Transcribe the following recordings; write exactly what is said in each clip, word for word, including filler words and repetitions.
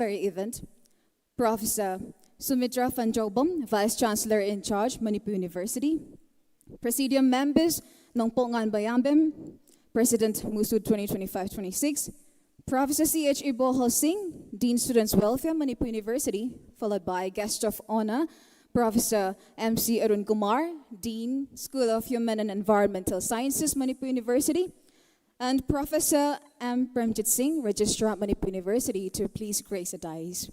very event, Professor Sumitra Phanjaobam, Vice Chancellor in Charge, Manipur University, Presidium members, Nongpokngan Bayambim, President, MUSU twenty twenty-five twenty-six, Professor C H Ibohosing, Dean Students Welfare, Manipur University, followed by Guest of Honor, Professor M C Arun Kumar, Dean, School of Human and Environmental Sciences, Manipur University, and Professor M Premjit Singh, Registrar, Manipur University, to please grace the dais.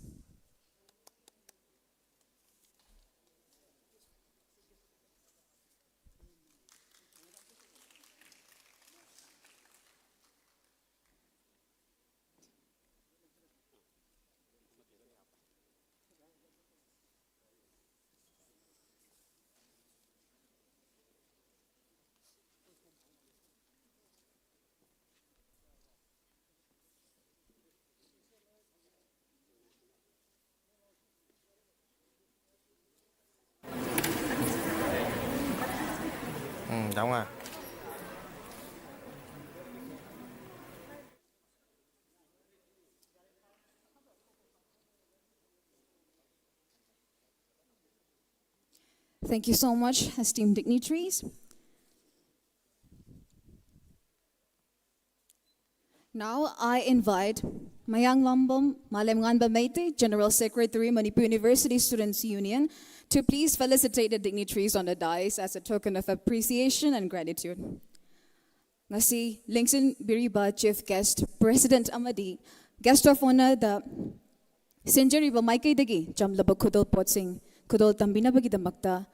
ꯎꯝ, ꯆꯥꯝꯃꯉꯥ꯫ Thank you so much, esteemed dignitaries. Now I invite Mayanglambam Malemnganba Meitei, General Secretary, Manipur University Students Union, to please felicitate the dignitaries on the dais as a token of appreciation and gratitude. Ngasi ꯂꯦꯡꯁꯤꯟꯕꯤꯔꯤꯕ Chief Guest, President ꯑꯃꯗꯤ Guest of Honor ꯗ ꯁꯤꯟꯖꯔꯤꯕ ꯃꯥꯏꯀꯩꯗꯒꯤ ꯆꯝꯂꯕ ꯈꯨꯗꯣꯜ ꯄꯣꯠꯁꯤꯡ ꯈꯨꯗꯣꯜ ꯇꯝꯕꯤꯅꯕꯒꯤꯗꯃꯛꯇ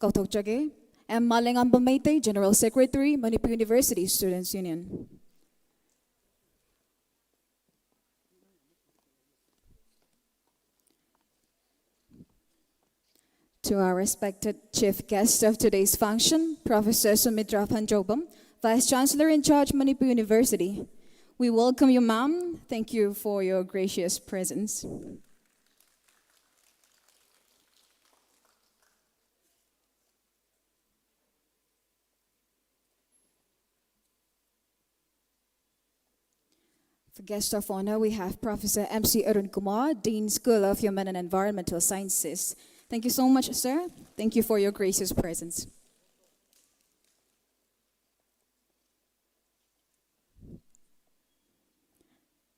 ꯀꯧꯊꯣꯛꯆꯒꯦ꯫ M Malengamba Meitei, General Secretary, Manipur University Students Union. To our respected chief guest of today's function, Professor Sumitra Phanjaobam, Vice Chancellor in Charge, Manipur University. We welcome you, ma'am. Thank you for your gracious presence. Guest of honor, we have Professor M C Arun Kumar, Dean, School of Human and Environmental Sciences. Thank you so much, sir. Thank you for your gracious presence.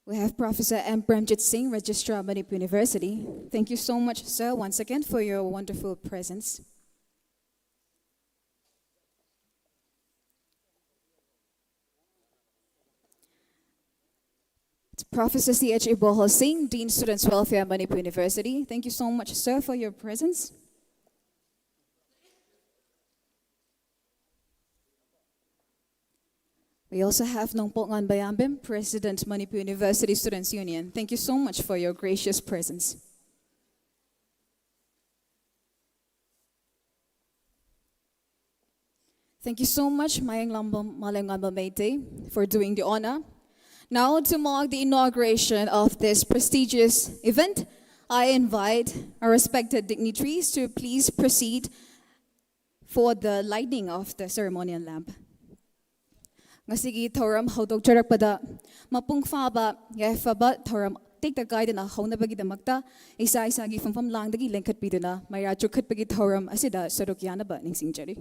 We have Professor M Premjit Singh, Registrar, Manipur University. Thank you so much, sir, once again for your wonderful presence. It's Professor C H Ibohal Singh, Dean, Students Welfare, Manipur University. Thank you so much, sir, for your presence. We also have Nongpok Nganbayambim, President, Manipur University Students Union. Thank you so much for your gracious presence. Thank you so much, Mayang Lambam, Malang Lambam Meitei, for doing the honor. Now, to mark the inauguration of this prestigious event, I invite our respected dignitaries to please proceed for the lighting of the ceremonial lamp. ꯉꯁꯤꯒꯤ ꯊꯧꯔꯝ ꯍꯧꯗꯣꯛꯆꯔꯛꯄꯗ ꯃꯄꯨꯡ ꯐꯥꯕ ꯌꯥꯏꯐꯕ ꯊꯧꯔꯝ ꯇꯦꯛꯇ ꯀꯥꯏꯗꯅ ꯍꯧꯅꯕꯒꯤꯗꯃꯛꯇ ꯏꯁꯥ ꯏꯁꯥꯒꯤ ꯐꯝꯐꯝ ꯂꯥꯡꯗꯒꯤ ꯂꯦꯡꯈꯠꯄꯤꯗꯨꯅ ꯃꯩꯔꯥ ꯆꯨꯈꯠꯄꯒꯤ ꯊꯧꯔꯝ ꯑꯁꯤꯗ ꯁꯔꯨꯛ ꯌꯥꯅꯕ ꯅꯤꯡꯁꯤꯡꯖꯔꯤ꯫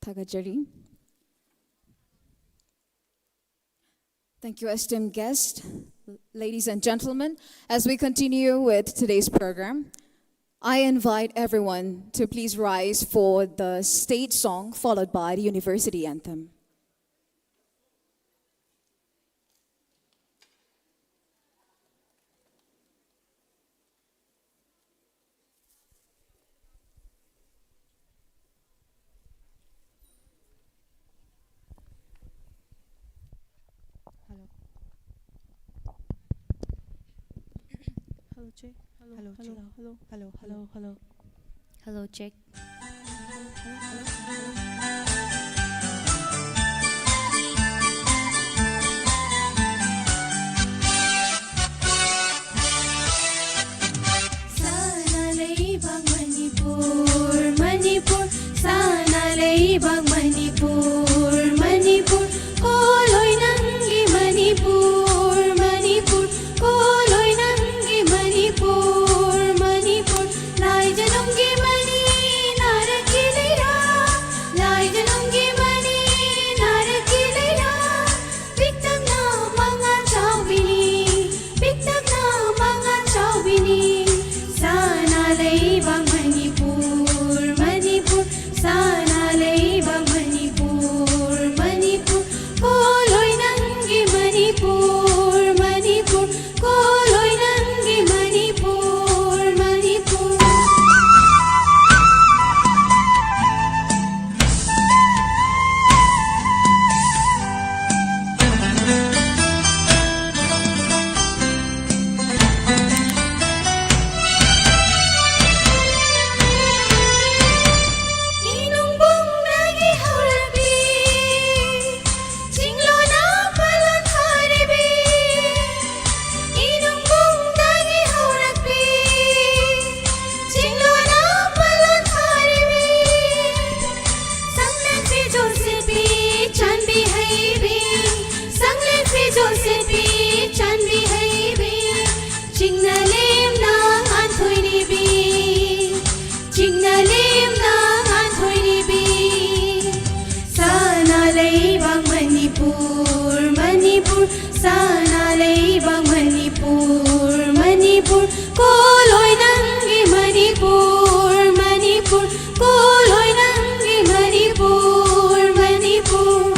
ꯊꯥꯒꯠꯆꯔꯤ꯫ Thank you, esteemed guest. Ladies and gentlemen, as we continue with today's program, I invite everyone to please rise for the state song followed by the university anthem. Hello. Hello, check. Hello, hello, hello, check. Hello, hello, hello, hello. Hello, check. ꯁꯅꯥ ꯂꯩꯕꯥꯛ ꯃꯅꯤꯄꯨꯔ, ꯃꯅꯤꯄꯨꯔ, ꯁꯅꯥ ꯂꯩꯕꯥꯛ ꯃꯅꯤꯄꯨꯔ, ꯃꯅꯤꯄꯨꯔ, ꯀꯣꯜꯂꯣꯏ ꯅꯪꯒꯤ ꯃꯅꯤꯄꯨꯔ, ꯃꯅꯤꯄꯨꯔ, ꯀꯣꯜꯂꯣꯏ ꯅꯪꯒꯤ Manipur, Manipur, ꯂꯥꯏꯖꯅꯨꯡꯒꯤ money ꯅꯥꯔꯛꯈꯤꯅꯤꯔꯥ, ꯀꯣꯜꯂꯣꯏ ꯅꯪꯒꯤ ꯃꯅꯤꯄꯨꯔ, ꯃꯅꯤꯄꯨꯔ, ꯀꯣꯜꯂꯣꯏ ꯅꯪꯒꯤ ꯃꯅꯤꯄꯨꯔ, ꯃꯅꯤꯄꯨꯔ꯫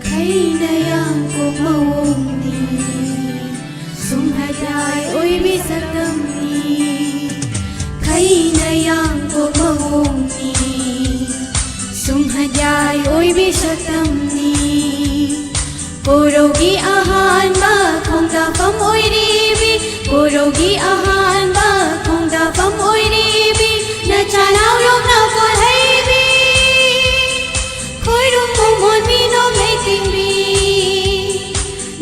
ꯈꯩꯅ ꯌꯥꯡꯀꯣꯛ ꯃꯑꯣꯡꯅꯤ, ꯁꯨꯝꯍꯗꯥꯏ ꯑꯣꯏꯕꯤ ꯁꯛꯇꯝꯅꯤ꯫ ꯈꯩꯅ ꯌꯥꯡꯀꯣꯛ ꯃꯑꯣꯡꯅꯤ, ꯁꯨꯝꯍꯗꯥꯏ ꯑꯣꯏꯕꯤ ꯁꯛꯇꯝꯅꯤ꯫ ꯀꯣꯔꯧꯒꯤ ꯑꯍꯥꯟꯕ ꯈꯣꯡꯗꯥꯐꯝ ꯑꯣꯏꯔꯤꯕꯤ, ꯀꯣꯔꯧꯒꯤ ꯑꯍꯥꯟꯕ ꯈꯣꯡꯗꯥꯐꯝ ꯑꯣꯏꯔꯤꯕꯤ, ꯅꯆꯥꯅꯥꯎ ꯌꯣꯛꯅꯥꯎ ꯀꯣꯜꯍꯩꯕꯤ꯫ ꯈꯣꯏꯔꯨꯝ ꯃꯣꯃꯣꯟ ꯃꯤꯅꯣꯛ ꯂꯩꯇꯤꯡꯕꯤ,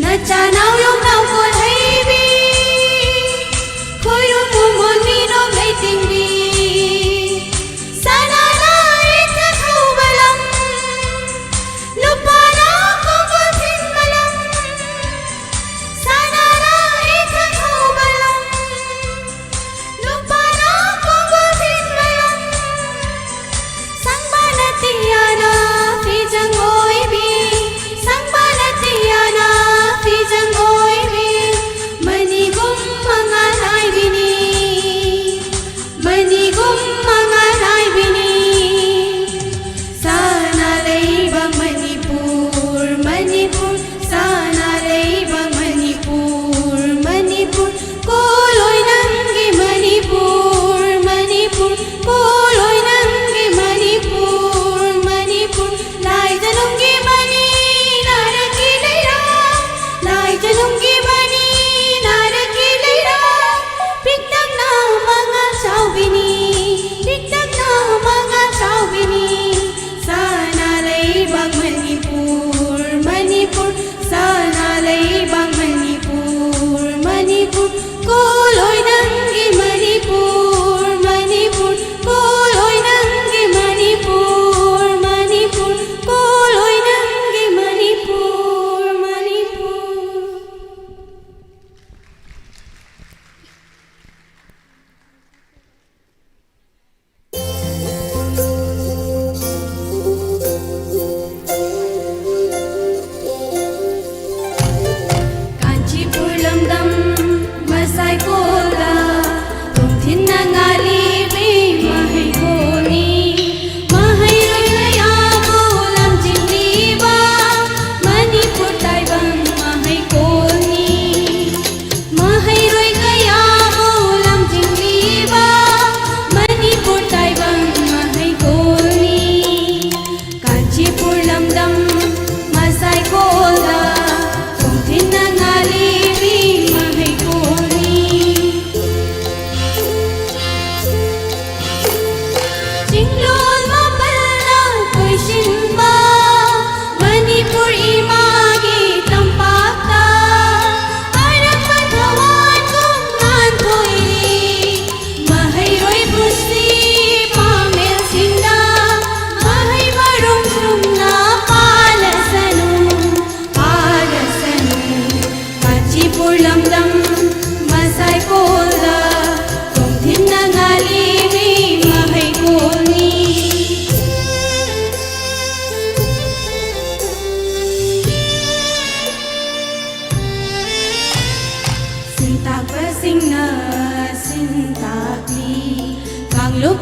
ꯅꯆꯥꯅꯥꯎ ꯌꯣꯛꯅꯥꯎ ꯀꯣꯜꯍꯩꯕꯤ꯫ ꯈꯣꯏꯔꯨꯝ ꯃꯣꯃꯣꯟ ꯃꯤꯅꯣꯛ ꯂꯩꯇꯤꯡꯕꯤ, ꯁꯅꯥꯅ ꯏꯊꯠ ꯍꯧꯕ ꯂꯝ, ꯂꯨꯄꯥꯅ ꯀꯣꯡꯒꯣꯜ ꯊꯤꯟꯕ ꯂꯝ, ꯁꯅꯥꯅ ꯏꯊꯠ ꯍꯧꯕ ꯂꯝ꯫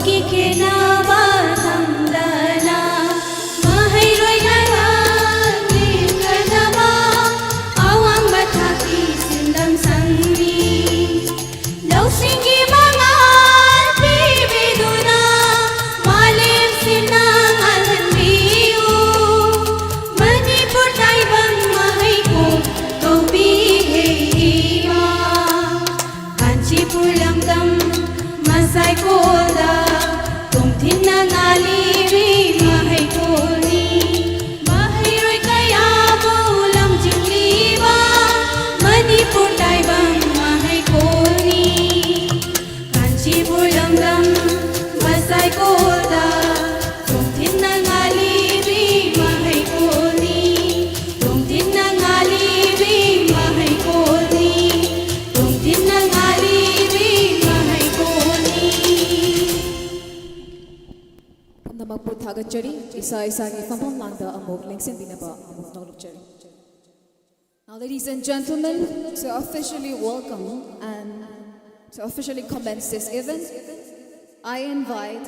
ꯀꯤ ꯈꯦꯠꯅꯕ ꯊꯝꯗꯅ ꯃꯍꯩꯔꯣꯏ ꯀꯌꯥ ꯂꯤꯡꯒꯗꯕ ꯑꯋꯥꯡꯕ ꯊꯥꯛꯀꯤ ꯁꯤꯟꯗꯝ ꯁꯪꯅꯤ꯫ ꯂꯧꯁꯤꯡꯒꯤ ꯃꯉꯥꯜ ꯄꯤꯕꯤꯗꯨꯅ ꯃꯥꯂꯦꯝ ꯁꯤꯟꯅ ꯉꯥꯜꯍꯟꯕꯤꯌꯨ꯫ ꯃꯅꯤꯄꯨꯔ ꯇꯥꯏꯕꯪ ꯃꯍꯩꯀꯣꯜ ꯀꯧꯕꯤꯍꯩ ꯏꯃꯥ꯫ ꯀꯥꯟꯆꯤꯄꯨꯔ ꯂꯝꯗꯝ ꯃꯁꯥꯏꯀꯣꯜꯗ ꯇꯨꯡꯊꯤꯟꯅ ꯉꯥꯜꯂꯤꯕꯤ ꯃꯍꯩꯀꯣꯜꯅꯤ꯫ ꯃꯍꯩꯔꯣꯏ ꯀꯌꯥꯕꯨ ꯂꯝꯖꯤꯡꯂꯤꯕ ꯃꯅꯤꯄꯨꯔ ꯇꯥꯏꯕꯪ ꯃꯍꯩꯀꯣꯜꯅꯤ꯫ ꯀꯥꯟꯆꯤꯄꯨꯔ ꯂꯝꯗꯝ ꯃꯁꯥꯏꯀꯣꯜꯗ ꯇꯨꯡꯊꯤꯟꯅ ꯉꯥꯜꯂꯤꯕꯤ ꯃꯍꯩꯀꯣꯜꯅꯤ꯫ ꯇꯨꯡꯊꯤꯟꯅ ꯉꯥꯜꯂꯤꯕꯤ ꯃꯍꯩꯀꯣꯜꯅꯤ꯫ ꯇꯨꯡꯊꯤꯟꯅ ꯉꯥꯜꯂꯤꯕꯤ ꯃꯍꯩꯀꯣꯜꯅꯤ꯫ ꯄꯨꯝꯅꯃꯛꯄꯨ ꯊꯥꯒꯠꯆꯔꯤ꯫ ꯏꯁꯥ ꯏꯁꯥꯒꯤ ꯐꯝꯐꯝ ꯂꯥꯡꯗ ꯑꯃꯨꯛ ꯂꯦꯡꯁꯤꯟꯕꯤꯅꯕ ꯑꯃꯨꯛ ꯅꯣꯡꯂꯨꯛꯆꯔꯤ꯫ Now, ladies and gentlemen, to officially welcome and to officially commence this event, I invite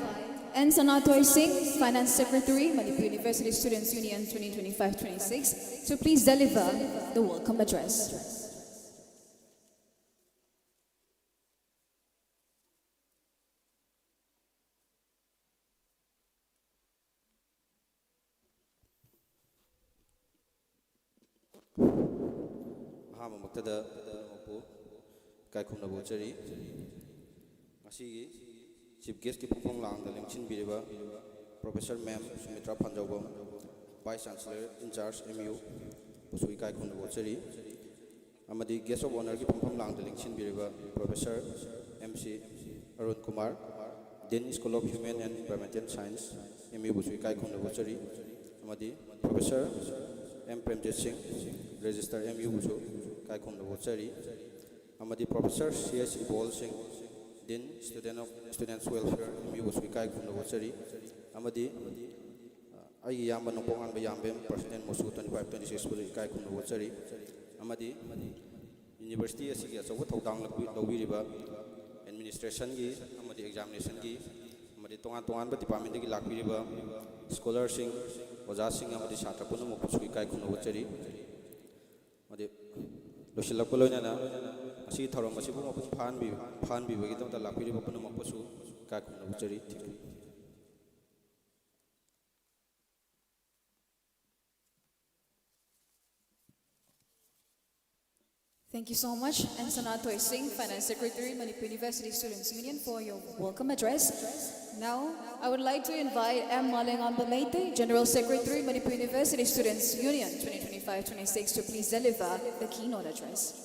N Sanatoy Singh, Finance Secretary, Manipur University Students Union twenty twenty-five twenty-six, to please deliver the welcome address. ꯑꯍꯥꯟꯕꯃꯛꯇꯗ ꯄꯨꯝꯅꯃꯛꯄꯨ ꯏꯀꯥꯏ ꯈꯨꯝꯅꯕ ꯎꯠꯆꯔꯤ꯫ ꯉꯁꯤꯒꯤ Chief Guestꯀꯤ ꯐꯝꯐꯝ ꯂꯥꯡꯗ ꯂꯦꯡꯁꯤꯟꯕꯤꯔꯤꯕ Professor Ma'am ꯁꯨꯃꯤꯇ꯭ꯔꯥ ꯐꯥꯟꯖꯧꯕꯝ, Vice Chancellor in charge, M U, ꯕꯨꯁꯨ ꯏꯀꯥꯏ ꯈꯨꯝꯅꯕ ꯎꯠꯆꯔꯤ꯫ ꯑꯃꯗꯤ Guest of Honourꯒꯤ ꯐꯝꯐꯝ ꯂꯥꯡꯗ ꯂꯦꯡꯁꯤꯟꯕꯤꯔꯤꯕ Professor M C Arun Kumar, Dean School of Human and Environmental Science, M U ꯕꯨꯁꯨ ꯏꯀꯥꯏ ꯈꯨꯝꯅꯕ ꯎꯠꯆꯔꯤ꯫ ꯑꯃꯗꯤ Professor M ꯄ꯭ꯔꯦꯝꯖꯤꯠ ꯁꯤꯡ, Registrar, M U ꯕꯨꯁꯨ ꯏꯀꯥꯏ ꯈꯨꯝꯅꯕ ꯎꯠꯆꯔꯤ꯫ ꯑꯃꯗꯤ Professor C H ꯏꯕꯣꯜ ꯁꯤꯡ, Dean, Student of, Students Welfare, M U ꯕꯨꯁꯨ ꯏꯀꯥꯏ ꯈꯨꯝꯅꯕ ꯎꯠꯆꯔꯤ꯫ ꯑꯃꯗꯤ ꯑꯩꯒꯤ ꯏꯌꯥꯝꯕ ꯅꯣꯡꯄꯣꯛ ꯉꯥꯟꯕ ꯌꯥꯝꯕꯦꯝ, President ꯃꯨꯁꯨ twenty five twenty six ꯄꯨꯁꯨ ꯏꯀꯥꯏ ꯈꯨꯝꯅꯕ ꯎꯠꯆꯔꯤ꯫ ꯑꯃꯗꯤ University ꯑꯁꯤꯒꯤ ꯑꯆꯧꯕ ꯊꯧꯗꯥꯡ ꯂꯧꯕꯤ-, ꯂꯧꯕꯤꯔꯤꯕ administrationꯒꯤ ꯑꯃꯗꯤ examinationꯒꯤ ꯑꯃꯗꯤ ꯇꯣꯉꯥꯟ ꯇꯣꯉꯥꯟꯕ ꯗꯤꯄꯥꯔꯠꯃꯦꯟꯗꯒꯤ ꯂꯥꯛꯄꯤꯔꯤꯕ ꯁ꯭ꯀꯣꯂꯔꯁꯤꯡ, ꯑꯣꯖꯥꯁꯤꯡ ꯑꯃꯗꯤ ꯁꯥꯇ꯭ꯔ ꯄꯨꯝꯅꯃꯛꯄꯨꯁꯨ ꯏꯀꯥꯏ ꯈꯨꯝꯅꯕ ꯎꯠꯆꯔꯤ꯫ ꯑꯃꯗꯤ ꯂꯣꯏꯁꯤꯜꯂꯛꯄ ꯂꯣꯏꯅꯅ ꯉꯁꯤꯒꯤ ꯊꯧꯔꯝ ꯑꯁꯤꯕꯨ ꯃꯄꯨꯡ ꯐꯥꯍꯟꯕꯤ-, ꯐꯥꯍꯟꯕꯤꯕꯒꯤꯗꯃꯛꯇ ꯂꯥꯛꯄꯤꯔꯤꯕ ꯄꯨꯝꯅꯃꯛꯄꯨꯁꯨ ꯏꯀꯥꯏ ꯈꯨꯝꯅꯕ ꯎꯠꯆꯔꯤ꯫ Thank you. Thank you so much, N Sanatoy Singh, Finance Secretary, Manipur University Students' Union, for your welcome address. Now, I would like to invite M Malengamba Meitei, General Secretary, Manipur University Students' Union twenty twenty-five twenty-six, to please deliver the keynote address.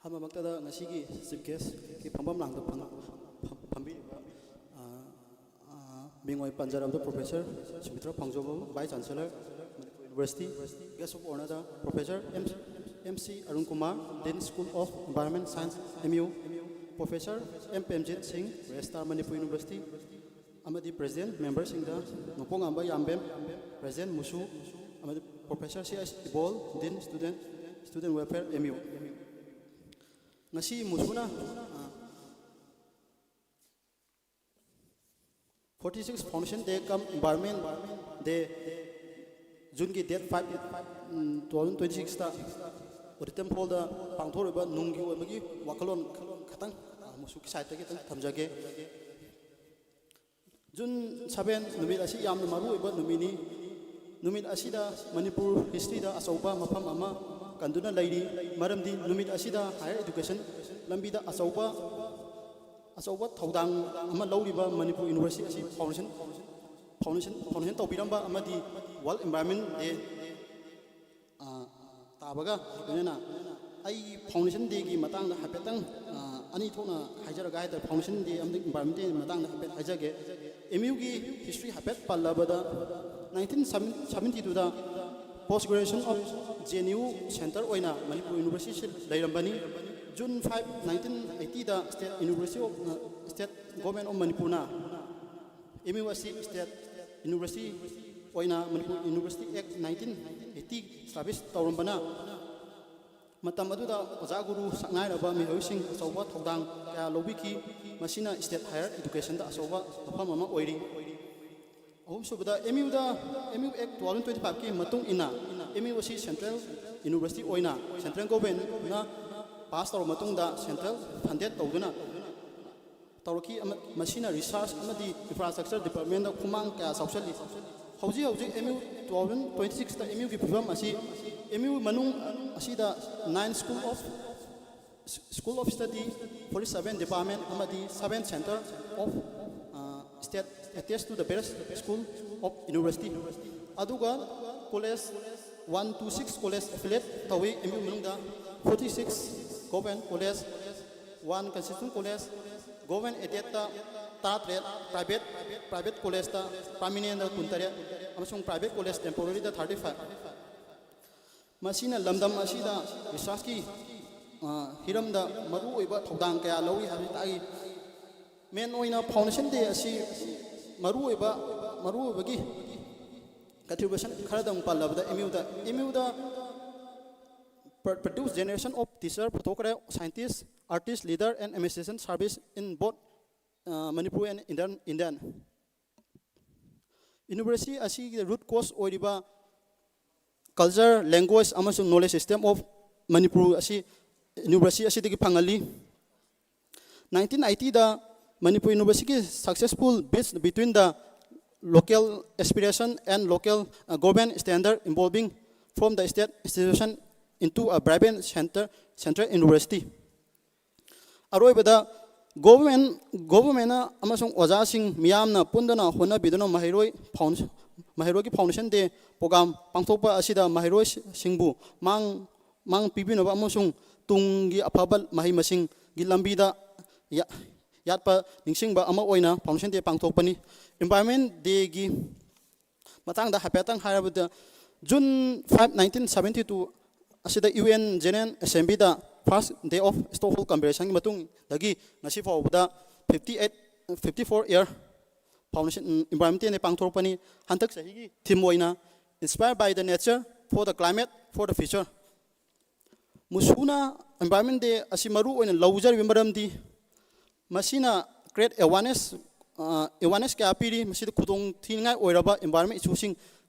ꯑꯍꯥꯟꯕꯃꯛꯇꯗ ꯉꯁꯤꯒꯤ Chief Guest ꯀꯤ ꯐꯝꯐꯝ ꯂꯥꯡꯗ ꯐꯝ-, ꯐꯝ-, ꯐꯝꯕꯤꯔꯤꯕ, ꯑ, ꯑ, ꯃꯤꯡ ꯑꯣꯏꯅ ꯄꯟꯖꯔꯕꯗ Professor ꯁꯨꯃꯤꯇ꯭ꯔ ꯐꯥꯡꯖꯣꯝꯕꯝ, Vice Chancellor, Manipur University, Guest of Honour the Professor M, M C Arun Kumar, Dean School of Environment Science, M U, Professor M Premjit ꯁꯤꯡ, Registrar,ꯃꯅꯤꯄꯨꯔ University, ꯑꯃꯗꯤ President member ꯁꯤꯡꯗ ꯅꯣꯡꯄꯣꯛ ꯉꯝꯕ ꯌꯥꯝꯕꯦꯝ, President ꯃꯨꯁꯨ, ꯑꯃꯗꯤ Professor C S ꯏꯕꯣꯜ, Dean Student, Student Welfare, M U꯫ ꯉꯁꯤ ꯃꯨꯁꯨꯅ, ꯑ, forty six Foundation Day cum Environment Day, June ꯒꯤ date five, ꯎꯝ, two thousand twenty-six ꯇ Auditorium Hall ꯗ ꯄꯥꯡꯊꯣꯛꯂꯤꯕ ꯅꯨꯡꯒꯤ ꯑꯣꯏꯕꯒꯤ ꯋꯥꯈꯜꯂꯣꯟ ꯈꯇꯪ, ꯑ, ꯃꯨꯁꯨꯒꯤ side ꯇꯒꯤ ꯈꯤꯇꯪ ꯊꯝꯖꯒꯦ꯫ June seven ꯅꯨꯃꯤꯠ ꯑꯁꯤ ꯌꯥꯝꯅ ꯃꯔꯨꯑꯣꯏꯕ ꯅꯨꯃꯤꯠꯅꯤ꯫ ꯅꯨꯃꯤꯠ ꯑꯁꯤꯗ ꯃꯅꯤꯄꯨꯔ history ꯗ ꯑꯆꯧꯕ ꯃꯐꯝ ꯑꯃ ꯀꯟꯗꯨꯅ ꯂꯩꯔꯤ, ꯃꯔꯝꯗꯤ ꯅꯨꯃꯤꯠ ꯑꯁꯤꯗ higher education ꯂꯝꯕꯤꯗ ꯑꯆꯧꯕ, ꯑꯆꯧꯕ ꯊꯧꯗꯥꯡ ꯑꯃ ꯂꯧꯔꯤꯕ ꯃꯅꯤꯄꯨꯔ University ꯑꯁꯤ foundation, foundation, foundation ꯇꯧꯕꯤꯔꯝꯕ ꯑꯃꯗꯤ World Environment Day, ꯑ, ꯇꯥꯕꯒ ꯂꯣꯏꯅꯅ ꯑꯩ Foundation Day ꯒꯤ ꯃꯇꯥꯡꯗ ꯍꯥꯏꯐꯦꯠꯇꯪ, ꯑ, ꯑꯅꯤ ꯊꯣꯛꯅ ꯍꯥꯏꯖꯔꯒ ꯍꯥꯏ ꯇꯥꯔꯦ, Foundation Day ꯑꯃꯗꯤ Environment Day ꯒꯤ ꯃꯇꯥꯡꯗ ꯍꯥꯏꯐꯦꯠ ꯍꯥꯏꯖꯒꯦ꯫ M U ꯒꯤ history ꯍꯥꯏꯐꯦꯠ ꯄꯜꯂꯕꯗ, nineteen seventy two the Post Graduation of J N U Centre ꯑꯣꯏꯅ ꯃꯅꯤꯄꯨꯔ University ꯁꯤ ꯂꯩꯔꯝꯕꯅꯤ꯫ June five, nineteen eighty the State University of, ꯑ, State Government of ꯃꯅꯤꯄꯨꯔꯅ M U ꯑꯁꯤ State University ꯑꯣꯏꯅ ꯃꯅꯤꯄꯨꯔ ꯌꯨꯅꯤꯚꯔꯁꯤꯇꯤ ꯑꯦꯛ ꯅꯥꯏꯟꯇꯤꯟ ꯑꯩꯠꯇꯤ ꯏꯁꯇꯥꯕ꯭ꯂꯤꯁ ꯇꯧꯔꯝꯕꯅ ꯃꯇꯝ ꯑꯗꯨꯗ ꯑꯣꯖꯥ ꯒꯨꯔꯨ ꯁꯛꯅꯥꯏꯔꯕ ꯃꯤꯑꯣꯏꯁꯤꯡ ꯑꯆꯧꯕ ꯊꯧꯗꯥꯡ ꯀꯌꯥ ꯂꯧꯕꯤꯈꯤ꯫ ꯃꯁꯤꯅ ꯁ꯭ꯇꯦꯠ ꯍꯥꯌꯔ ꯏꯗꯨꯀꯦꯁꯟꯗ ꯑꯆꯧꯕ ꯃꯐꯝ ꯑꯃ ꯑꯣꯏꯔꯤ꯫ ꯑꯍꯨꯝꯁꯨꯕꯗ, ꯑꯦꯝ ꯌꯨꯗ, ꯑꯦꯝ ꯌꯨ ꯑꯦꯛ ꯇꯨ ꯊꯥꯎꯖꯟ ꯇ꯭ꯋꯦꯟꯇꯤ ꯐꯥꯏꯚꯀꯤ ꯃꯇꯨꯡ ꯏꯟꯅ ꯑꯦꯝ ꯌꯨ ꯑꯁꯤ ꯁꯦꯟꯇ꯭ꯔꯦꯜ ꯌꯨꯅꯤꯚꯔꯁꯤꯇꯤ ꯑꯣꯏꯅ ꯁꯦꯟꯇ꯭ꯔꯦꯜ ꯒꯣꯚꯔꯟꯃꯦꯟꯠꯅ ꯄꯥꯁ ꯇꯧꯔꯕ ꯃꯇꯨꯡꯗ ꯁꯦꯟꯇ꯭ꯔꯦꯜ ꯐꯟꯗꯦꯗ ꯇꯧꯗꯨꯅ ꯇꯧꯔꯛꯈꯤ꯫ ꯑꯃ-, ꯃꯁꯤꯅ ꯔꯤꯁꯔꯁ ꯑꯃꯗꯤ ꯏꯟꯐ꯭ꯔꯥꯁ꯭ꯇ꯭ꯔꯛꯆꯔ ꯗꯤꯄꯥꯔꯠꯃꯦꯟꯗ ꯈꯨꯃꯥꯡ ꯀꯌꯥ ꯆꯥꯎꯁꯤꯜꯂꯤ꯫ ꯍꯧꯖꯤꯛ ꯍꯧꯖꯤꯛ M U two thousand twenty ꯁꯤꯛꯁꯇ ꯑꯦꯝ ꯌꯨꯒꯤ ꯐꯤꯕꯝ ꯑꯁꯤ ꯑꯦꯝ ꯌꯨ ꯃꯅꯨꯡ ꯑꯁꯤꯗ nine school of, school of studies, forty seven department ꯑꯃꯗꯤ seven centre of state attached to the various school of university, ꯑꯗꯨꯒ college one two six college affiliate ꯇꯧꯏ ꯑꯦꯝ ꯌꯨ ꯃꯅꯨꯡꯗ, forty six government college, one constitution college, government ꯑꯦꯗꯦꯗꯇ ꯇꯔꯥꯇꯔꯦꯠ, private, private ꯀꯣꯂꯦꯖꯇ ꯄꯔꯃꯤꯅꯦꯟꯗ ꯀꯨꯟꯇꯔꯦꯠ ꯑꯃꯁꯨꯡ ꯄ꯭ꯔꯥꯏꯚꯦꯠ ꯀꯣꯂꯦꯖ ꯇꯦꯝꯄꯣꯔꯔꯤꯗ ꯊꯥꯔꯇꯤ ꯐꯥꯏꯚ꯫ ꯃꯁꯤꯅ ꯂꯝꯗꯝ ꯑꯁꯤꯗ ꯔꯤꯁꯔꯁꯀꯤ, ꯑ, ꯍꯤꯔꯝꯗ ꯃꯔꯨꯑꯣꯏꯕ ꯊꯧꯗꯥꯡ ꯀꯌꯥ ꯂꯧꯔꯤ ꯍꯥꯏꯕꯁꯤ ꯇꯥꯛꯏ꯫ ꯃꯦꯟ ꯑꯣꯏꯅ ꯐꯥꯎꯟꯗꯦꯁꯟ ꯗꯦ ꯑꯁꯤ ꯃꯔꯨꯑꯣꯏꯕ, ꯃꯔꯨꯑꯣꯏꯕꯒꯤ ꯀꯟꯇ꯭ꯔꯤꯕ꯭ꯌꯨꯁꯟ ꯈꯔꯗꯪ ꯄꯜꯂꯕꯗ, ꯑꯦꯝ ꯌꯨꯗ, ꯑꯦꯝ ꯌꯨꯗ produce generation of teacher ꯄꯨꯊꯣꯛꯈ꯭ꯔꯦ, scientist, artist, leader and administration service in both, ꯑ, Manipur and Indian, Indian. University ꯑꯁꯤꯒꯤ ꯔꯨꯠ ꯀꯣꯁ ꯑꯣꯏꯔꯤꯕ culture, language ꯑꯃꯁꯨꯡ knowledge system of ꯃꯅꯤꯄꯨꯔ ꯑꯁꯤ ꯌꯨꯅꯤꯚꯔꯁꯤꯇꯤ ꯑꯁꯤꯗꯒꯤ ꯐꯪꯍꯜꯂꯤ꯫ ꯅꯥꯏꯟꯇꯤꯟ ꯑꯩꯠꯇꯤꯗ ꯃꯅꯤꯄꯨꯔ ꯌꯨꯅꯤꯚꯔꯁꯤꯇꯤꯒꯤ successful bridge between the local aspiration and local, uh, government standard evolving from the state institution into a private center, central university. ꯑꯔꯣꯏꯕꯗ, government, ꯒꯣꯚꯔꯟꯃꯦꯟꯠꯅ ꯑꯃꯁꯨꯡ ꯑꯣꯖꯥꯁꯤꯡ ꯃꯤꯌꯥꯝꯅ ꯄꯨꯟꯗꯨꯅ ꯍꯣꯠꯅꯕꯤꯗꯨꯅ ꯃꯍꯩꯔꯣꯏ ꯐꯥꯎꯟ-, ꯃꯍꯩꯔꯣꯏꯒꯤ ꯐꯥꯎꯟꯗꯦꯁꯟ ꯗꯦ ꯄ꯭ꯔꯣꯒ꯭ꯔꯥꯝ ꯄꯥꯡꯊꯣꯛꯄ ꯑꯁꯤꯗ ꯃꯍꯩꯔꯣꯏꯁꯤꯡꯕꯨ ꯃꯥꯡ, ꯃꯥꯡ ꯄꯤꯕꯤꯅꯕ ꯑꯃꯁꯨꯡ ꯇꯨꯡꯒꯤ ꯑꯐꯕ ꯃꯍꯩ ꯃꯁꯤꯡꯒꯤ ꯂꯝꯕꯤꯗ ꯌꯥ-, ꯌꯥꯠꯄ ꯅꯤꯡꯁꯤꯡꯕ ꯑꯃ ꯑꯣꯏꯅ ꯐꯥꯎꯟꯗꯦꯁꯟ ꯗꯦ ꯄꯥꯡꯊꯣꯛꯄꯅꯤ꯫ ꯏꯟꯚꯥꯏꯔꯣꯟꯃꯦꯟꯠ ꯗꯦꯒꯤ ꯃꯇꯥꯡꯗ ꯍꯥꯏꯐꯦꯠꯇꯪ ꯍꯥꯏꯔꯕꯗ, June five, nineteen seventy two ꯑꯁꯤꯗ ꯌꯨ ꯑꯦꯟ ꯖꯦꯅꯔꯦꯜ ꯑꯦꯁꯦꯝꯕ꯭ꯂꯤꯗ first day of Stockholm Conventionꯒꯤ ꯃꯇꯨꯡꯗꯒꯤ ꯉꯁꯤ ꯐꯥꯎꯕꯗ fifty eight, fifty four year Foundation, Environment Day ꯄꯥꯡꯊꯣꯔꯛꯄꯅꯤ꯫ ꯍꯟꯗꯛ ꯆꯍꯤꯒꯤ theme ꯑꯣꯏꯅ Inspired by the Nature, for the Climate, for the Future꯫ ꯃꯨꯁꯨꯅ Environment Day ꯑꯁꯤ ꯃꯔꯨ ꯑꯣꯏꯅ ꯂꯧꯖꯔꯤꯕ ꯃꯔꯝꯗꯤ ꯃꯁꯤꯅ create awareness, ꯑ, awareness ꯀꯌꯥ ꯄꯤꯔꯤ꯫ ꯃꯁꯤꯗ ꯈꯨꯗꯣꯡ ꯊꯤꯅꯤꯡꯉꯥꯏ ꯑꯣꯏꯔꯕ environment issueꯁꯤꯡ,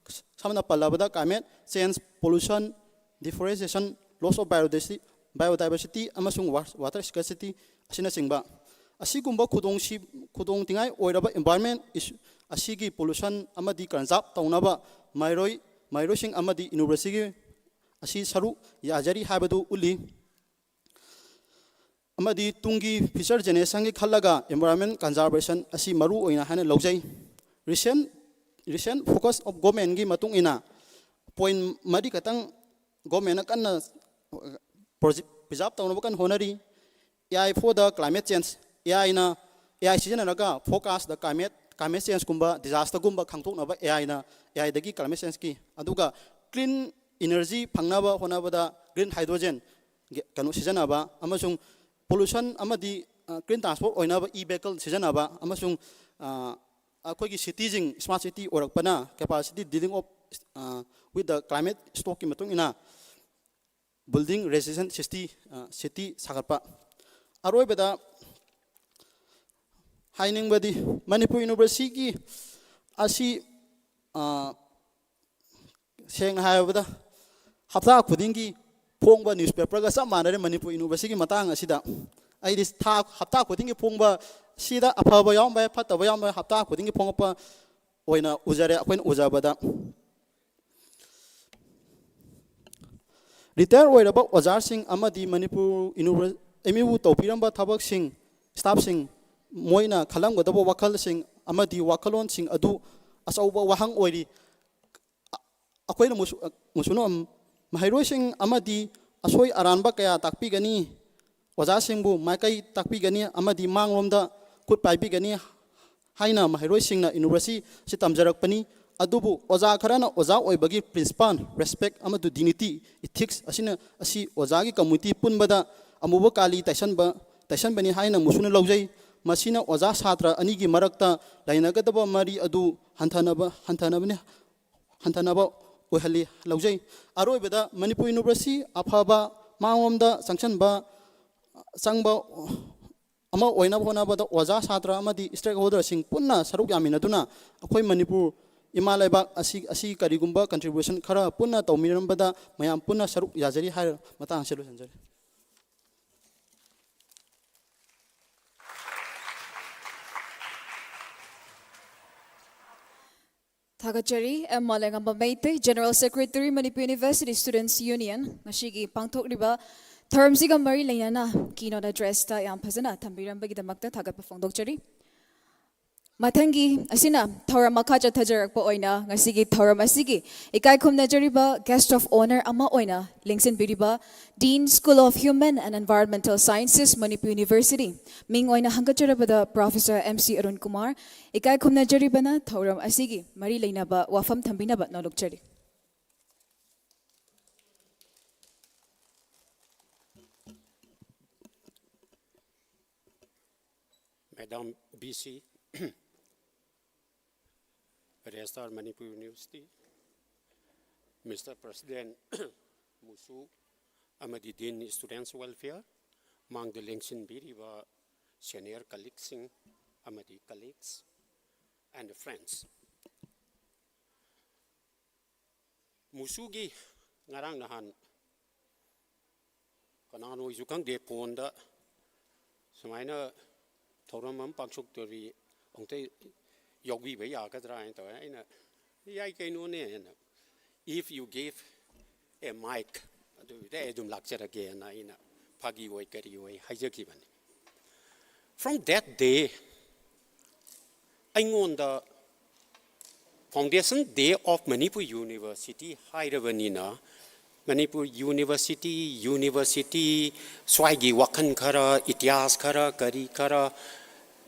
ꯁꯝꯅ ꯄꯜꯂꯕꯗ climate change, pollution, deforestation, loss of biodiversity, biodiversity ꯑꯃꯁꯨꯡ wa-, water scarcity ꯑꯁꯤꯅꯆꯤꯡꯕ ꯑꯁꯤꯒꯨꯝꯕ ꯈꯨꯗꯣꯡꯁꯤ-, ꯈꯨꯗꯣꯡꯊꯤꯅꯤꯡꯉꯥꯏ ꯑꯣꯏꯔꯕ environment issue ꯑꯁꯤꯒꯤ pollution ꯑꯃꯗꯤ conserve ꯇꯧꯅꯕ ꯃꯍꯩꯔꯣꯏ, ꯃꯍꯩꯔꯣꯏꯁꯤꯡ ꯑꯃꯗꯤ universityꯒꯤ ꯑꯁꯤ ꯁꯔꯨꯛ ꯌꯥꯖꯔꯤ ꯍꯥꯏꯕꯗꯨ ꯎꯠꯂꯤ꯫ ꯑꯃꯗꯤ ꯇꯨꯡꯒꯤ future generationꯒꯤ ꯈꯜꯂꯒ environment conservation ꯑꯁꯤ ꯃꯔꯨ ꯑꯣꯏꯅ ꯍꯥꯏꯅ ꯂꯧꯖꯩ꯫ Recent, recent focus of governmentꯒꯤ ꯃꯇꯨꯡ ꯏꯟꯅ point ꯃꯔꯤ ꯈꯛꯇꯪ governmentꯅ ꯀꯟꯅ project preserve ꯇꯧꯅꯕ ꯀꯟꯅ ꯍꯣꯠꯅꯔꯤ꯫ AI for the climate change, AIꯅ, AI ꯁꯤꯖꯤꯟꯅꯔꯒ forecast the climate, climate changeꯀꯨꯝꯕ disasterꯒꯨꯝꯕ ꯈꯪꯗꯣꯛꯅꯕ AIꯅ, AIꯗꯒꯤ climate changeꯀꯤ, ꯑꯗꯨꯒ clean energy ꯐꯪꯅꯕ ꯍꯣꯠꯅꯕꯗ green hydrogen ꯀꯩꯅꯣ ꯁꯤꯖꯤꯟꯅꯕ ꯑꯃꯁꯨꯡ pollution ꯑꯃꯗꯤ, ꯑ, clean transport ꯑꯣꯏꯅꯕ e-vehicle ꯁꯤꯖꯤꯟꯅꯕ ꯑꯃꯁꯨꯡ, ꯑ, ꯑꯩꯈꯣꯏꯒꯤ cityꯁꯤꯡ smart city ꯑꯣꯏꯔꯛꯄꯅ capacity dealing of, ꯑ, with the climate stockꯀꯤ ꯃꯇꯨꯡ ꯏꯟꯅ building resistant city, ꯑ, city ꯁꯥꯒꯠꯄ꯫ ꯑꯔꯣꯏꯕꯗ ꯍꯥꯏꯅꯤꯡꯕꯗꯤ ꯃꯅꯤꯄꯨꯔ universityꯒꯤ ꯑꯁꯤ, ꯑ, ꯁꯦꯡꯅ ꯍꯥꯏꯔꯕꯗ ꯍꯞꯇꯥ ꯈꯨꯗꯤꯡꯒꯤ ꯐꯣꯡꯕ newspaperꯒ ꯆꯞ ꯃꯥꯟꯅꯔꯦ ꯃꯅꯤꯄꯨꯔ universityꯒꯤ ꯃꯇꯥꯡ ꯑꯁꯤꯗ꯫ ꯑꯩꯗꯤ ꯊꯥ, ꯍꯞꯇꯥ ꯈꯨꯗꯤꯡꯒꯤ ꯐꯣꯡꯕ ꯁꯤꯗ ꯑꯐꯕ ꯌꯥꯎꯔꯝꯕ ꯌꯥꯏ, ꯐꯠꯇꯕ ꯌꯥꯎꯔꯝꯕ ꯌꯥꯏ, ꯍꯞꯇꯥ ꯈꯨꯗꯤꯡꯒꯤ ꯐꯣꯡꯉꯛꯄ ꯑꯣꯏꯅ ꯎꯖꯔꯦ ꯑꯩꯈꯣꯏꯅ ꯎꯖꯕꯗ꯫ Retire ꯑꯣꯏꯔꯕ ꯑꯣꯖꯥꯁꯤꯡ ꯑꯃꯗꯤ ꯃꯅꯤꯄꯨꯔ ꯌꯨꯅꯤꯚꯔ-, MU ꯇꯧꯕꯤꯔꯝꯕ ꯊꯕꯛꯁꯤꯡ, staffꯁꯤꯡ, ꯃꯣꯏꯅ ꯈꯜꯂꯝꯒꯗꯕ ꯋꯥꯈꯜꯁꯤꯡ ꯑꯃꯗꯤ ꯋꯥꯈꯜꯂꯣꯟꯁꯤꯡ ꯑꯗꯨ ꯑꯆꯧꯕ ꯋꯥꯍꯪ ꯑꯣꯏꯔꯤ꯫ ꯑꯩꯈꯣꯏꯅ ꯃꯨꯁꯨ-, ꯃꯨꯁꯨꯅꯨ ꯃꯍꯩꯔꯣꯏꯁꯤꯡ ꯑꯃꯗꯤ ꯑꯁꯣꯏ ꯑꯔꯥꯟꯕ ꯀꯌꯥ ꯇꯥꯛꯄꯤꯒꯅꯤ꯫ ꯑꯣꯖꯥꯁꯤꯡꯕꯨ ꯃꯥꯏꯀꯩ ꯇꯥꯛꯄꯤꯒꯅꯤ ꯑꯃꯗꯤ ꯃꯥꯡꯂꯣꯝꯗ ꯈꯨꯠ ꯄꯥꯏꯕꯤꯒꯅꯤ ꯍꯥꯏꯅ ꯃꯍꯩꯔꯣꯏꯁꯤꯡꯅ university ꯑꯁꯤ ꯇꯝꯖꯔꯛꯄꯅꯤ꯫ ꯑꯗꯨꯕꯨ ꯑꯣꯖꯥ ꯈꯔꯅ ꯑꯣꯖꯥ ꯑꯣꯏꯕꯒꯤ principle, respect ꯑꯃꯗꯤ dignity, ethics ꯑꯁꯤꯅ, ꯑꯁꯤ ꯑꯣꯖꯥꯒꯤ community ꯄꯨꯟꯕꯗ ꯑꯃꯨꯕ ꯀꯥꯂꯤ ꯇꯩꯁꯟꯕ, ꯇꯩꯁꯟꯕꯅꯤ ꯍꯥꯏꯅ ꯃꯨꯁꯨꯅ ꯂꯧꯖꯩ꯫ ꯃꯁꯤꯅ ꯑꯣꯖꯥ ꯁꯥꯇ꯭ꯔ ꯑꯅꯤꯒꯤ ꯃꯔꯛꯇ ꯂꯩꯅꯒꯗꯕ ꯃꯔꯤ ꯑꯗꯨ ꯍꯟꯊꯅꯕ, ꯍꯟꯊꯅꯕꯅꯤ, ꯍꯟꯊꯅꯕ ꯑꯣꯏꯍꯜꯂꯤ ꯂꯧꯖꯩ꯫ ꯑꯔꯣꯏꯕꯗ, ꯃꯅꯤꯄꯨꯔ ꯌꯨꯅꯤꯚꯔꯁꯤꯇꯤ ꯑꯐꯕ ꯃꯥꯡꯂꯣꯝꯗ ꯆꯪꯁꯤꯟꯕ, ꯆꯪꯕ ꯑꯃ ꯑꯣꯏꯅꯕ ꯍꯣꯠꯅꯕꯗ ꯑꯣꯖꯥ, ꯁꯥꯇ꯭ꯔ ꯑꯃꯗꯤ stakeholderꯁꯤꯡ ꯄꯨꯟꯅ ꯁꯔꯨꯛ ꯌꯥꯃꯤꯟꯅꯗꯨꯅ ꯑꯩꯈꯣꯏ ꯃꯅꯤꯄꯨꯔ ꯏꯃꯥ ꯂꯩꯕꯥꯛ ꯑꯁꯤ, ꯑꯁꯤ ꯀꯔꯤꯒꯨꯝꯕ contribution ꯈꯔ ꯄꯨꯟꯅ ꯇꯧꯃꯤꯟꯅꯔꯝꯕꯗ ꯃꯌꯥꯝ ꯄꯨꯟꯅ ꯁꯔꯨꯛ ꯌꯥꯖꯔꯤ ꯍꯥꯏꯔ ꯃꯇꯥꯡ ꯑꯁꯤꯗ ꯂꯣꯏꯁꯤꯟꯖꯔꯤ꯫ ꯊꯥꯒꯠꯆꯔꯤ꯫ M Malemngambam Meitei, General Secretary, Manipur University Students' Union, ꯉꯁꯤꯒꯤ ꯄꯥꯡꯊꯣꯛꯂꯤꯕ ꯊꯧꯔꯝꯁꯤꯒ ꯃꯔꯤ ꯂꯩꯅꯅ keynote addressꯇ ꯌꯥꯝ ꯐꯖꯅ ꯊꯝꯕꯤꯔꯝꯕꯒꯤꯗꯃꯛꯇ ꯊꯥꯒꯠꯄ ꯐꯣꯡꯗꯣꯛꯆꯔꯤ꯫ ꯃꯊꯪꯒꯤ ꯑꯁꯤꯅ ꯊꯧꯔꯝ ꯃꯈꯥ ꯆꯠꯊꯖꯔꯛꯄ ꯑꯣꯏꯅ ꯉꯁꯤꯒꯤ ꯊꯧꯔꯝ ꯑꯁꯤꯒꯤ ꯏꯀꯥꯏ ꯈꯨꯝꯅꯖꯔꯤꯕ guest of honour ꯑꯃ ꯑꯣꯏꯅ ꯂꯦꯡꯁꯤꯟꯕꯤꯔꯤꯕ Dean, School of Human and Environmental Sciences, Manipur University, ꯃꯤꯡ ꯑꯣꯏꯅ ꯍꯪꯒꯠꯆꯔꯕꯗ Professor M C Arun Kumar, ꯏꯀꯥꯏ ꯈꯨꯝꯅꯖꯔꯤꯕꯅ ꯊꯧꯔꯝ ꯑꯁꯤꯒꯤ ꯃꯔꯤ ꯂꯩꯅꯕ ꯋꯥꯐꯝ ꯊꯝꯕꯤꯅꯕ ꯅꯣꯂꯨꯛꯆꯔꯤ꯫ Madam V C, Registrar Manipur University, Mister President ꯃꯨꯁꯨ ꯑꯃꯗꯤ Dean Students Welfare, ꯃꯥꯡꯗ ꯂꯦꯡꯁꯤꯟꯕꯤꯔꯤꯕ senior colleagueꯁꯤꯡ ꯑꯃꯗꯤ colleagues and friends꯫ ꯃꯨꯁꯨꯒꯤ ꯉꯔꯥꯡ ꯅꯍꯥꯟ ꯀꯅꯥꯅꯣꯁꯨ ꯈꯪꯗꯦ, ꯐꯣꯟꯗ ꯁꯨꯃꯥꯏꯅ ꯊꯧꯔꯝ ꯑꯃ ꯄꯥꯡꯊꯣꯛꯇꯣꯔꯤ, ꯑꯃꯨꯛꯇ ꯌꯥꯎꯕꯤꯕ ꯌꯥꯒꯗ꯭ꯔꯥ ꯍꯥꯏꯅ ꯇꯧꯋꯦ꯫ ꯑꯩꯅ, "ꯌꯥꯏ ꯀꯩꯅꯣꯅꯦ" ꯍꯥꯏꯅ, "If you give a mic, ꯑꯗꯨꯗꯤ ꯑꯩ ꯑꯗꯨꯝ ꯂꯥꯛꯆꯔꯒꯦꯅ" ꯑꯩꯅ ꯐꯥꯒꯤ ꯑꯣꯏ ꯀꯔꯤ ꯑꯣꯏ ꯍꯥꯏꯖꯈꯤꯕꯅꯤ꯫ From that day, ꯑꯩꯉꯣꯟꯗ Foundation Day of Manipur University ꯍꯥꯏꯔꯕꯅꯤꯅ, ꯃꯅꯤꯄꯨꯔ ꯌꯨꯅꯤꯚꯔꯁꯤꯇꯤ, ꯌꯨꯅꯤꯚꯔꯁꯤꯇꯤ, ꯁ꯭ꯋꯥꯏꯒꯤ ꯋꯥꯈꯜ ꯈꯔ, ꯏꯇꯤꯍꯥꯁ ꯈꯔ, ꯀꯔꯤ ꯈꯔ,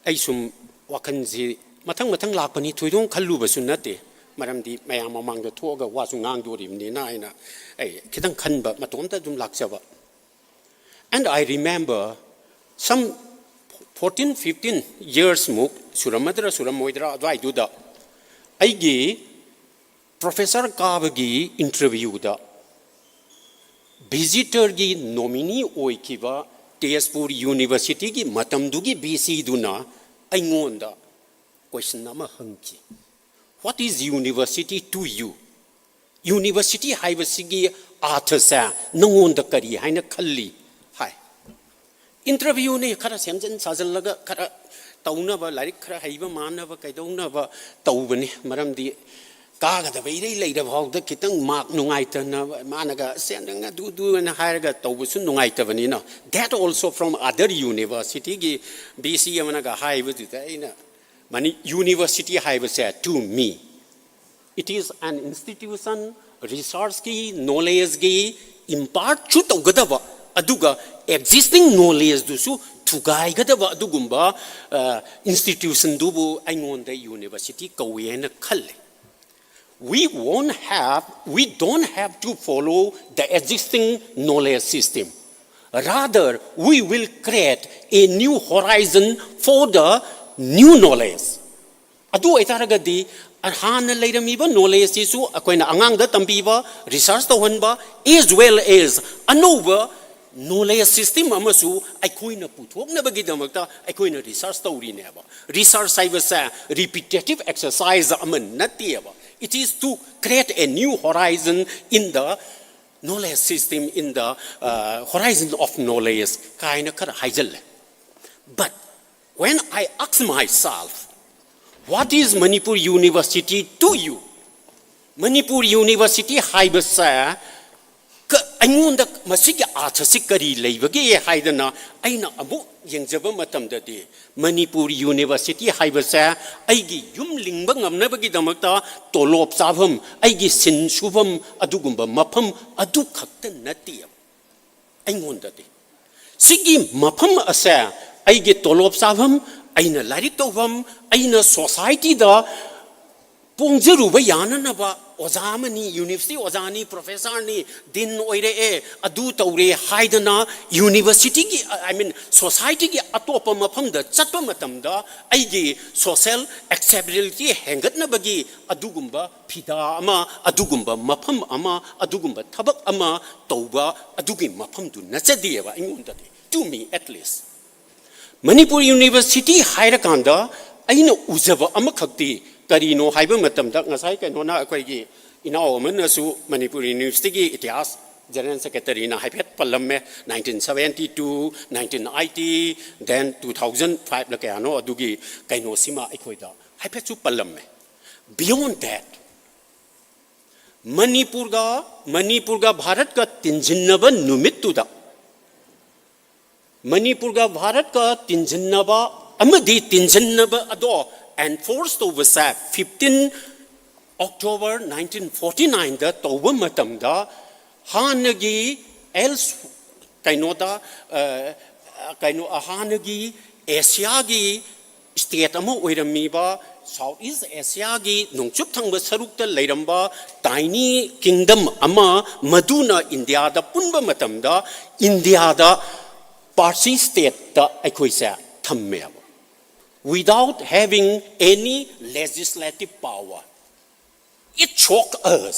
ꯑꯩ ꯁꯨꯝ ꯋꯥꯈꯜꯁꯤ ꯃꯊꯪ ꯃꯊꯪ ꯂꯥꯛꯄꯅꯤ, ꯊꯣꯏꯗꯣꯛꯅ ꯈꯜꯂꯨꯕꯁꯨ ꯅꯠꯇꯦ꯫ ꯃꯔꯝꯗꯤ ꯃꯌꯥꯝ ꯃꯃꯥꯡꯗ ꯊꯣꯛꯑꯒ ꯋꯥꯁꯨ ꯉꯥꯡꯗꯣꯔꯤꯕꯅꯤꯅ ꯍꯥꯏꯅ ꯑꯩ ꯈꯤꯇꯪ ꯈꯟꯕ, ꯃꯇꯣꯝꯇ ꯑꯗꯨꯝ ꯂꯥꯛꯆꯕ꯫ And I remember some Fourteen fifteen years ꯃꯨꯛ ꯁꯨꯔꯝꯃꯗ꯭ꯔꯥ ꯁꯨꯔꯝꯃꯣꯏꯗ꯭ꯔꯥ ꯑꯗꯨꯋꯥꯏꯗꯨꯗ ꯑꯩꯒꯤ professor ꯀꯥꯕꯒꯤ interview ꯗ visitor ꯒꯤ nominee ꯑꯣꯏꯈꯤꯕ ꯇꯦꯖꯄꯨꯔ University ꯒꯤ ꯃꯇꯝꯗꯨꯒꯤ V C ꯗꯨꯅ ꯑꯩꯉꯣꯟꯗ question ꯑꯃ ꯍꯪꯈꯤ: "What is university to you? University ꯍꯥꯏꯕꯁꯤꯒꯤ ꯑꯥꯔꯊꯁꯦ ꯅꯪꯉꯣꯟꯗ ꯀꯔꯤ ꯍꯥꯏꯅ ꯈꯜꯂꯤ?" ꯍꯥꯏ꯫ Interview ꯅꯤ, ꯈꯔ ꯁꯦꯝꯖꯤꯟ ꯁꯥꯖꯤꯜꯂꯒ, ꯈꯔ ꯇꯧꯅꯕ, ꯂꯥꯏꯔꯤꯛ ꯈꯔ ꯍꯩꯕ ꯃꯥꯟꯅꯕ ꯀꯩꯗꯧꯅꯕ ꯇꯧꯕꯅꯤ꯫ ꯃꯔꯝꯗꯤ ꯀꯥꯒꯗꯕ ꯏꯔꯩ ꯂꯩꯔꯕ ꯐꯥꯎꯗ ꯈꯤꯇꯪ mark ꯅꯨꯡꯉꯥꯏꯇꯅꯕ, ꯃꯥꯅꯒ "ꯁꯦ ꯅꯪ ꯑꯗꯨꯗꯨ" ꯑꯅ ꯍꯥꯏꯔꯒ ꯇꯧꯕꯁꯨ ꯅꯨꯡꯉꯥꯏꯇꯕꯅꯤꯅ꯫ That also from other university ꯒꯤ V C ꯑꯃꯅꯒ ꯍꯥꯏꯕꯗꯨꯗ ꯑꯩꯅ, "ꯃꯅꯤ-, university ꯍꯥꯏꯕꯁꯦ to me, it is an institution, research ꯀꯤ, knowledge ꯀꯤ impart ꯁꯨ ꯇꯧꯒꯗꯕ, ꯑꯗꯨꯒ existing knowledge ꯗꯨꯁꯨ ꯊꯨꯒꯥꯏꯒꯗꯕ ꯑꯗꯨꯒꯨꯝꯕ, ꯑ, institution ꯗꯨꯕꯨ ꯑꯩꯉꯣꯟꯗ university ꯀꯧꯏ ꯍꯥꯏꯅ ꯈꯜꯂꯤ꯫ We won't have, we don't have to follow the existing knowledge system. Rather, we will create a new horizon for the new knowledge." ꯑꯗꯨ ꯑꯣꯏꯇꯥꯔꯒꯗꯤ, ꯍꯥꯟꯅ ꯂꯩꯔꯝꯃꯤꯕ knowledge ꯁꯤꯁꯨ ꯑꯩꯈꯣꯏꯅ ꯑꯉꯥꯡꯗ ꯇꯝꯕꯤꯕ, research ꯇꯧꯍꯟꯕ, as well as ꯑꯅꯧꯕ knowledge system ꯑꯃꯁꯨ ꯑꯩꯈꯣꯏꯅ ꯄꯨꯊꯣꯛꯅꯕꯒꯤꯗꯃꯛꯇ ꯑꯩꯈꯣꯏꯅ research ꯇꯧꯔꯤꯅꯦꯕ꯫ Research ꯍꯥꯏꯕꯁꯦ repetitive exercise ꯑꯃ ꯅꯠꯇꯦꯕ꯫ It is to create a new horizon in the knowledge system, in the, uh, horizon of knowledge ꯀꯥꯏꯅ ꯈꯔ ꯍꯥꯏꯖꯜꯂꯦ꯫ But when I ask myself, "What is Manipur University to you?" Manipur University ꯍꯥꯏꯕꯁꯦ ꯀ-, ꯑꯩꯉꯣꯟꯗ ꯃꯁꯤꯒꯤ ꯑꯥꯔꯊꯁꯤ ꯀꯔꯤ ꯂꯩꯕꯒꯦ ꯍꯥꯏꯗꯅ ꯑꯩꯅ ꯑꯃꯨꯛ ꯌꯦꯡꯖꯕ ꯃꯇꯝꯗꯗꯤ, Manipur University ꯍꯥꯏꯕꯁꯦ ꯑꯩꯒꯤ ꯌꯨꯝ ꯂꯤꯡꯕ ꯉꯝꯅꯕꯒꯤꯗꯃꯛꯇ ꯇꯣꯂꯣꯞ ꯆꯥꯐꯝ, ꯑꯩꯒꯤ ꯁꯤꯟ ꯁꯨꯐꯝ, ꯑꯗꯨꯒꯨꯝꯕ ꯃꯐꯝ ꯑꯗꯨ ꯈꯛꯇ ꯅꯠꯇꯦ꯫ ꯑꯩꯉꯣꯟꯗꯗꯤ ꯁꯤꯒꯤ ꯃꯐꯝ ꯑꯁꯦ ꯑꯩꯒꯤ ꯇꯣꯂꯣꯞ ꯆꯥꯐꯝ, ꯑꯩꯅ ꯂꯥꯏꯔꯤꯛ ꯇꯧꯐꯝ, ꯑꯩꯅ society ꯗ ꯄꯣꯡꯖꯔꯨꯕ ꯌꯥꯅꯅꯕ ꯑꯣꯖꯥ ꯑꯃꯅꯤ, university ꯑꯣꯖꯥꯅꯤ, professor ꯅꯤ, dean ꯑꯣꯏꯔꯛꯑꯦ, ꯑꯗꯨ ꯇꯧꯔꯦ ꯍꯥꯏꯗꯅ university ꯒꯤ, I mean, society ꯒꯤ ꯑꯇꯣꯞꯄ ꯃꯐꯝꯗ ꯆꯠꯄ ꯃꯇꯝꯗ ꯑꯩꯒꯤ social acceptability ꯍꯦꯟꯒꯠꯅꯕꯒꯤ ꯑꯗꯨꯒꯨꯝꯕ ꯐꯤꯗꯥ ꯑꯃ, ꯑꯗꯨꯒꯨꯝꯕ ꯃꯐꯝ ꯑꯃ, ꯑꯗꯨꯒꯨꯝꯕ ꯊꯕꯛ ꯑꯃ ꯇꯧꯕ, ꯑꯗꯨꯒꯤ ꯃꯐꯝꯗꯨ ꯅꯠꯆꯗꯦꯕ ꯑꯩꯉꯣꯟꯗꯗꯤ, to me at least꯫ Manipur University ꯍꯥꯏꯔꯀꯥꯟꯗ ꯑꯩꯅ ꯎꯖꯕ ꯑꯃꯈꯛꯇꯤ ꯀꯔꯤꯅꯣ ꯍꯥꯏꯕ ꯃꯇꯝꯗ, ꯉꯁꯥꯏ ꯀꯩꯅꯣꯅ, ꯑꯩꯈꯣꯏꯒꯤ ꯏꯅꯥꯎ ꯑꯃꯅꯁꯨ ꯃꯅꯤꯄꯨꯔ University ꯒꯤ ꯏꯇꯤꯍꯥꯁ General Secretary ꯅ ꯍꯥꯏꯐꯦꯠ ꯄꯜꯂꯝꯃꯦ, nineteen seventy two, nineteen eighty, then two thousand five ꯂ ꯀꯌꯥꯅꯣ ꯑꯗꯨꯒꯤ ꯀꯩꯅꯣꯁꯤꯃ ꯑꯩꯈꯣꯏꯗ ꯍꯥꯏꯐꯦꯠꯁꯨ ꯄꯜꯂꯝꯃꯦ꯫ Beyond that, ꯃꯅꯤꯄꯨꯔꯒ, ꯃꯅꯤꯄꯨꯔꯒ ꯚꯥꯔꯠꯀ ꯇꯤꯟꯁꯤꯟꯅꯕ ꯅꯨꯃꯤꯠꯇꯨꯗ, ꯃꯅꯤꯄꯨꯔꯒ ꯚꯥꯔꯠꯀ ꯇꯤꯟꯁꯤꯟꯅꯕ ꯑꯃꯗꯤ ꯇꯤꯟꯁꯤꯟꯅꯕ ꯑꯗꯣ enforce ꯇꯧꯕꯁꯦ fifteen October nineteen forty nine ꯗ ꯇꯧꯕ ꯃꯇꯝꯗ, ꯍꯥꯟꯅꯒꯤ else, ꯀꯩꯅꯣꯗ, ꯑ, ꯀꯩꯅꯣ, ꯍꯥꯟꯅꯒꯤ ꯑꯦꯁꯤꯌꯥꯒꯤ state ꯑꯃ ꯑꯣꯏꯔꯝꯃꯤꯕ, South East Asia ꯒꯤ ꯅꯣꯡꯆꯨꯞ ꯊꯪꯕ ꯁꯔꯨꯛꯇ ꯂꯩꯔꯝꯕ tiny kingdom ꯑꯃ, ꯃꯗꯨꯅ ꯏꯟꯗꯤꯌꯥꯗ ꯄꯨꯟꯕ ꯃꯇꯝꯗ, ꯏꯟꯗꯤꯌꯥꯗ Parsi state ꯇ ꯑꯩꯈꯣꯏꯁꯦ ꯊꯝꯃꯦꯕ, without having any legislative power. It shocked us.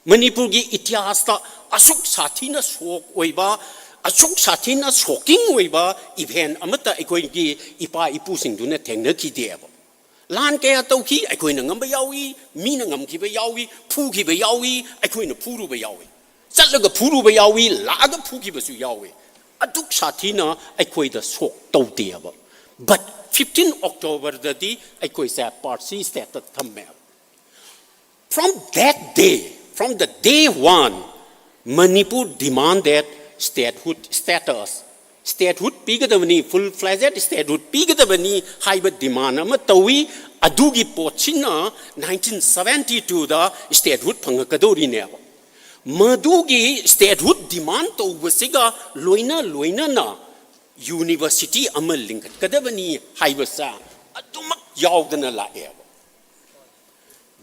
ꯃꯅꯤꯄꯨꯔꯒꯤ ꯏꯇꯤꯍꯥꯁꯇ ꯑꯁꯨꯛ ꯁꯥꯊꯤꯅ shock ꯑꯣꯏꯕ, ꯑꯁꯨꯛ ꯁꯥꯊꯤꯅ shocking ꯑꯣꯏꯕ event ꯑꯃꯠꯇ ꯑꯩꯈꯣꯏꯒꯤ ꯏꯄꯥ ꯏꯄꯨꯁꯤꯡꯗꯨꯅ ꯊꯦꯡꯅꯈꯤꯗꯦꯕ꯫ ꯂꯥꯟ ꯀꯌꯥ ꯇꯧꯈꯤ, ꯑꯩꯈꯣꯏꯅ ꯉꯝꯕ ꯌꯥꯎꯏ, ꯃꯤꯅ ꯉꯝꯈꯤꯕ ꯌꯥꯎꯏ, ꯐꯨꯈꯤꯕ ꯌꯥꯎꯏ, ꯑꯩꯈꯣꯏꯅ ꯐꯨꯔꯨꯕ ꯌꯥꯎꯏ, ꯆꯠꯂꯒ ꯐꯨꯔꯨꯕ ꯌꯥꯎꯏ, ꯂꯥꯛꯑꯒ ꯐꯨꯈꯤꯕꯁꯨ ꯌꯥꯎꯏ꯫ ꯑꯗꯨꯛ ꯁꯥꯊꯤꯅ ꯑꯩꯈꯣꯏꯗ shock ꯇꯧꯗꯦꯕ꯫ But fifteen October ꯗꯗꯤ ꯑꯩꯈꯣꯏꯁꯦ Parsi state ꯇ ꯊꯝꯃꯦꯕ꯫ From that day, from the day one, Manipur demanded statehood status. Statehood ꯄꯤꯒꯗꯕꯅꯤ, full fledged statehood ꯄꯤꯒꯗꯕꯅꯤ ꯍꯥꯏꯕ demand ꯑꯃ ꯇꯧꯏ꯫ ꯑꯗꯨꯒꯤ ꯄꯣꯠꯁꯤꯅ nineteen seventy two ꯗ statehood ꯐꯪꯉꯛꯀꯗꯧꯔꯤꯅꯦꯕ꯫ ꯃꯗꯨꯒꯤ statehood demand ꯇꯧꯕꯁꯤꯒ ꯂꯣꯏꯅ ꯂꯣꯏꯅꯅ university ꯑꯃ ꯂꯤꯡꯈꯠꯀꯗꯕꯅꯤ ꯍꯥꯏꯕꯁꯦ ꯑꯗꯨꯃꯛ ꯌꯥꯎꯗꯅ ꯂꯥꯛꯑꯦꯕ꯫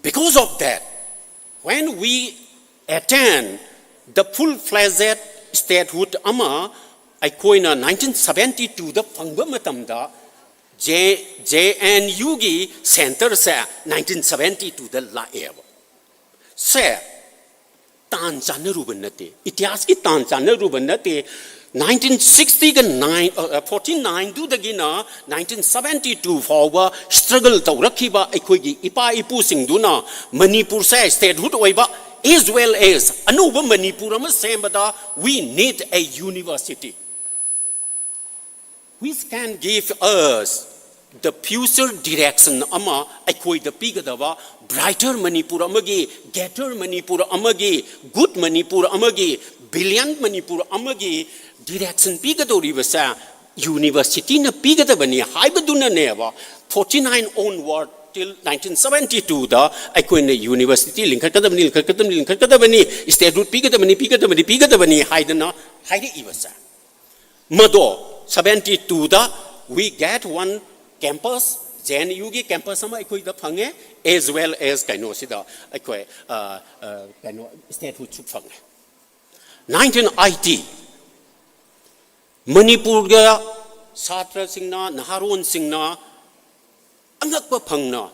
Because of that, When we attain the full-fledged statehood ꯑꯃ ꯑꯩꯈꯣꯏꯅ nineteen seventy-twoꯗ ꯐꯪꯕ ꯃꯇꯝꯗ, J, JNUꯒꯤ centreꯁꯦ nineteen seventy-twoꯗ ꯂꯥꯛꯑꯦꯕ꯫ ꯁꯦ ꯇꯥꯟ ꯆꯥꯟꯅꯔꯨꯕ ꯅꯠꯇꯦ, ꯏꯇꯤꯍꯥꯁꯀꯤ ꯇꯥꯟ ꯆꯥꯟꯅꯔꯨꯕ ꯅꯠꯇꯦ꯫ Nineteen sixty-nine, forty-nineꯗꯨꯗꯒꯤꯅ nineteen seventy-two ꯐꯥꯎꯕ struggle ꯇꯧꯔꯛꯈꯤꯕ ꯑꯩꯈꯣꯏꯒꯤ ꯏꯄꯥ ꯏꯄꯨꯁꯤꯡꯗꯨꯅ ꯃꯅꯤꯄꯨꯔꯁꯦ statehood ꯑꯣꯏꯕ, as well as ꯑꯅꯧꯕ ꯃꯅꯤꯄꯨꯔ ꯑꯃ ꯁꯦꯝꯕꯗ we need a university which can give us the future direction ꯑꯃ, ꯑꯩꯈꯣꯏꯗ ꯄꯤꯒꯗꯕ brighter ꯃꯅꯤꯄꯨꯔ ꯑꯃꯒꯤ, greater ꯃꯅꯤꯄꯨꯔ ꯑꯃꯒꯤ, good ꯃꯅꯤꯄꯨꯔ ꯑꯃꯒꯤ, brilliant ꯃꯅꯤꯄꯨꯔ ꯑꯃꯒꯤ direction ꯄꯤꯒꯗꯧꯔꯤꯕꯁꯦ universityꯅ ꯄꯤꯒꯗꯕꯅꯤ ꯍꯥꯏꯕꯗꯨꯅꯅꯦꯕ, forty-nine onward till nineteen seventy-twoꯗ ꯑꯩꯈꯣꯏꯅ university ꯂꯤꯡꯈꯠꯀꯗꯕꯅꯤ, ꯂꯤꯡꯈꯠꯀꯗꯕꯅꯤ, ꯂꯤꯡꯈꯠꯀꯗꯕꯅꯤ, statehood ꯄꯤꯒꯗꯕꯅꯤ, ꯄꯤꯒꯗꯕꯅꯤ, ꯄꯤꯒꯗꯕꯅꯤ ꯍꯥꯏꯗꯅ ꯍꯥꯏꯔꯛꯏꯕꯁꯦ꯫ ꯃꯗꯣ seventy-twoꯗ we get one campus, JNUꯒꯤ campus ꯑꯃ ꯑꯩꯈꯣꯏꯗ ꯐꯪꯉꯦ, as well as ꯀꯩꯅꯣꯁꯤꯗ ꯑꯩꯈꯣꯏ, ꯑ, ꯑ, ꯀꯩꯅꯣ, statehoodꯁꯨ ꯐꯪꯉꯦ꯫ Nineteen eighty, ꯃꯅꯤꯄꯨꯔꯒ ꯁꯥꯇ꯭ꯔꯁꯤꯡꯅ, ꯅꯍꯥꯔꯣꯟꯁꯤꯡꯅ ꯑꯉꯛꯄ ꯐꯪꯅ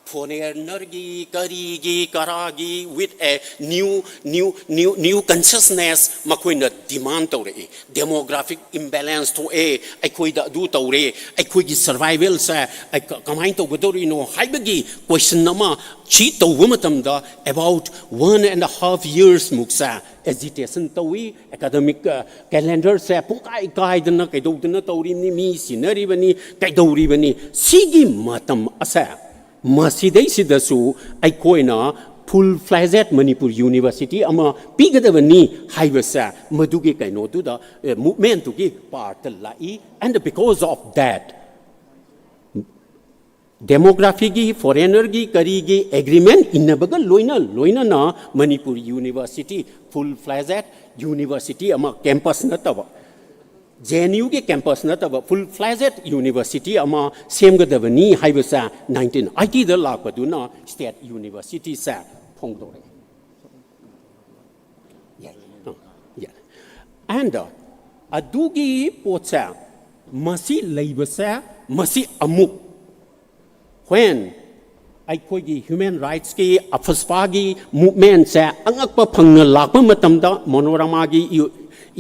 foreignerꯒꯤ, ꯀꯔꯤꯒꯤ, ꯀꯔꯥꯒꯤ, with a new, new, new, new consciousness ꯃꯈꯣꯏꯅ demand ꯇꯧꯔꯛꯏ꯫ Demographic imbalance ꯊꯣꯛꯑꯦ, ꯑꯩꯈꯣꯏꯗ ꯑꯗꯨ ꯇꯧꯔꯦ, ꯑꯩꯈꯣꯏꯒꯤ survivalꯁꯦ ꯑꯩ ꯀ-, ꯀꯃꯥꯏꯅ ꯇꯧꯒꯗꯧꯔꯤꯅꯣ ꯍꯥꯏꯕꯒꯤ question ꯑꯃ ꯁꯤ ꯇꯧꯕ ꯃꯇꯝꯗ about one and a half years ꯃꯨꯛꯁꯦ agitation ꯇꯧꯏ꯫ Academic, ꯑ, calendarꯁꯦ ꯄꯨꯡꯀꯥꯏ ꯀꯥꯏꯗꯅ ꯀꯩꯗꯧꯗꯅ ꯇꯧꯔꯤꯕꯅꯤ, ꯃꯤ ꯁꯤꯅꯔꯤꯕꯅꯤ, ꯀꯩꯗꯧꯔꯤꯕꯅꯤ꯫ ꯁꯤꯒꯤ ꯃꯇꯝ ꯑꯁꯦ ꯃꯁꯤꯗꯩꯁꯤꯗꯁꯨ ꯑꯩꯈꯣꯏꯅ full-fledged ꯃꯅꯤꯄꯨꯔ university ꯑꯃ ꯄꯤꯒꯗꯕꯅꯤ ꯍꯥꯏꯕꯁꯦ ꯃꯗꯨꯒꯤ ꯀꯩꯅꯣꯗꯨꯗ, ꯑ, movementꯇꯨꯒꯤ partꯇ ꯂꯥꯛꯏ꯫ And because of that, demographyꯒꯤ, foreignerꯒꯤ, ꯀꯔꯤꯒꯤ agreement ꯏꯟꯅꯕꯒ ꯂꯣꯏꯅ ꯂꯣꯏꯅꯅ ꯃꯅꯤꯄꯨꯔ university, full-fledged university ꯑꯃ, campus ꯅꯠꯇꯕ, JNUꯒꯤ campus ꯅꯠꯇꯕ full-fledged university ꯑꯃ ꯁꯦꯝꯒꯗꯕꯅꯤ ꯍꯥꯏꯕꯁꯦ nineteen eightyꯗ ꯂꯥꯛꯄꯗꯨꯅ state universityꯁꯦ ꯐꯣꯡꯗꯣꯔꯛꯏ꯫ And ꯑꯗꯨꯒꯤ ꯄꯣꯠꯁꯦ, ꯃꯁꯤ ꯂꯩꯕꯁꯦ, ꯃꯁꯤ ꯑꯃꯨꯛ when ꯑꯩꯈꯣꯏꯒꯤ human rightsꯀꯤ, ꯑꯐꯁꯄꯥꯒꯤ movementꯁꯦ ꯑꯉꯛꯄ ꯐꯪꯅ ꯂꯥꯛꯄ ꯃꯇꯝꯗ, ꯃꯣꯅꯣꯔꯃꯥꯒꯤ ꯏ-,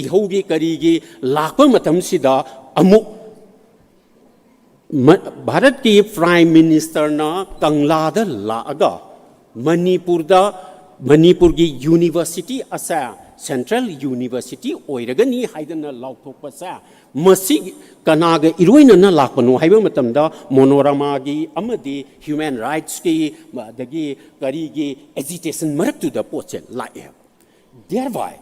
ꯏꯍꯧꯒꯤ ꯀꯔꯤꯒꯤ ꯂꯥꯛꯄ ꯃꯇꯝꯁꯤꯗ, ꯑꯃꯨꯛ ꯃ-, ꯚꯥꯔꯠꯀꯤ Prime Ministerꯅ ꯀꯪꯂꯥꯗ ꯂꯥꯛꯑꯒ ꯃꯅꯤꯄꯨꯔꯗ, ꯃꯅꯤꯄꯨꯔꯒꯤ university ꯑꯁꯦ central university ꯑꯣꯏꯔꯒꯅꯤ ꯍꯥꯏꯗꯅ ꯂꯥꯎꯊꯣꯛꯄꯁꯦ, ꯃꯁꯤ ꯀꯅꯥꯒ ꯏꯔꯣꯏꯅꯅ ꯂꯥꯛꯄꯅꯣ ꯍꯥꯏꯕ ꯃꯇꯝꯗ, ꯃꯣꯅꯣꯔꯃꯥꯒꯤ ꯑꯃꯗꯤ human rightsꯀꯤ, ꯑꯗꯒꯤ ꯀꯔꯤꯒꯤ agitation ꯃꯔꯛꯇꯨꯗ ꯄꯣꯠꯁꯦ ꯂꯥꯛꯑꯦ꯫ Thereby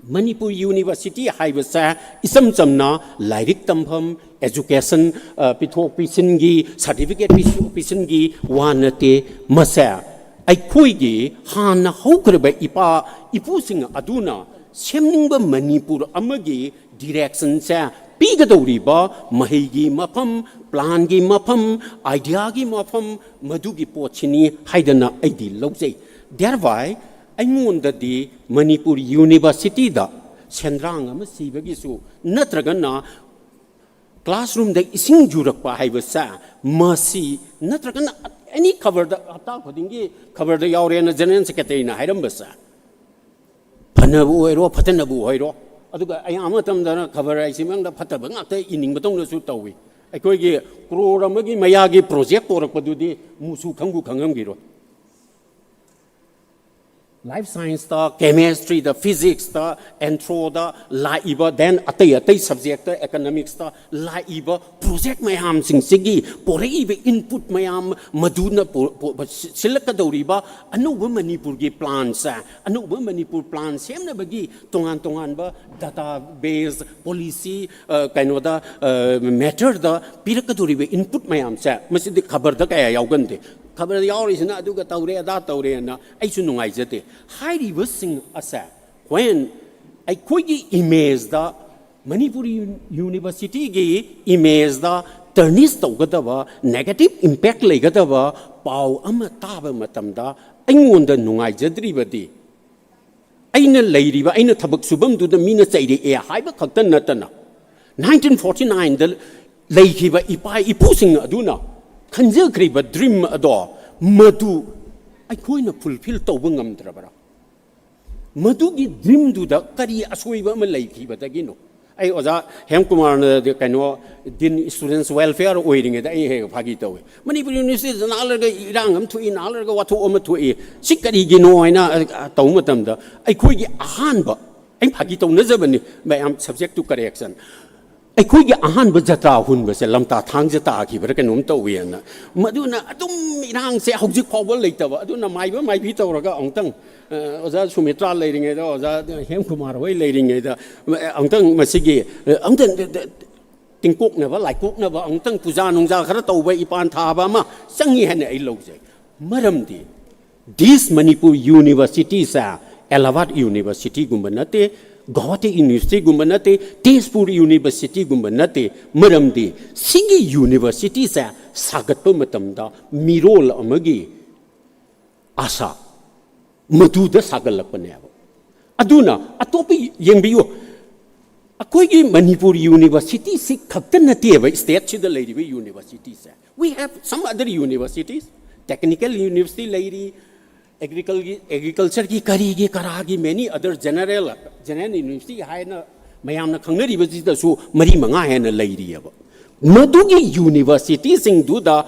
ꯃꯅꯤꯄꯨꯔ university ꯍꯥꯏꯕꯁꯦ ꯏꯆꯝ ꯆꯝꯅ ꯂꯥꯏꯔꯤꯛ ꯇꯝꯐꯝ, education, ꯑ, ꯄꯤꯊꯣꯛ ꯄꯤꯁꯤꯟꯒꯤ, certificate ꯄꯤꯊꯣꯛ ꯄꯤꯁꯤꯟꯒꯤ ꯋꯥ ꯅꯠꯇꯦ꯫ ꯃꯁꯦ ꯑꯩꯈꯣꯏꯒꯤ ꯍꯥꯟꯅ ꯍꯧꯈ꯭ꯔꯕ ꯏꯄꯥ ꯏꯄꯨꯁꯤꯡ ꯑꯗꯨꯅ ꯁꯦꯝꯅꯤꯡꯕ ꯃꯅꯤꯄꯨꯔ ꯑꯃꯒꯤ directionꯁꯦ ꯄꯤꯒꯗꯧꯔꯤꯕ ꯃꯍꯩꯒꯤ ꯃꯐꯝ, planꯒꯤ ꯃꯐꯝ, ideaꯒꯤ ꯃꯐꯝ, ꯃꯗꯨꯒꯤ ꯄꯣꯠꯁꯤꯅꯤ ꯍꯥꯏꯗꯅ ꯑꯩꯗꯤ ꯂꯧꯖꯩ꯫ Thereby ꯑꯩꯉꯣꯟꯗꯗꯤ ꯃꯅꯤꯄꯨꯔ universityꯗ ꯁꯦꯟꯗ꯭ꯔꯥꯡ ꯑꯃ ꯁꯤꯕꯒꯤꯁꯨ, ꯅꯠꯇ꯭ꯔꯒꯅ classroomꯗ ꯏꯁꯤꯡ ꯌꯨꯔꯛꯄ ꯍꯥꯏꯕꯁꯦ, ꯃꯁꯤ, ꯅꯠꯇ꯭ꯔꯒꯅ any ꯈꯕꯔꯗ, ꯍꯞꯇꯥ ꯈꯨꯗꯤꯡꯒꯤ ꯈꯕꯔꯗ ꯌꯥꯎꯔꯦꯅ general secretaryꯅ ꯍꯥꯏꯔꯝꯕꯁꯦ, ꯐꯅꯕꯨ ꯑꯣꯏꯔꯣ, ꯐꯠꯇꯅꯕꯨ ꯑꯣꯏꯔꯣ, ꯑꯗꯨꯒ ꯑꯌꯥꯝꯕ ꯃꯇꯝꯗꯅ ꯈꯕꯔ ꯍꯥꯏꯁꯤ ꯃꯅꯨꯡꯗ ꯐꯠꯇꯕ ꯉꯥꯛꯇ ꯏꯅꯤꯡꯕꯗꯧꯅꯁꯨ ꯇꯧꯏ꯫ ꯑꯩꯈꯣꯏꯒꯤ ꯀ꯭ꯔꯣꯔ ꯑꯃꯒꯤ ꯃꯌꯥꯒꯤ project ꯄꯨꯔꯛꯄꯗꯨꯗꯤ ꯃꯨꯁꯨ ꯈꯪꯕꯨ ꯈꯪꯉꯝꯈꯤꯔꯣꯏ꯫ Life scienceꯇ, chemistryꯗ, physicsꯇ, anthroꯗ ꯂꯥꯛꯏꯕ, then ꯑꯇꯩ ꯑꯇꯩ subjectꯇ, economicsꯇ ꯂꯥꯛꯏꯕ project ꯃꯌꯥꯝꯁꯤꯡꯁꯤꯒꯤ ꯄꯣꯔꯛꯏꯕ input ꯃꯌꯥꯝ ꯃꯗꯨꯅ ꯄꯨ-, ꯄꯨ-, ꯁꯤ-, ꯁꯤꯜꯂꯛꯀꯗꯧꯔꯤꯕ ꯑꯅꯧꯕ ꯃꯅꯤꯄꯨꯔꯒꯤ planꯁꯦ, ꯑꯅꯧꯕ ꯃꯅꯤꯄꯨꯔ plan ꯁꯦꯝꯅꯕꯒꯤ ꯇꯣꯉꯥꯟ ꯇꯣꯉꯥꯟꯕ data base, policy, ꯑ, ꯀꯩꯅꯣꯗ, ꯑ, matterꯗ ꯄꯤꯔꯛꯀꯗꯧꯔꯤꯕ input ꯃꯌꯥꯝꯁꯦ, ꯃꯁꯤꯗꯤ ꯈꯕꯔꯗ ꯀꯌꯥ ꯌꯥꯎꯒꯟꯗꯦ꯫ ꯈꯕꯔꯗ ꯌꯥꯎꯔꯤꯁꯤꯅ ꯑꯗꯨꯒ ꯇꯧꯔꯦ, ꯑꯗꯥ ꯇꯧꯔꯦꯅ ꯑꯩꯁꯨ ꯅꯨꯡꯉꯥꯏꯖꯗꯦ꯫ ꯍꯥꯏꯔꯤꯕꯁꯤꯡ ꯑꯁꯦ when ꯑꯩꯈꯣꯏꯒꯤ imageꯗ, ꯃꯅꯤꯄꯨꯔꯤ universityꯒꯤ imageꯗ tarnish ꯇꯧꯒꯗꯕ, negative impact ꯂꯩꯒꯗꯕ ꯄꯥꯎ ꯑꯃ ꯇꯥꯕ ꯃꯇꯝꯗ ꯑꯩꯉꯣꯟꯗ ꯅꯨꯡꯉꯥꯏꯖꯗ꯭ꯔꯤꯕꯗꯤ, ꯑꯩꯅ ꯂꯩꯔꯤꯕ, ꯑꯩꯅ ꯊꯕꯛ ꯁꯨꯐꯝꯗꯨꯗ ꯃꯤꯅ ꯆꯩꯔꯛꯑꯦ ꯍꯥꯏꯕ ꯈꯛꯇ ꯅꯠꯇꯅ, ꯅꯥꯏꯟꯇꯤꯟ ꯐꯣꯔꯇꯤ ꯅꯥꯏꯟꯗ ꯂꯩꯈꯤꯕ ꯏꯄꯥ ꯏꯄꯨꯁꯤꯡ ꯑꯗꯨꯅ ꯈꯟꯖꯈ꯭ꯔꯤꯕ ꯗ꯭ꯔꯤꯝ ꯑꯗꯣ, ꯃꯗꯨ ꯑꯩꯈꯣꯏꯅ ꯐꯨꯜꯐꯤꯜ ꯇꯧꯕ ꯉꯝꯗ꯭ꯔꯕ꯭ꯔꯥ? ꯃꯗꯨꯒꯤ ꯗ꯭ꯔꯤꯝꯗꯨꯗ ꯀꯔꯤ ꯑꯁꯣꯏꯕ ꯑꯃ ꯂꯩꯈꯤꯕꯗꯒꯤꯅꯣ? ꯑꯩ ꯑꯣꯖꯥ ꯍꯦꯝꯀꯨꯃꯥꯔꯅ ꯀꯩꯅꯣ, ꯗꯤꯟ ꯏꯁꯇꯨꯗꯦꯟꯁ ꯋꯦꯜꯐꯤꯌꯔ ꯑꯣꯏꯔꯤꯉꯩꯗ ꯑꯩ ꯍꯦꯛ ꯐꯥꯒꯤ ꯇꯧꯏ, ꯃꯅꯤꯄꯨꯔ ꯌꯨꯅꯤꯚꯔꯁꯤꯇꯤꯗ ꯅꯍꯥꯟ ꯂꯩꯔꯒ ꯏꯔꯥꯡ ꯑꯃ ꯊꯣꯛꯏ, ꯅꯍꯥꯟ ꯂꯩꯔꯒ ꯋꯥꯊꯣꯛ ꯑꯃ ꯊꯣꯛꯏ, ꯁꯤ ꯀꯔꯤꯒꯤꯅꯣ ꯍꯥꯏꯅ ꯇꯧꯕ ꯃꯇꯝꯗ, ꯑꯩꯈꯣꯏꯒꯤ ꯑꯍꯥꯟꯕ, ꯑꯩ ꯐꯥꯒꯤ ꯇꯧꯅꯖꯕꯅꯤ ꯃꯌꯥꯝ, subject to correction, ꯑꯩꯈꯣꯏꯒꯤ ꯑꯍꯥꯟꯕ ꯖꯇ꯭ꯔꯥ ꯍꯨꯟꯕꯁꯦ ꯂꯝꯇꯥ ꯊꯥꯡꯖ ꯇꯥꯈꯤꯕ꯭ꯔꯥ ꯀꯩꯅꯣꯝ ꯇꯧꯋꯦꯅ, ꯃꯗꯨꯅ ꯑꯗꯨꯝ ꯏꯔꯥꯡꯁꯦ ꯍꯧꯖꯤꯛ ꯐꯥꯎꯕ ꯂꯩꯇꯕ꯫ ꯑꯗꯨꯅ ꯃꯥꯏꯕ ꯃꯥꯏꯕꯤ ꯇꯧꯔꯒ ꯑꯃꯨꯛꯇꯪ, ꯑ, ꯑꯣꯖꯥ ꯁꯨꯃꯤꯇ꯭ꯔꯥ ꯂꯩꯔꯤꯉꯩꯗ, ꯑꯣꯖꯥ ꯍꯦꯝꯀꯨꯃꯥꯔ ꯍꯣꯏ ꯂꯩꯔꯤꯉꯩꯗ, ꯑꯃꯨꯛꯇꯪ ꯃꯁꯤꯒꯤ, ꯑ, ꯑꯃꯨꯛꯇꯪ ꯇꯤꯡꯀꯣꯛꯅꯕ ꯂꯥꯏꯀꯣꯛꯅꯕ, ꯑꯃꯨꯛꯇꯪ ꯄꯨꯖꯥ ꯅꯨꯡꯖꯥ ꯈꯔ ꯇꯧꯕ, ꯏꯄꯥꯟ ꯊꯥꯕ ꯑꯃ ꯆꯪꯉꯤ ꯍꯥꯏꯅ ꯑꯩ ꯂꯧꯖꯩ꯫ ꯃꯔꯝꯗꯤ ꯗꯤꯁ ꯃꯅꯤꯄꯨꯔ ꯌꯨꯅꯤꯚꯔꯁꯤꯇꯤꯁꯦ ꯑꯦꯂꯥꯍꯥꯕꯥꯗ ꯌꯨꯅꯤꯚꯔꯁꯤꯇꯤꯒꯨꯝꯕ ꯅꯠꯇꯦ, ꯒꯧꯍꯥꯇꯤ ꯌꯨꯅꯤꯚꯔꯁꯤꯇꯤꯒꯨꯝꯕ ꯅꯠꯇꯦ, ꯇꯦꯖꯄꯨꯔ ꯌꯨꯅꯤꯚꯔꯁꯤꯇꯤꯒꯨꯝꯕ ꯅꯠꯇꯦ꯫ ꯃꯔꯝꯗꯤ ꯁꯤꯒꯤ ꯌꯨꯅꯤꯚꯔꯁꯤꯇꯤꯁꯦ ꯁꯥꯒꯠꯄ ꯃꯇꯝꯗ ꯃꯤꯔꯣꯜ ꯑꯃꯒꯤ ꯑꯥꯁꯥ ꯃꯗꯨꯗ ꯁꯥꯒꯠꯂꯛꯄꯅꯦꯕ꯫ ꯑꯗꯨꯅ ꯑꯇꯣꯞꯄ ꯌꯦꯡꯕꯤꯌꯨ, ꯑꯩꯈꯣꯏꯒꯤ ꯃꯅꯤꯄꯨꯔ ꯌꯨꯅꯤꯚꯔꯁꯤꯇꯤꯁꯤ ꯈꯛꯇ ꯅꯠꯇꯦꯕ, ꯁ꯭ꯇꯦꯠꯁꯤꯗ ꯂꯩꯔꯤꯕ ꯌꯨꯅꯤꯚꯔꯁꯤꯇꯤꯁꯦ꯫ We have some other universities, technical university ꯂꯩꯔꯤ, ꯑꯦꯒ꯭ꯔꯤꯀꯜꯒꯤ, ꯑꯦꯒ꯭ꯔꯤꯀꯜꯆꯔꯒꯤ, ꯀꯔꯤꯒꯤ, ꯀꯔꯥꯒꯤ, many other general, general university ꯍꯥꯏꯅ ꯃꯌꯥꯝꯅ ꯈꯪꯅꯔꯤꯕꯁꯤꯗꯁꯨ ꯃꯔꯤ ꯃꯉꯥ ꯍꯦꯟꯅ ꯂꯩꯔꯤꯑꯕ꯫ ꯃꯗꯨꯒꯤ ꯌꯨꯅꯤꯚꯔꯁꯤꯇꯤꯁꯤꯡꯗꯨꯗ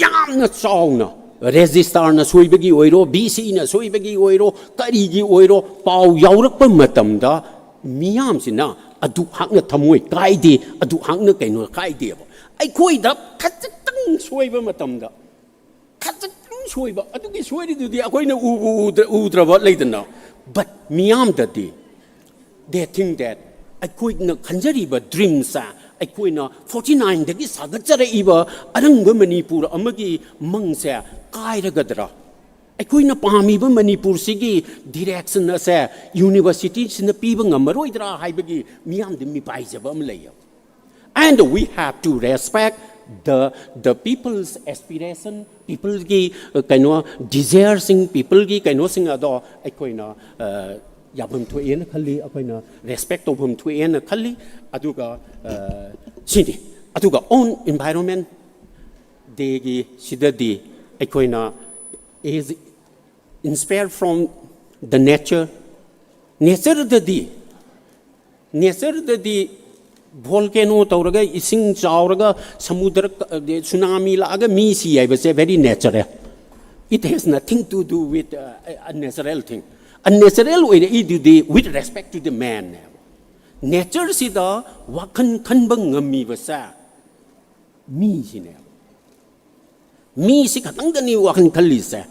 ꯌꯥꯝꯅ ꯆꯥꯎꯅ ꯔꯦꯖꯤꯁꯇ꯭ꯔꯥꯔꯅ ꯁꯣꯏꯕꯒꯤ ꯑꯣꯏꯔꯣ, ꯚꯤ ꯁꯤꯅ ꯁꯣꯏꯕꯒꯤ ꯑꯣꯏꯔꯣ, ꯀꯔꯤꯒꯤ ꯑꯣꯏꯔꯣ, ꯄꯥꯎ ꯌꯥꯎꯔꯛꯄ ꯃꯇꯝꯗ ꯃꯤꯌꯥꯝꯁꯤꯅ ꯑꯗꯨ ꯍꯥꯛꯅ ꯊꯃꯣꯏ ꯀꯥꯏꯗꯦ, ꯑꯗꯨ ꯍꯥꯛꯅ ꯀꯩꯅꯣ ꯀꯥꯏꯗꯦꯕ꯫ ꯑꯩꯈꯣꯏꯗ ꯈꯖꯤꯛꯇꯪ ꯁꯣꯏꯕ ꯃꯇꯝꯗ, ꯈꯖꯤꯛꯇꯪ ꯁꯣꯏꯕ, ꯑꯗꯨꯒꯤ ꯁꯣꯏꯔꯤꯗꯨꯗꯤ ꯑꯩꯈꯣꯏꯅ ꯎꯕꯨ ꯎꯗ꯭ꯔ-, ꯎꯗ꯭ꯔꯕ ꯂꯩꯗꯅ, but ꯃꯤꯌꯥꯝꯗꯗꯤ they think that ꯑꯩꯈꯣꯏꯅ ꯈꯟꯖꯔꯤꯕ ꯗ꯭ꯔꯤꯝꯁꯦ, ꯑꯩꯈꯣꯏꯅ ꯐꯣꯔꯇꯤ ꯅꯥꯏꯟꯗꯒꯤ ꯁꯥꯒꯠꯆꯔꯛꯏꯕ ꯑꯔꯪꯕ ꯃꯅꯤꯄꯨꯔ ꯑꯃꯒꯤ ꯃꯪꯁꯦ ꯀꯥꯏꯔꯒꯗ꯭ꯔꯥ? ꯑꯩꯈꯣꯏꯅ ꯄꯥꯝꯃꯤꯕ ꯃꯅꯤꯄꯨꯔꯁꯤꯒꯤ ꯗꯤꯔꯦꯛꯁꯟ ꯑꯁꯦ ꯌꯨꯅꯤꯚꯔꯁꯤꯇꯤꯁꯤꯅ ꯄꯤꯕ ꯉꯝꯃꯔꯣꯏꯗ꯭ꯔꯥ ꯍꯥꯏꯕꯒꯤ ꯃꯤꯌꯥꯝꯗ ꯃꯤꯄꯥꯏꯖꯕ ꯑꯃ ꯂꯩꯌꯦꯕ꯫ And we have to respect the, the people's aspiration, peopleꯒꯤ, uh, ꯀꯩꯅꯣ, desireꯁꯤꯡ, peopleꯒꯤ ꯀꯩꯅꯣꯁꯤꯡ ꯑꯗꯣ ꯑꯩꯈꯣꯏꯅ, uh, ꯌꯥꯐꯝ ꯊꯣꯛꯑꯦꯅ ꯈꯜꯂꯤ, ꯑꯩꯈꯣꯏꯅ ꯔꯦꯁꯄꯦꯛ ꯇꯧꯐꯝ ꯊꯣꯛꯑꯦꯅ ꯈꯜꯂꯤ꯫ ꯑꯗꯨꯒ ꯁꯤꯅꯤ꯫ ꯑꯗꯨꯒ ꯑꯣꯟ ꯏꯟꯚꯥꯏꯔꯣꯟꯃꯦꯟ ꯗꯦꯒꯤ ꯁꯤꯗꯗꯤ ꯑꯩꯈꯣꯏꯅ is inspired from the nature. ꯅꯦꯆꯔꯗꯗꯤ ꯅꯦꯆꯔꯗꯗꯤ ꯚꯣꯜꯀꯦꯅꯣ ꯇꯧꯔꯒ ꯏꯁꯤꯡ ꯆꯥꯎꯔꯒ ꯁꯃꯨꯗ꯭ꯔ ꯁꯨꯅꯥꯃꯤ ꯂꯥꯛꯑꯒ ꯃꯤ ꯁꯤ ꯍꯥꯏꯕꯁꯦ very natural. It has nothing to do with a natural thing. Unnatural ꯑꯣꯏꯔꯛꯏꯗꯨꯗꯤ with respect to the man ꯅꯦꯕ꯫ ꯅꯦꯆꯔꯁꯤꯗ ꯋꯥꯈꯜ ꯈꯟꯕ ꯉꯝꯃꯤꯕꯁꯦ ꯃꯤꯁꯤꯅꯦꯕ꯫ ꯃꯤꯁꯤ ꯈꯛꯇꯪꯗꯅꯤ ꯋꯥꯈꯜ ꯈꯜꯂꯤꯁꯦ꯫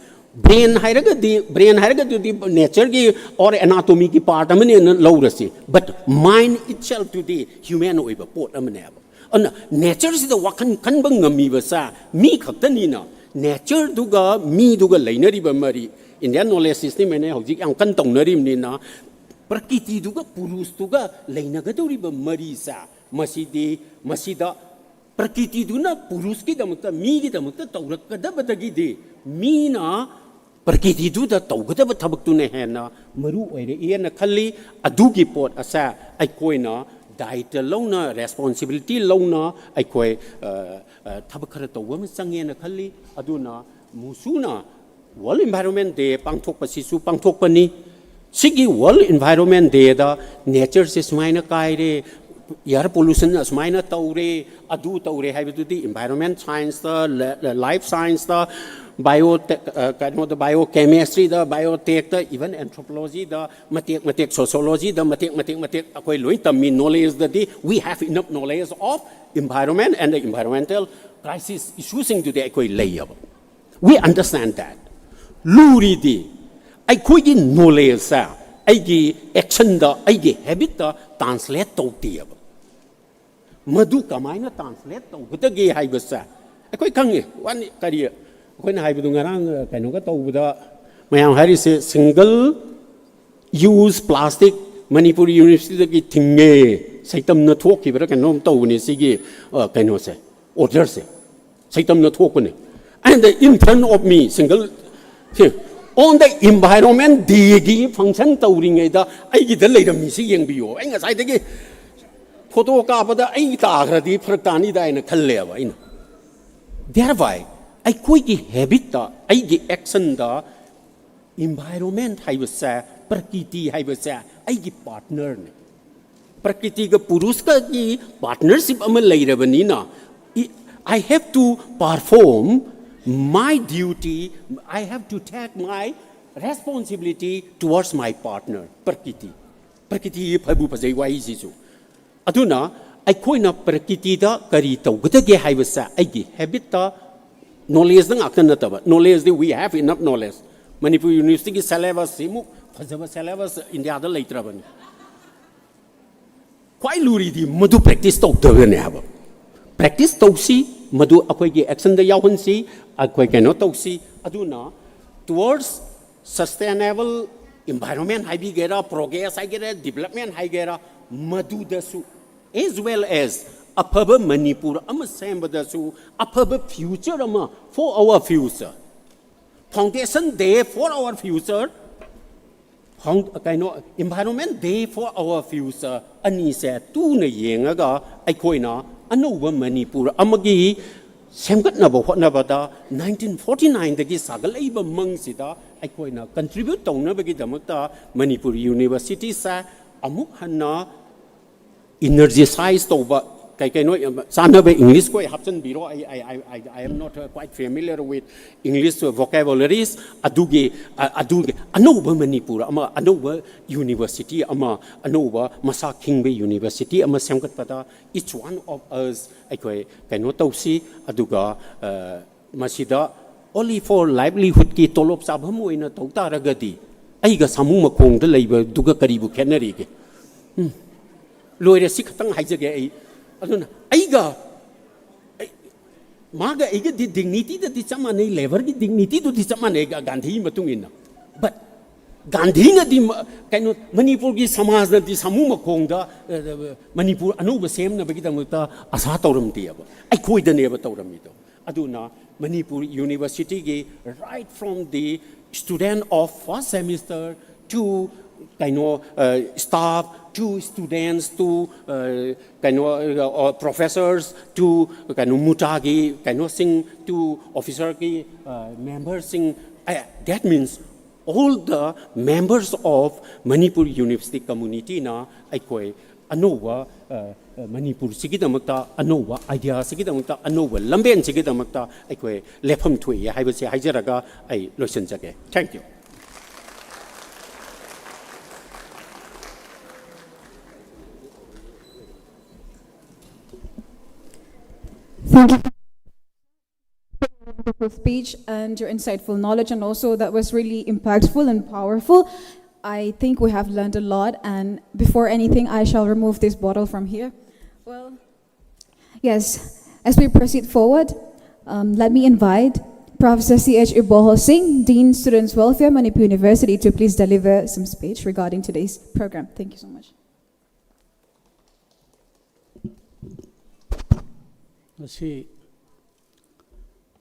ꯕ꯭ꯔꯦꯟ ꯍꯥꯏꯔꯒꯗꯤ ꯕ꯭ꯔꯦꯟ ꯍꯥꯏꯔꯒꯗꯨꯗꯤ ꯅꯦꯆꯔꯒꯤ ꯑꯣꯔ ꯑꯦꯅꯥꯇꯣꯃꯤꯒꯤ ꯄꯥꯔꯠ ꯑꯃꯅꯦꯅ ꯂꯧꯔꯁꯤ, ꯕꯠ ꯃꯥꯏꯟ ꯏꯠꯁꯦꯜꯐꯇꯨꯗꯤ ꯍ꯭ꯌꯨꯃꯦꯟ ꯑꯣꯏꯕ ꯄꯣꯠ ꯑꯃꯅꯦꯕ꯫ ꯑꯗꯨꯅ ꯅꯦꯆꯔꯁꯤꯗ ꯋꯥꯈꯜ ꯈꯟꯕ ꯉꯝꯃꯤꯕꯁꯦ ꯃꯤ ꯈꯛꯇꯅꯤꯅ, ꯅꯦꯆꯔꯗꯨꯒ ꯃꯤꯗꯨꯒ ꯂꯩꯅꯔꯤꯕ ꯃꯔꯤ, ꯏꯟꯗꯤꯌꯥꯟ ꯅꯣꯂꯦꯖ ꯁꯤꯁꯇꯦꯝ ꯍꯥꯏꯅ ꯍꯧꯖꯤꯛ ꯌꯥꯝ ꯀꯟꯅ ꯇꯧꯅꯔꯤꯕꯅꯤꯅ, ꯄ꯭ꯔꯀꯤꯇꯤꯗꯨꯒ ꯄꯨꯔꯨꯁꯇꯨꯒ ꯂꯩꯅꯒꯗꯧꯔꯤꯕ ꯃꯔꯤꯁꯦ ꯃꯁꯤꯗꯤ ꯃꯁꯤꯗ ꯄ꯭ꯔꯀꯤꯇꯤꯗꯨꯅ ꯄꯨꯔꯨꯁꯀꯤꯗꯃꯛꯇ, ꯃꯤꯒꯤꯗꯃꯛꯇ ꯇꯧꯔꯛꯀꯗꯕꯗꯒꯤꯗꯤ ꯃꯤꯅ ꯄ꯭ꯔꯀꯤꯇꯤꯗꯨꯗ ꯇꯧꯒꯗꯕ ꯊꯕꯛꯇꯨꯅ ꯍꯦꯟꯅ ꯃꯔꯨ ꯑꯣꯏꯔꯛꯏꯅ ꯈꯜꯂꯤ꯫ ꯑꯗꯨꯒꯤ ꯄꯣꯠ ꯑꯁꯦ ꯑꯩꯈꯣꯏꯅ ꯗꯥꯏꯇ ꯂꯧꯅ, ꯔꯦꯁꯄꯣꯟꯁꯤꯕꯤꯂꯤꯇꯤ ꯂꯧꯅ ꯑꯩꯈꯣꯏ, ꯑ, ꯑ, ꯊꯕꯛ ꯈꯔ ꯇꯧꯕ ꯑꯃ ꯆꯪꯉꯦꯅ ꯈꯜꯂꯤ꯫ ꯑꯗꯨꯅ ꯃꯨꯁꯨꯅ ꯋꯥꯔꯜ ꯏꯟꯚꯥꯏꯔꯣꯟꯃꯦꯟ ꯗꯦ ꯄꯥꯡꯊꯣꯛꯄꯁꯤꯁꯨ ꯄꯥꯡꯊꯣꯛꯄꯅꯤ꯫ ꯁꯤꯒꯤ ꯋꯥꯔꯜ ꯏꯟꯚꯥꯏꯔꯣꯟꯃꯦꯟ ꯗꯦꯗ ꯅꯦꯆꯔꯁꯦ ꯁꯨꯃꯥꯏꯅ ꯀꯥꯏꯔꯦ, ꯏꯌꯥꯔ ꯄꯣꯂꯨꯁꯟ ꯑꯁꯨꯃꯥꯏꯅ ꯇꯧꯔꯦ, ꯑꯗꯨ ꯇꯧꯔꯦ ꯍꯥꯏꯕꯗꯨꯗꯤ ꯏꯟꯚꯥꯏꯔꯣꯟꯃꯦꯟ ꯁꯥꯏꯟꯁꯇ, ꯂ-, ꯂ-, ꯂꯥꯏꯐ ꯁꯥꯏꯟꯁꯇ, ꯕꯥꯏꯑꯣ ꯇꯦꯛ-, ꯑ, ꯀꯩꯅꯣꯗ, ꯕꯥꯏꯑꯣ ꯀꯦꯃꯦꯁꯇ꯭ꯔꯤꯗ, ꯕꯥꯏꯑꯣ ꯇꯦꯛꯇ, ꯏꯚꯟ ꯑꯦꯟꯊ꯭ꯔꯣꯄꯣꯂꯣꯖꯤꯗ ꯃꯇꯦꯛ ꯃꯇꯦꯛ, ꯁꯣꯁꯤꯌꯣꯂꯣꯖꯤꯗ ꯃꯇꯦꯛ ꯃꯇꯦꯛ ꯃꯇꯦꯛ ꯑꯩꯈꯣꯏ ꯂꯣꯏ ꯇꯝꯃꯤ꯫ ꯅꯣꯂꯦꯖꯇꯗꯤ we have enough knowledge of environment and the environmental crisis ꯏꯁꯨꯁꯤꯡꯗꯨꯗꯤ ꯑꯩꯈꯣꯏ ꯂꯩꯌꯦꯕ꯫ We understand that. ꯂꯨꯔꯤꯗꯤ ꯑꯩꯈꯣꯏꯒꯤ ꯅꯣꯂꯦꯖꯁꯦ ꯑꯩꯒꯤ ꯑꯦꯛꯁꯟꯗ, ꯑꯩꯒꯤ ꯍꯦꯕꯤꯠꯇ ꯇ꯭ꯔꯥꯟꯁꯂꯦꯠ ꯇꯧꯗꯦꯕ꯫ ꯃꯗꯨ ꯀꯃꯥꯏꯅ ꯇ꯭ꯔꯥꯟꯁꯂꯦꯠ ꯇꯧꯒꯗꯒꯦ ꯍꯥꯏꯕꯁꯦ ꯑꯩꯈꯣꯏ ꯈꯪꯉꯤ꯫ ꯋꯥꯅꯤ ꯀꯔꯤ ꯑꯩꯈꯣꯏꯅ ꯍꯥꯏꯕꯗꯨ ꯉꯔꯥꯡ, ꯑ, ꯀꯩꯅꯣꯒ ꯇꯧꯕꯗ ꯃꯌꯥꯝ ꯍꯥꯏꯔꯤꯁꯦ single use plastic ꯃꯅꯤꯄꯨꯔ ꯌꯨꯅꯤꯚꯔꯁꯤꯇꯤꯗꯒꯤ ꯊꯤꯡꯉꯦ, ꯁꯩꯇꯝꯅ ꯊꯣꯛꯈꯤꯕ꯭ꯔꯥ ꯀꯩꯅꯣꯝ ꯇꯧꯕꯅꯦ ꯁꯤꯒꯤ, ꯑ, ꯀꯩꯅꯣꯁꯦ, ꯑꯣꯔꯗꯔꯁꯦ꯫ ꯁꯩꯇꯝꯅ ꯊꯣꯛꯄꯅꯦ꯫ And in front of me, single, ꯁꯤ, On the Environment Day ꯒꯤ function ꯇꯧꯔꯤꯉꯩꯗ ꯑꯩꯒꯤꯗ ꯂꯩꯔꯝꯃꯤꯁꯤ ꯌꯦꯡꯕꯤꯌꯣ꯫ ꯑꯩ ꯉꯁꯥꯏꯗꯒꯤ photo ꯀꯥꯞꯄꯗ ꯑꯩ ꯇꯥꯈ꯭ꯔꯗꯤ ꯐꯔꯛ ꯇꯥꯅꯤꯗ ꯍꯥꯏꯅ ꯈꯜꯂꯦꯕ ꯑꯩꯅ꯫ Thereby ꯑꯩꯈꯣꯏꯒꯤ habit ꯇ, ꯑꯩꯒꯤ action ꯗ environment ꯍꯥꯏꯕꯁꯦ, ꯄ꯭ꯔꯀꯤꯇꯤ ꯍꯥꯏꯕꯁꯦ ꯑꯩꯒꯤ partner ꯅꯤ꯫ ꯄ꯭ꯔꯀꯤꯇꯤꯒ ꯄꯨꯔꯨꯁꯀꯒꯤ partnership ꯑꯃ ꯂꯩꯔꯕꯅꯤꯅ, I have to perform my duty, I have to take my responsibility towards my partner, ꯄ꯭ꯔꯀꯤꯇꯤ꯫ ꯄ꯭ꯔꯀꯤꯇꯤ ꯐꯕꯨ ꯐꯖꯩ ꯋꯥꯍꯩꯁꯤꯁꯨ꯫ ꯑꯗꯨꯅ ꯑꯩꯈꯣꯏꯅ ꯄ꯭ꯔꯀꯤꯇꯤꯗ ꯀꯔꯤ ꯇꯧꯒꯗꯒꯦ ꯍꯥꯏꯕꯁꯦ ꯑꯩꯒꯤ habit ꯇ, knowledge ꯗ ꯉꯥꯛꯇ ꯅꯠꯇꯕ, knowledge D we have enough knowledge꯫ Manipur University ꯒꯤ syllabus ꯁꯤꯃꯨꯛ ꯐꯖꯕ syllabus ꯏꯟꯗꯤꯌꯥꯗ ꯂꯩꯇ꯭ꯔꯕꯅꯤ꯫ ꯈ꯭ꯋꯥꯏ ꯂꯨꯔꯤꯗꯤ ꯃꯗꯨ practice ꯇꯧꯗꯕꯅꯦ ꯍꯥꯏꯕ꯫ Practice ꯇꯧꯁꯤ, ꯃꯗꯨ ꯑꯩꯈꯣꯏꯒꯤ action ꯗ ꯌꯥꯎꯍꯟꯁꯤ, ꯑꯩꯈꯣꯏ ꯀꯩꯅꯣ ꯇꯧꯁꯤ꯫ ꯑꯗꯨꯅ towards sustainable environment ꯍꯥꯏꯕꯤꯒꯦꯔꯥ, progress ꯍꯥꯏꯒꯦꯔꯥ, development ꯍꯥꯏꯒꯦꯔꯥ, ꯃꯗꯨꯗꯁꯨ as well as ꯑꯐꯕ ꯃꯅꯤꯄꯨꯔ ꯑꯃ ꯁꯦꯝꯕꯗꯁꯨ ꯑꯐꯕ future ꯑꯃ, for our future, foundation day for our future, found-, ꯀꯩꯅꯣ, Environment Day for our future ꯑꯅꯤꯁꯦ ꯇꯨꯅ ꯌꯦꯡꯉꯒ ꯑꯩꯈꯣꯏꯅ ꯑꯅꯧꯕ ꯃꯅꯤꯄꯨꯔ ꯑꯃꯒꯤ ꯁꯦꯝꯒꯠꯅꯕ ꯍꯣꯠꯅꯕꯗ nineteen forty nine ꯗꯒꯤ ꯁꯥꯒꯠꯂꯛꯏꯕ ꯃꯪꯁꯤꯗ ꯑꯩꯈꯣꯏꯅ contribute ꯇꯧꯅꯕꯒꯤꯗꯃꯛꯇ ꯃꯅꯤꯄꯨꯔ University ꯁꯦ ꯑꯃꯨꯛ ꯍꯟꯅ energize ꯇꯧꯕ, ꯀꯩ ꯀꯩꯅꯣ ꯌꯥꯝ ꯆꯥꯟꯅꯕ English ꯈꯣꯏ ꯍꯥꯞꯆꯤꯟꯕꯤꯔꯣ꯫ I, I, I, I, I am not, uh, quite familiar with English vocabularies꯫ ꯑꯗꯨꯒꯤ, ꯑ-, ꯑꯗꯨꯒꯤ ꯑꯅꯧꯕ ꯃꯅꯤꯄꯨꯔ ꯑꯃ, ꯑꯅꯧꯕ university ꯑꯃ, ꯑꯅꯧꯕ ꯃꯁꯥ ꯈꯤꯡꯕ university ꯑꯃ ꯁꯦꯝꯒꯠꯄꯗ each one of us ꯑꯩꯈꯣꯏ ꯀꯩꯅꯣ ꯇꯧꯁꯤ꯫ ꯑꯗꯨꯒ, ꯑ, ꯃꯁꯤꯗ only for livelihood ꯀꯤ ꯇꯣꯂꯣꯞ ꯆꯥꯐꯝ ꯑꯣꯏꯅ ꯇꯧ ꯇꯥꯔꯒꯗꯤ ꯑꯩꯒ ꯁꯥꯃꯨ ꯃꯈꯣꯡꯗ ꯂꯩꯕꯗꯨꯒ ꯀꯔꯤꯕꯨ ꯈꯦꯠꯅꯔꯤꯒꯦ? ꯎꯝ꯫ ꯂꯣꯏꯔꯦ, ꯁꯤ ꯈꯛꯇꯪ ꯍꯥꯏꯖꯒꯦ ꯑꯩ꯫ ꯑꯗꯨꯅ ꯑꯩꯒ, ꯑꯩ, ꯃꯥꯒ ꯑꯩꯒꯗꯤ dignity ꯗꯗꯤ ꯆꯞ ꯃꯥꯟꯅꯩ, labour ꯒꯤ dignity ꯗꯨꯗꯤ ꯆꯞ ꯃꯥꯟꯅꯩ ꯒꯥ-, ꯒꯥꯟꯙꯤꯒꯤ ꯃꯇꯨꯡ ꯏꯟꯅ꯫ But ꯒꯥꯟꯙꯤꯅꯗꯤ ꯃ-, ꯀꯩꯅꯣ, ꯃꯅꯤꯄꯨꯔꯒꯤ ꯁꯃꯥꯖꯅꯗꯤ ꯁꯥꯃꯨ ꯃꯈꯣꯡꯗ, ꯑ, ꯃꯅꯤꯄꯨꯔ ꯑꯅꯧꯕ ꯁꯦꯝꯅꯕꯒꯤꯗꯃꯛꯇ ꯑꯁꯥ ꯇꯧꯔꯝꯗꯦꯕ, ꯑꯩꯈꯣꯏꯗꯅꯦꯕ ꯇꯧꯔꯝꯃꯤꯗꯣ꯫ ꯑꯗꯨꯅ ꯃꯅꯤꯄꯨꯔ University ꯒꯤ right from the Student of first semester to ꯀꯩꯅꯣ staff to students to ꯀꯩꯅꯣ professors to ꯀꯩꯅꯣ ꯃꯨꯇꯥꯒꯤ ꯀꯩꯅꯣꯁꯤꯡ to officerꯒꯤ memberꯁꯤꯡ, that means all the members of Manipur University communityꯅ ꯑꯩꯈꯣꯏ ꯑꯅꯧꯕ ꯃꯅꯤꯄꯨꯔꯁꯤꯒꯤꯗꯃꯛꯇ ꯑꯅꯧꯕ ideaꯁꯤꯒꯤꯗꯃꯛꯇ ꯑꯅꯧꯕ ꯂꯝꯕꯦꯟꯁꯤꯒꯤꯗꯃꯛꯇ ꯑꯩꯈꯣꯏ ꯂꯦꯞꯐꯝ ꯊꯣꯛꯏ ꯍꯥꯏꯕꯁꯤ ꯍꯥꯏꯖꯔꯒ ꯑꯩ ꯂꯣꯏꯁꯤꯟꯖꯒꯦ꯫ Thank you. Thank you for your wonderful speech and your insightful knowledge, and also that was really impactful and powerful. I think we have learned a lot, and before anything, I shall remove this bottle from here. Well, yes, as we proceed forward, um, let me invite Professor C H Iboho Singh, Dean Students Welfare, Manipur University, to please deliver some speech regarding today's program. Thank you so much. ꯉꯁꯤ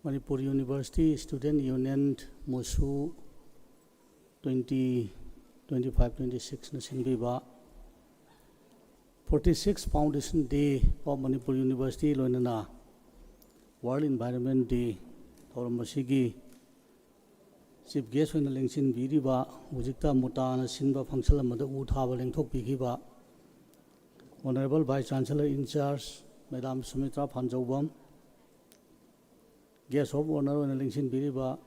Manipur university student union ꯃꯨꯁꯨ twenty twenty five twenty sixꯅ ꯁꯤꯟꯕꯤꯕ forty six Foundation Day of Manipur University ꯂꯣꯏꯅꯅ World Environment Day ꯊꯧꯔꯝ ꯑꯁꯤꯒꯤ chief guest ꯑꯣꯏꯅ ꯂꯦꯡꯁꯤꯟꯕꯤꯔꯤꯕ ꯍꯧꯖꯤꯛꯇ ꯃꯨꯇꯥꯅ ꯁꯤꯟꯕ function ꯑꯃꯗ ꯎ ꯊꯥꯕ ꯂꯦꯡꯊꯣꯛꯄꯤꯈꯤꯕ Honourable Vice Chancellor in charge Madam Sumitra Phanjaobam, guest of honour ꯑꯣꯏꯅ ꯂꯦꯡꯁꯤꯟꯕꯤꯔꯤꯕ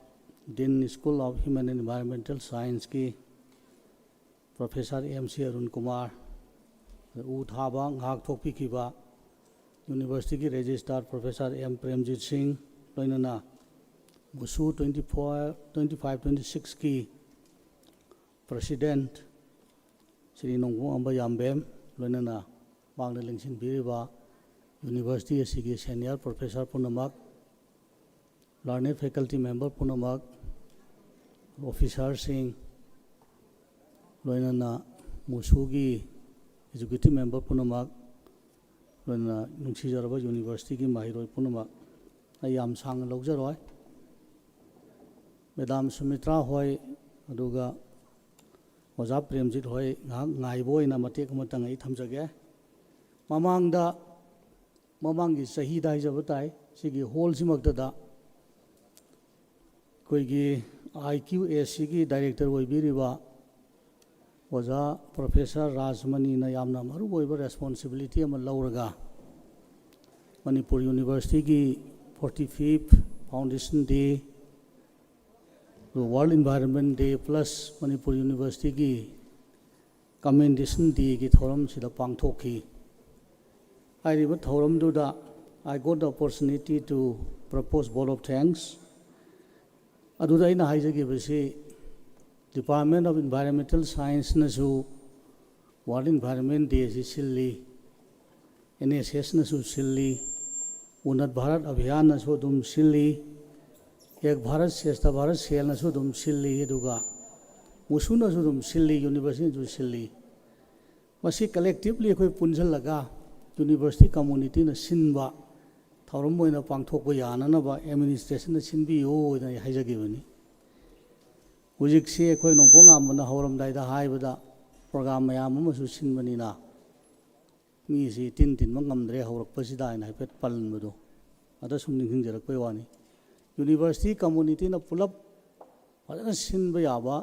Dean School of Human and Environmental Scienceꯀꯤ Professor M C Arun Kumar, ꯎ ꯊꯥꯕ ꯉꯥꯏꯍꯥꯛ ꯊꯣꯛꯄꯤꯈꯤꯕ universityꯒꯤ registrar Professor M Premjit Singh ꯂꯣꯏꯅꯅ ꯃꯨꯁꯨ twenty four twenty five twenty sixꯀꯤ president Shri ꯅꯣꯡꯕꯣꯝ ꯑꯝꯕ ꯌꯥꯝꯕꯦꯝ ꯂꯣꯏꯅꯅ ꯃꯍꯥꯛꯅ ꯂꯦꯡꯁꯤꯟꯕꯤꯔꯤꯕ university ꯑꯁꯤꯒꯤ senior professor ꯄꯨꯝꯅꯃꯛ, learned faculty member ꯄꯨꯝꯅꯃꯛ, officerꯁꯤꯡ, ꯂꯣꯏꯅꯅ ꯃꯨꯁꯨꯒꯤ executive member ꯄꯨꯝꯅꯃꯛ, ꯂꯣꯏꯅꯅ ꯅꯨꯡꯁꯤꯖꯔꯕ universityꯒꯤ ꯃꯍꯩꯔꯣꯏ ꯄꯨꯝꯅꯃꯛ, ꯑꯩ ꯌꯥꯝ ꯁꯥꯡꯅ ꯂꯧꯖꯔꯣꯏ꯫ ꯃꯦꯗꯥꯝ ꯁꯨꯃꯤꯇ꯭ꯔꯥ ꯍꯣꯏ, ꯑꯗꯨꯒ ꯑꯣꯖꯥ ꯄ꯭ꯔꯦꯝꯖꯤꯠ ꯍꯣꯏ ꯉꯥꯏꯍꯥꯛ ꯉꯥꯏꯕ ꯑꯣꯏꯅ ꯃꯇꯦꯛ ꯑꯃꯇꯪ ꯑꯩ ꯊꯝꯖꯒꯦ꯫ ꯃꯃꯥꯡꯗ, ꯃꯃꯥꯡꯒꯤ ꯆꯍꯤꯗ ꯍꯥꯏꯖꯕ ꯇꯥꯏ, ꯁꯤꯒꯤ ꯍꯣꯜꯁꯤꯃꯛꯇꯗ ꯑꯩꯈꯣꯏꯒꯤ ꯑꯥꯏ ꯀ꯭ꯌꯨ ꯑꯦꯁ ꯁꯤꯒꯤ ꯗꯥꯏꯔꯦꯛꯇꯔ ꯑꯣꯏꯕꯤꯔꯤꯕ ꯑꯣꯖꯥ ꯄ꯭ꯔꯣꯐꯦꯁꯔ ꯔꯥꯖꯃꯅꯤꯅ ꯌꯥꯝꯅ ꯃꯔꯨꯑꯣꯏꯕ ꯔꯦꯁꯄꯣꯟꯁꯤꯕꯤꯂꯤꯇꯤ ꯑꯃ ꯂꯧꯔꯒ ꯃꯅꯤꯄꯨꯔ ꯌꯨꯅꯤꯚꯔꯁꯤꯇꯤꯒꯤ forty fifth foundation day, World Environment Day plus Manipur ꯌꯨꯅꯤꯚꯔꯁꯤꯇꯤꯒꯤ commendation dayꯒꯤ ꯊꯧꯔꯝꯁꯤꯗ ꯄꯥꯡꯊꯣꯛꯈꯤ꯫ ꯍꯥꯏꯔꯤꯕ ꯊꯧꯔꯝꯗꯨꯗ I got the opportunity to propose vote of thanks. ꯑꯗꯨꯗ ꯑꯩꯅ ꯍꯥꯏꯖꯈꯤꯕꯁꯤ, Department of Environmental Scienceꯅꯁꯨ World Environment Day ꯑꯁꯤ ꯁꯤꯜꯂꯤ, ꯑꯦꯟ ꯑꯦꯁ ꯑꯦꯁꯅꯁꯨ ꯁꯤꯜꯂꯤ, ꯎꯟꯅꯠ ꯚꯥꯔꯠ ꯑꯚꯤꯌꯥꯟꯅꯁꯨ ꯑꯗꯨꯝ ꯁꯤꯜꯂꯤ, ꯑꯦꯛ ꯚꯥꯔꯠ ꯁ꯭ꯔꯦꯁꯊ ꯚꯥꯔꯠ ꯁꯦꯜꯅꯁꯨ ꯑꯗꯨꯝ ꯁꯤꯜꯂꯤ, ꯑꯗꯨꯒ ꯃꯨꯁꯨꯅꯁꯨ ꯑꯗꯨꯝ ꯁꯤꯜꯂꯤ, ꯌꯨꯅꯤꯚꯔꯁꯤꯇꯤꯅꯁꯨ ꯁꯤꯜꯂꯤ꯫ ꯃꯁꯤ ꯀꯂꯦꯛꯇꯤꯚꯂꯤ ꯑꯩꯈꯣꯏ ꯄꯨꯟꯁꯤꯜꯂꯒ ꯌꯨꯅꯤꯚꯔꯁꯤꯇꯤ ꯀꯝꯃꯨꯅꯤꯇꯤꯅ ꯁꯤꯟꯕ ꯊꯧꯔꯝ ꯑꯣꯏꯅ ꯄꯥꯡꯊꯣꯛꯄ ꯌꯥꯅꯅꯕ ꯑꯦꯗꯃꯤꯅꯤꯁꯇ꯭ꯔꯦꯁꯟꯅ ꯁꯤꯟꯕꯤꯌꯨ ꯍꯥꯏꯅ ꯑꯩ ꯍꯥꯏꯖꯈꯤꯕꯅꯤ꯫ ꯍꯧꯖꯤꯛꯁꯤ ꯑꯩꯈꯣꯏ ꯅꯣꯡꯄꯣꯛ ꯉꯥꯝꯕꯅ ꯍꯧꯔꯝꯗꯥꯏꯗ ꯍꯥꯏꯕꯗ ꯄ꯭ꯔꯣꯒ꯭ꯔꯥꯝ ꯃꯌꯥꯝ ꯑꯃꯁꯨ ꯁꯤꯟꯕꯅꯤꯅ ꯃꯤꯁꯤ ꯇꯤꯟ ꯇꯤꯟꯕ ꯉꯝꯗ꯭ꯔꯦ ꯍꯧꯔꯛꯄꯁꯤꯗ ꯍꯥꯏꯅ ꯍꯥꯏꯐꯦꯠ ꯄꯜꯂꯝꯕꯗꯣ ꯑꯗ ꯁꯨꯝ ꯅꯤꯡꯁꯤꯡꯖꯔꯛꯄꯩ ꯋꯥꯅꯤ꯫ ꯌꯨꯅꯤꯚꯔꯁꯤꯇꯤ ꯀꯝꯃꯨꯅꯤꯇꯤꯅ ꯄꯨꯂꯞ ꯐꯖꯅ ꯁꯤꯟꯕ ꯌꯥꯕ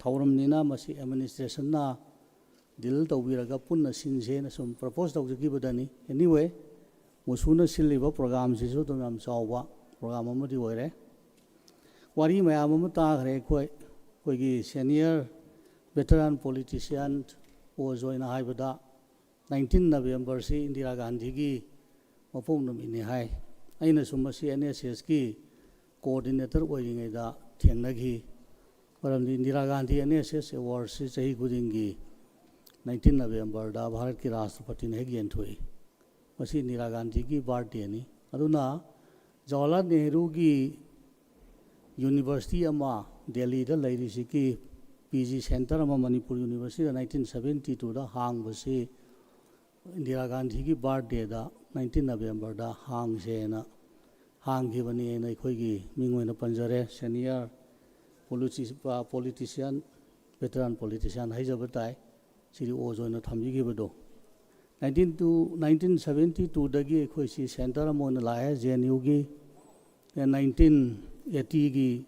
ꯊꯧꯔꯝꯅꯤꯅ ꯃꯁꯤ ꯑꯦꯗꯃꯤꯅꯤꯁꯇ꯭ꯔꯦꯁꯟꯅ ꯗꯤꯜ ꯇꯧꯕꯤꯔꯒ ꯄꯨꯟꯅ ꯁꯤꯟꯁꯦꯅ ꯁꯨꯝ ꯄ꯭ꯔꯄꯣꯁ ꯇꯧꯖꯈꯤꯕꯗꯅꯤ꯫ Anyway, ꯃꯨꯁꯨꯅ ꯁꯤꯜꯂꯤꯕ ꯄ꯭ꯔꯣꯒ꯭ꯔꯥꯝꯁꯤꯁꯨ ꯑꯗꯨꯝ ꯌꯥꯝ ꯆꯥꯎꯕ ꯄ꯭ꯔꯣꯒ꯭ꯔꯥꯝ ꯑꯃꯗꯤ ꯑꯣꯏꯔꯦ꯫ ꯋꯥꯔꯤ ꯃꯌꯥꯝ ꯑꯃ ꯇꯥꯈ꯭ꯔꯦ ꯑꯩꯈꯣꯏ, ꯑꯩꯈꯣꯏꯒꯤ ꯁꯦꯅꯤꯌꯔ ꯚꯦꯇꯔꯥꯟ ꯄꯣꯂꯤꯇꯤꯁꯤꯌꯥꯟ ꯑꯣꯖ ꯑꯣꯏꯅ ꯍꯥꯏꯕꯗ nineteen ꯅꯕꯦꯝꯕꯔꯁꯤ ꯏꯟꯗꯤꯔꯥ ꯒꯥꯟꯙꯤꯒꯤ ꯃꯄꯣꯛ ꯅꯨꯃꯤꯠꯅꯤ ꯍꯥꯏ꯫ ꯑꯩꯅꯁꯨ ꯃꯁꯤ ꯑꯦꯟ ꯑꯦꯁ ꯑꯦꯁꯀꯤ ꯀꯣꯑꯣꯔꯗꯤꯅꯦꯇꯔ ꯑꯣꯏꯔꯤꯉꯩꯗ ꯊꯦꯡꯅꯈꯤ꯫ ꯃꯔꯝꯗꯤ ꯏꯟꯗꯤꯔꯥ ꯒꯥꯟꯙꯤ ꯑꯦꯟ ꯑꯦꯁ ꯑꯦꯁ ꯑꯦꯋꯥꯔꯗꯁꯤ ꯆꯍꯤ ꯈꯨꯗꯤꯡꯒꯤ nineteen ꯅꯕꯦꯝꯕꯔꯗ ꯚꯥꯔꯠꯀꯤ ꯔꯥꯁꯇ꯭ꯔꯄꯇꯤꯅ ꯍꯦꯛ ꯌꯦꯟꯊꯣꯛꯏ꯫ ꯃꯁꯤ ꯏꯟꯗꯤꯔꯥ ꯒꯥꯟꯙꯤꯒꯤ ꯕꯥꯔꯗꯦꯅꯤ꯫ ꯑꯗꯨꯅ ꯖꯋꯥꯍꯔꯂꯥꯜ ꯅꯦꯍꯔꯨꯒꯤ ꯌꯨꯅꯤꯚꯔꯁꯤꯇꯤ ꯑꯃ ꯗꯦꯜꯂꯤꯗ ꯂꯩꯔꯤꯁꯤꯒꯤ ꯄꯤ ꯖꯤ ꯁꯦꯟꯇꯔ ꯑꯃ ꯃꯅꯤꯄꯨꯔ ꯌꯨꯅꯤꯚꯔꯁꯤꯇꯤꯗ nineteen seventy twoꯗ ꯍꯥꯡꯕꯁꯤ ꯏꯟꯗꯤꯔꯥ ꯒꯥꯟꯙꯤꯒꯤ ꯕꯥꯔꯗꯦꯗ nineteen ꯅꯕꯦꯝꯕꯔꯗ ꯍꯥꯡꯁꯦꯅ ꯍꯥꯡꯈꯤꯕꯅꯤ꯫ ꯑꯩꯅ ꯑꯩꯈꯣꯏꯒꯤ ꯃꯤꯡ ꯑꯣꯏꯅ ꯄꯟꯖꯔꯦ, ꯁꯦꯅꯤꯌꯔ ꯄꯣꯂꯤꯇꯤꯁꯤꯌꯥꯟ, ꯚꯦꯇꯔꯥꯟ ꯄꯣꯂꯤꯇꯤꯁꯤꯌꯥꯟ ꯍꯥꯏꯖꯕ ꯇꯥꯏ, ꯁꯤꯔꯤ ꯑꯣꯖ ꯑꯣꯏꯅ ꯊꯝꯕꯤꯈꯤꯕꯗꯣ꯫ ꯅꯥꯏꯟꯇꯤꯟ ꯇꯨ ꯅꯥꯏꯟꯇꯤꯟ ꯁꯕꯦꯟꯇꯤ ꯇꯨꯗꯒꯤ ꯑꯩꯈꯣꯏꯁꯤ ꯁꯦꯟꯇꯔ ꯑꯃ ꯑꯣꯏꯅ ꯂꯥꯛꯑꯦ ꯖꯦ ꯑꯦꯟ ꯌꯨꯒꯤ꯫ ꯅꯥꯏꯟꯇꯤꯟ ꯑꯦꯠꯇꯤꯒꯤ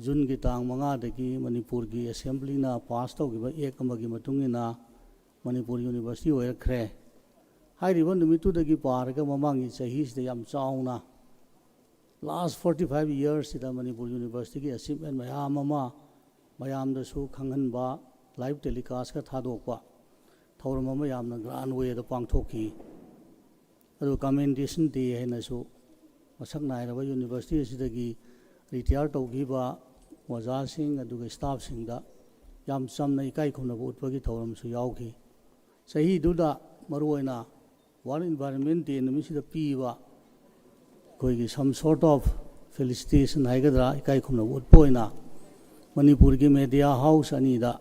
ꯖꯨꯟꯒꯤ ꯇꯥꯡ ꯃꯉꯥꯗꯒꯤ ꯃꯅꯤꯄꯨꯔꯒꯤ ꯑꯦꯁꯦꯝꯕ꯭ꯂꯤꯅ ꯄꯥꯁ ꯇꯧꯈꯤꯕ ꯑꯦꯛ ꯑꯃꯒꯤ ꯃꯇꯨꯡ ꯏꯟꯅ ꯃꯅꯤꯄꯨꯔ ꯌꯨꯅꯤꯚꯔꯁꯤꯇꯤ ꯑꯣꯏꯔꯛꯈ꯭ꯔꯦ꯫ ꯍꯥꯏꯔꯤꯕ ꯅꯨꯃꯤꯠꯇꯨꯗꯒꯤ ꯄꯥꯔꯒ ꯃꯃꯥꯡꯒꯤ ꯆꯍꯤꯁꯤꯗ ꯌꯥꯝ ꯆꯥꯎꯅ last forty five yearsꯁꯤꯗ ꯃꯅꯤꯄꯨꯔ ꯌꯨꯅꯤꯚꯔꯁꯤꯇꯤꯒꯤ ꯑꯦꯆꯤꯞꯃꯦꯟ ꯃꯌꯥꯝ ꯑꯃ ꯃꯌꯥꯝꯗꯁꯨ ꯈꯪꯍꯟꯕ, live telecastꯀ ꯊꯥꯗꯣꯛꯄ ꯊꯧꯔꯝ ꯑꯃ ꯌꯥꯝꯅ grand wayꯗ ꯄꯥꯡꯊꯣꯛꯈꯤ꯫ ꯑꯗꯨ commendation day ꯍꯥꯏꯅꯁꯨ ꯃꯁꯛ ꯅꯥꯏꯔꯕ ꯌꯨꯅꯤꯚꯔꯁꯤꯇꯤ ꯑꯁꯤꯗꯒꯤ ꯔꯤꯇꯥꯌꯔ ꯇꯧꯈꯤꯕ ꯑꯣꯖꯥꯁꯤꯡ ꯑꯗꯨꯒ staffꯁꯤꯡꯗ ꯌꯥꯝ ꯆꯝꯅ ꯏꯀꯥꯏ ꯈꯨꯝꯅꯕ ꯎꯠꯄꯒꯤ ꯊꯧꯔꯝꯁꯨ ꯌꯥꯎꯈꯤ꯫ ꯆꯍꯤꯗꯨꯗ ꯃꯔꯨꯑꯣꯏꯅ World Environment Day ꯅꯨꯃꯤꯠꯁꯤꯗ ꯄꯤꯕ ꯑꯩꯈꯣꯏꯒꯤ some sort of felicitation ꯍꯥꯏꯒꯗ꯭ꯔꯥ, ꯏꯀꯥꯏ ꯈꯨꯝꯅꯕ ꯎꯠꯄ ꯑꯣꯏꯅ ꯃꯅꯤꯄꯨꯔꯒꯤ media house ꯑꯅꯤꯗ,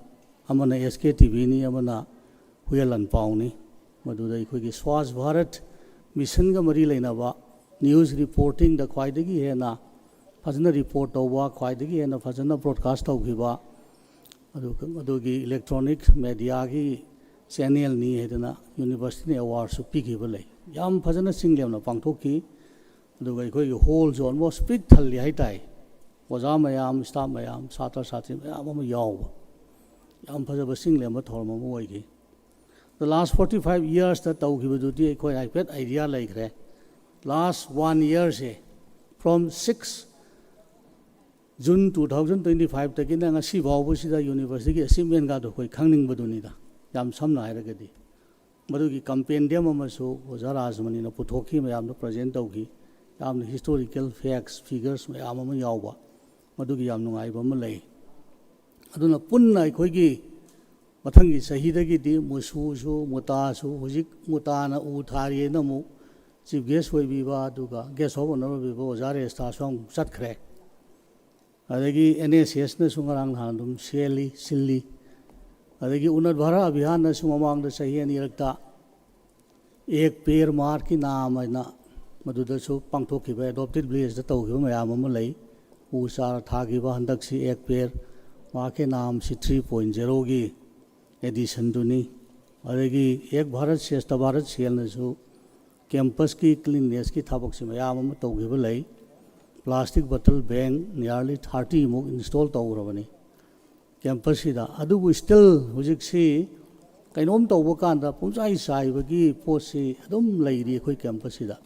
ꯑꯃꯅ ꯑꯦꯁ ꯀꯦ ꯇꯤ ꯚꯤꯅꯤ, ꯑꯃꯅ ꯍꯨꯏꯌꯦꯟ ꯂꯥꯟꯄꯥꯎꯅꯤ꯫ ꯃꯗꯨꯗ ꯑꯩꯈꯣꯏꯒꯤ ꯁ꯭ꯋꯥꯁ ꯚꯥꯔꯠ ꯃꯤꯁꯟꯒ ꯃꯔꯤ ꯂꯩꯅꯕ news reportingꯗ ꯈ꯭ꯋꯥꯏꯗꯒꯤ ꯍꯦꯟꯅ ꯐꯖꯅ report ꯇꯧꯕ, ꯈ꯭ꯋꯥꯏꯗꯒꯤ ꯍꯦꯟꯅ ꯐꯖꯅ broadcast ꯇꯧꯈꯤꯕ, ꯑꯗꯨꯒ ꯑꯗꯨꯒꯤ electronic mediaꯒꯤ channelꯅꯤ ꯍꯥꯏꯗꯅ universityꯅ awardꯁꯨ ꯄꯤꯈꯤꯕ ꯂꯩ꯫ ꯌꯥꯝ ꯐꯖꯅ ꯆꯤꯡ ꯂꯦꯝꯅ ꯄꯥꯡꯊꯣꯛꯈꯤ꯫ ꯑꯗꯨꯒ ꯑꯩꯈꯣꯏꯒꯤ hallꯁꯨ almost ꯄꯤꯛ ꯊꯜꯂꯤ ꯍꯥꯏꯇꯥꯏ꯫ ꯑꯣꯖꯥ ꯃꯌꯥꯝ, staff ꯃꯌꯥꯝ, ꯁꯥꯇ꯭ꯔ ꯁꯥꯇ꯭ꯔꯤ ꯃꯌꯥꯝ ꯑꯃ ꯌꯥꯎꯕ ꯌꯥꯝ ꯐꯖꯕ ꯆꯤꯡ ꯂꯦꯝꯕ ꯊꯧꯔꯝ ꯑꯃ ꯑꯣꯏꯈꯤ꯫ The last forty five yearsꯇ ꯇꯧꯈꯤꯕꯗꯨꯗꯤ ꯑꯩꯈꯣꯏ ꯍꯥꯏꯐꯦꯠ idea ꯂꯩꯈ꯭ꯔꯦ꯫ Last one yearꯁꯦ, from six June two thousand twenty fiveꯇꯒꯤꯅ ꯉꯁꯤ ꯐꯥꯎꯕꯁꯤꯗ universityꯒꯤ achievementꯒꯗꯣ ꯑꯩꯈꯣꯏ ꯈꯪꯅꯤꯡꯕꯗꯨꯅꯤꯗ, ꯌꯥꯝ ꯁꯝꯅ ꯍꯥꯏꯔꯒꯗꯤ꯫ ꯃꯗꯨꯒꯤ compendium ꯑꯃꯁꯨ ꯑꯣꯖꯥ ꯔꯥꯖꯃꯅꯤꯅ ꯄꯨꯊꯣꯛꯈꯤ, ꯃꯌꯥꯝꯗ present ꯇꯧꯈꯤ꯫ ꯌꯥꯝꯅ historical facts, figures ꯃꯌꯥꯝ ꯑꯃ ꯌꯥꯎꯕ, ꯃꯗꯨꯒꯤ ꯌꯥꯝ ꯅꯨꯡꯉꯥꯏꯕ ꯑꯃ ꯂꯩ꯫ ꯑꯗꯨꯅ ꯄꯨꯟꯅ ꯑꯩꯈꯣꯏꯒꯤ ꯃꯊꯪꯒꯤ ꯆꯍꯤꯗꯒꯤꯗꯤ ꯃꯨꯁꯨꯁꯨ, ꯃꯨꯇꯥꯁꯨ, ꯍꯧꯖꯤꯛ ꯃꯨꯇꯥꯅ ꯎ ꯊꯥꯔꯤꯑꯅ ꯑꯃꯨꯛ chief guest ꯑꯣꯏꯕꯤꯕ, ꯑꯗꯨꯒ guest of honour ꯑꯣꯏꯕꯤꯕ ꯑꯣꯖꯥ ꯔꯦꯁꯇꯥꯁꯨ ꯑꯃꯨꯛ ꯆꯠꯈ꯭ꯔꯦ꯫ ꯑꯗꯒꯤ ꯑꯦꯟ ꯑꯦꯁ ꯑꯦꯁꯅꯁꯨ ꯉꯔꯥꯡ ꯅꯍꯥꯟ ꯑꯗꯨꯝ ꯁꯦꯜꯂꯤ, ꯁꯤꯜꯂꯤ꯫ ꯑꯗꯒꯤ ꯎꯟꯅꯠ ꯚꯥꯔꯠ ꯑꯚꯤꯌꯥꯟꯅꯁꯨ ꯃꯃꯥꯡꯗ ꯆꯍꯤ ꯑꯅꯤꯔꯛꯇ ꯑꯦꯛ ꯄꯦꯔ ꯃꯥꯔꯀꯤ ꯅꯥꯝ ꯍꯥꯏꯅ ꯃꯗꯨꯗꯁꯨ ꯄꯥꯡꯊꯣꯛꯈꯤꯕ, adopted villageꯇ ꯇꯧꯈꯤꯕ ꯃꯌꯥꯝ ꯑꯃ ꯂꯩ꯫ ꯎ ꯆꯥꯔ ꯊꯥꯈꯤꯕ ꯍꯟꯗꯛꯁꯤ ꯑꯦꯛ ꯄꯦꯔ ꯃꯍꯥꯛꯀꯤ ꯅꯥꯝꯁꯤ ꯊ꯭ꯔꯤ ꯄꯣꯏꯟ ꯖꯦꯔꯣꯒꯤ ꯑꯦꯗꯤꯁꯟꯗꯨꯅꯤ꯫ ꯑꯗꯒꯤ ꯑꯦꯛ ꯚꯥꯔꯠ ꯁ꯭ꯔꯦꯁꯇ ꯚꯥꯔꯠ ꯁꯦꯜꯅꯁꯨ ꯀꯦꯝꯄꯁꯀꯤ ꯀ꯭ꯂꯤꯟꯅꯦꯁꯀꯤ ꯊꯕꯛꯁꯤ ꯃꯌꯥꯝ ꯑꯃ ꯇꯧꯈꯤꯕ ꯂꯩ꯫ ꯄ꯭ꯂꯥꯁꯇꯤꯛ ꯕꯇꯜ ꯕꯦꯡ ꯅꯤꯌꯥꯔꯂꯤ ꯊꯥꯔꯇꯤꯃꯨꯛ ꯏꯟꯁꯇꯣꯜ ꯇꯧꯈ꯭ꯔꯕꯅꯤ ꯀꯦꯝꯄꯁꯁꯤꯗ꯫ ꯑꯗꯨꯕꯨ ꯁ꯭ꯇꯤꯜ ꯍꯧꯖꯤꯛꯁꯤ ꯀꯩꯅꯣꯝ ꯇꯧꯕ ꯀꯥꯟꯗ ꯄꯨꯡꯆꯥꯏ ꯆꯥꯏꯕꯒꯤ ꯄꯣꯠꯁꯤ ꯑꯗꯨꯝ ꯂꯩꯔꯤ ꯑꯩꯈꯣꯏ ꯀꯦꯝꯄꯁꯁꯤꯗ꯫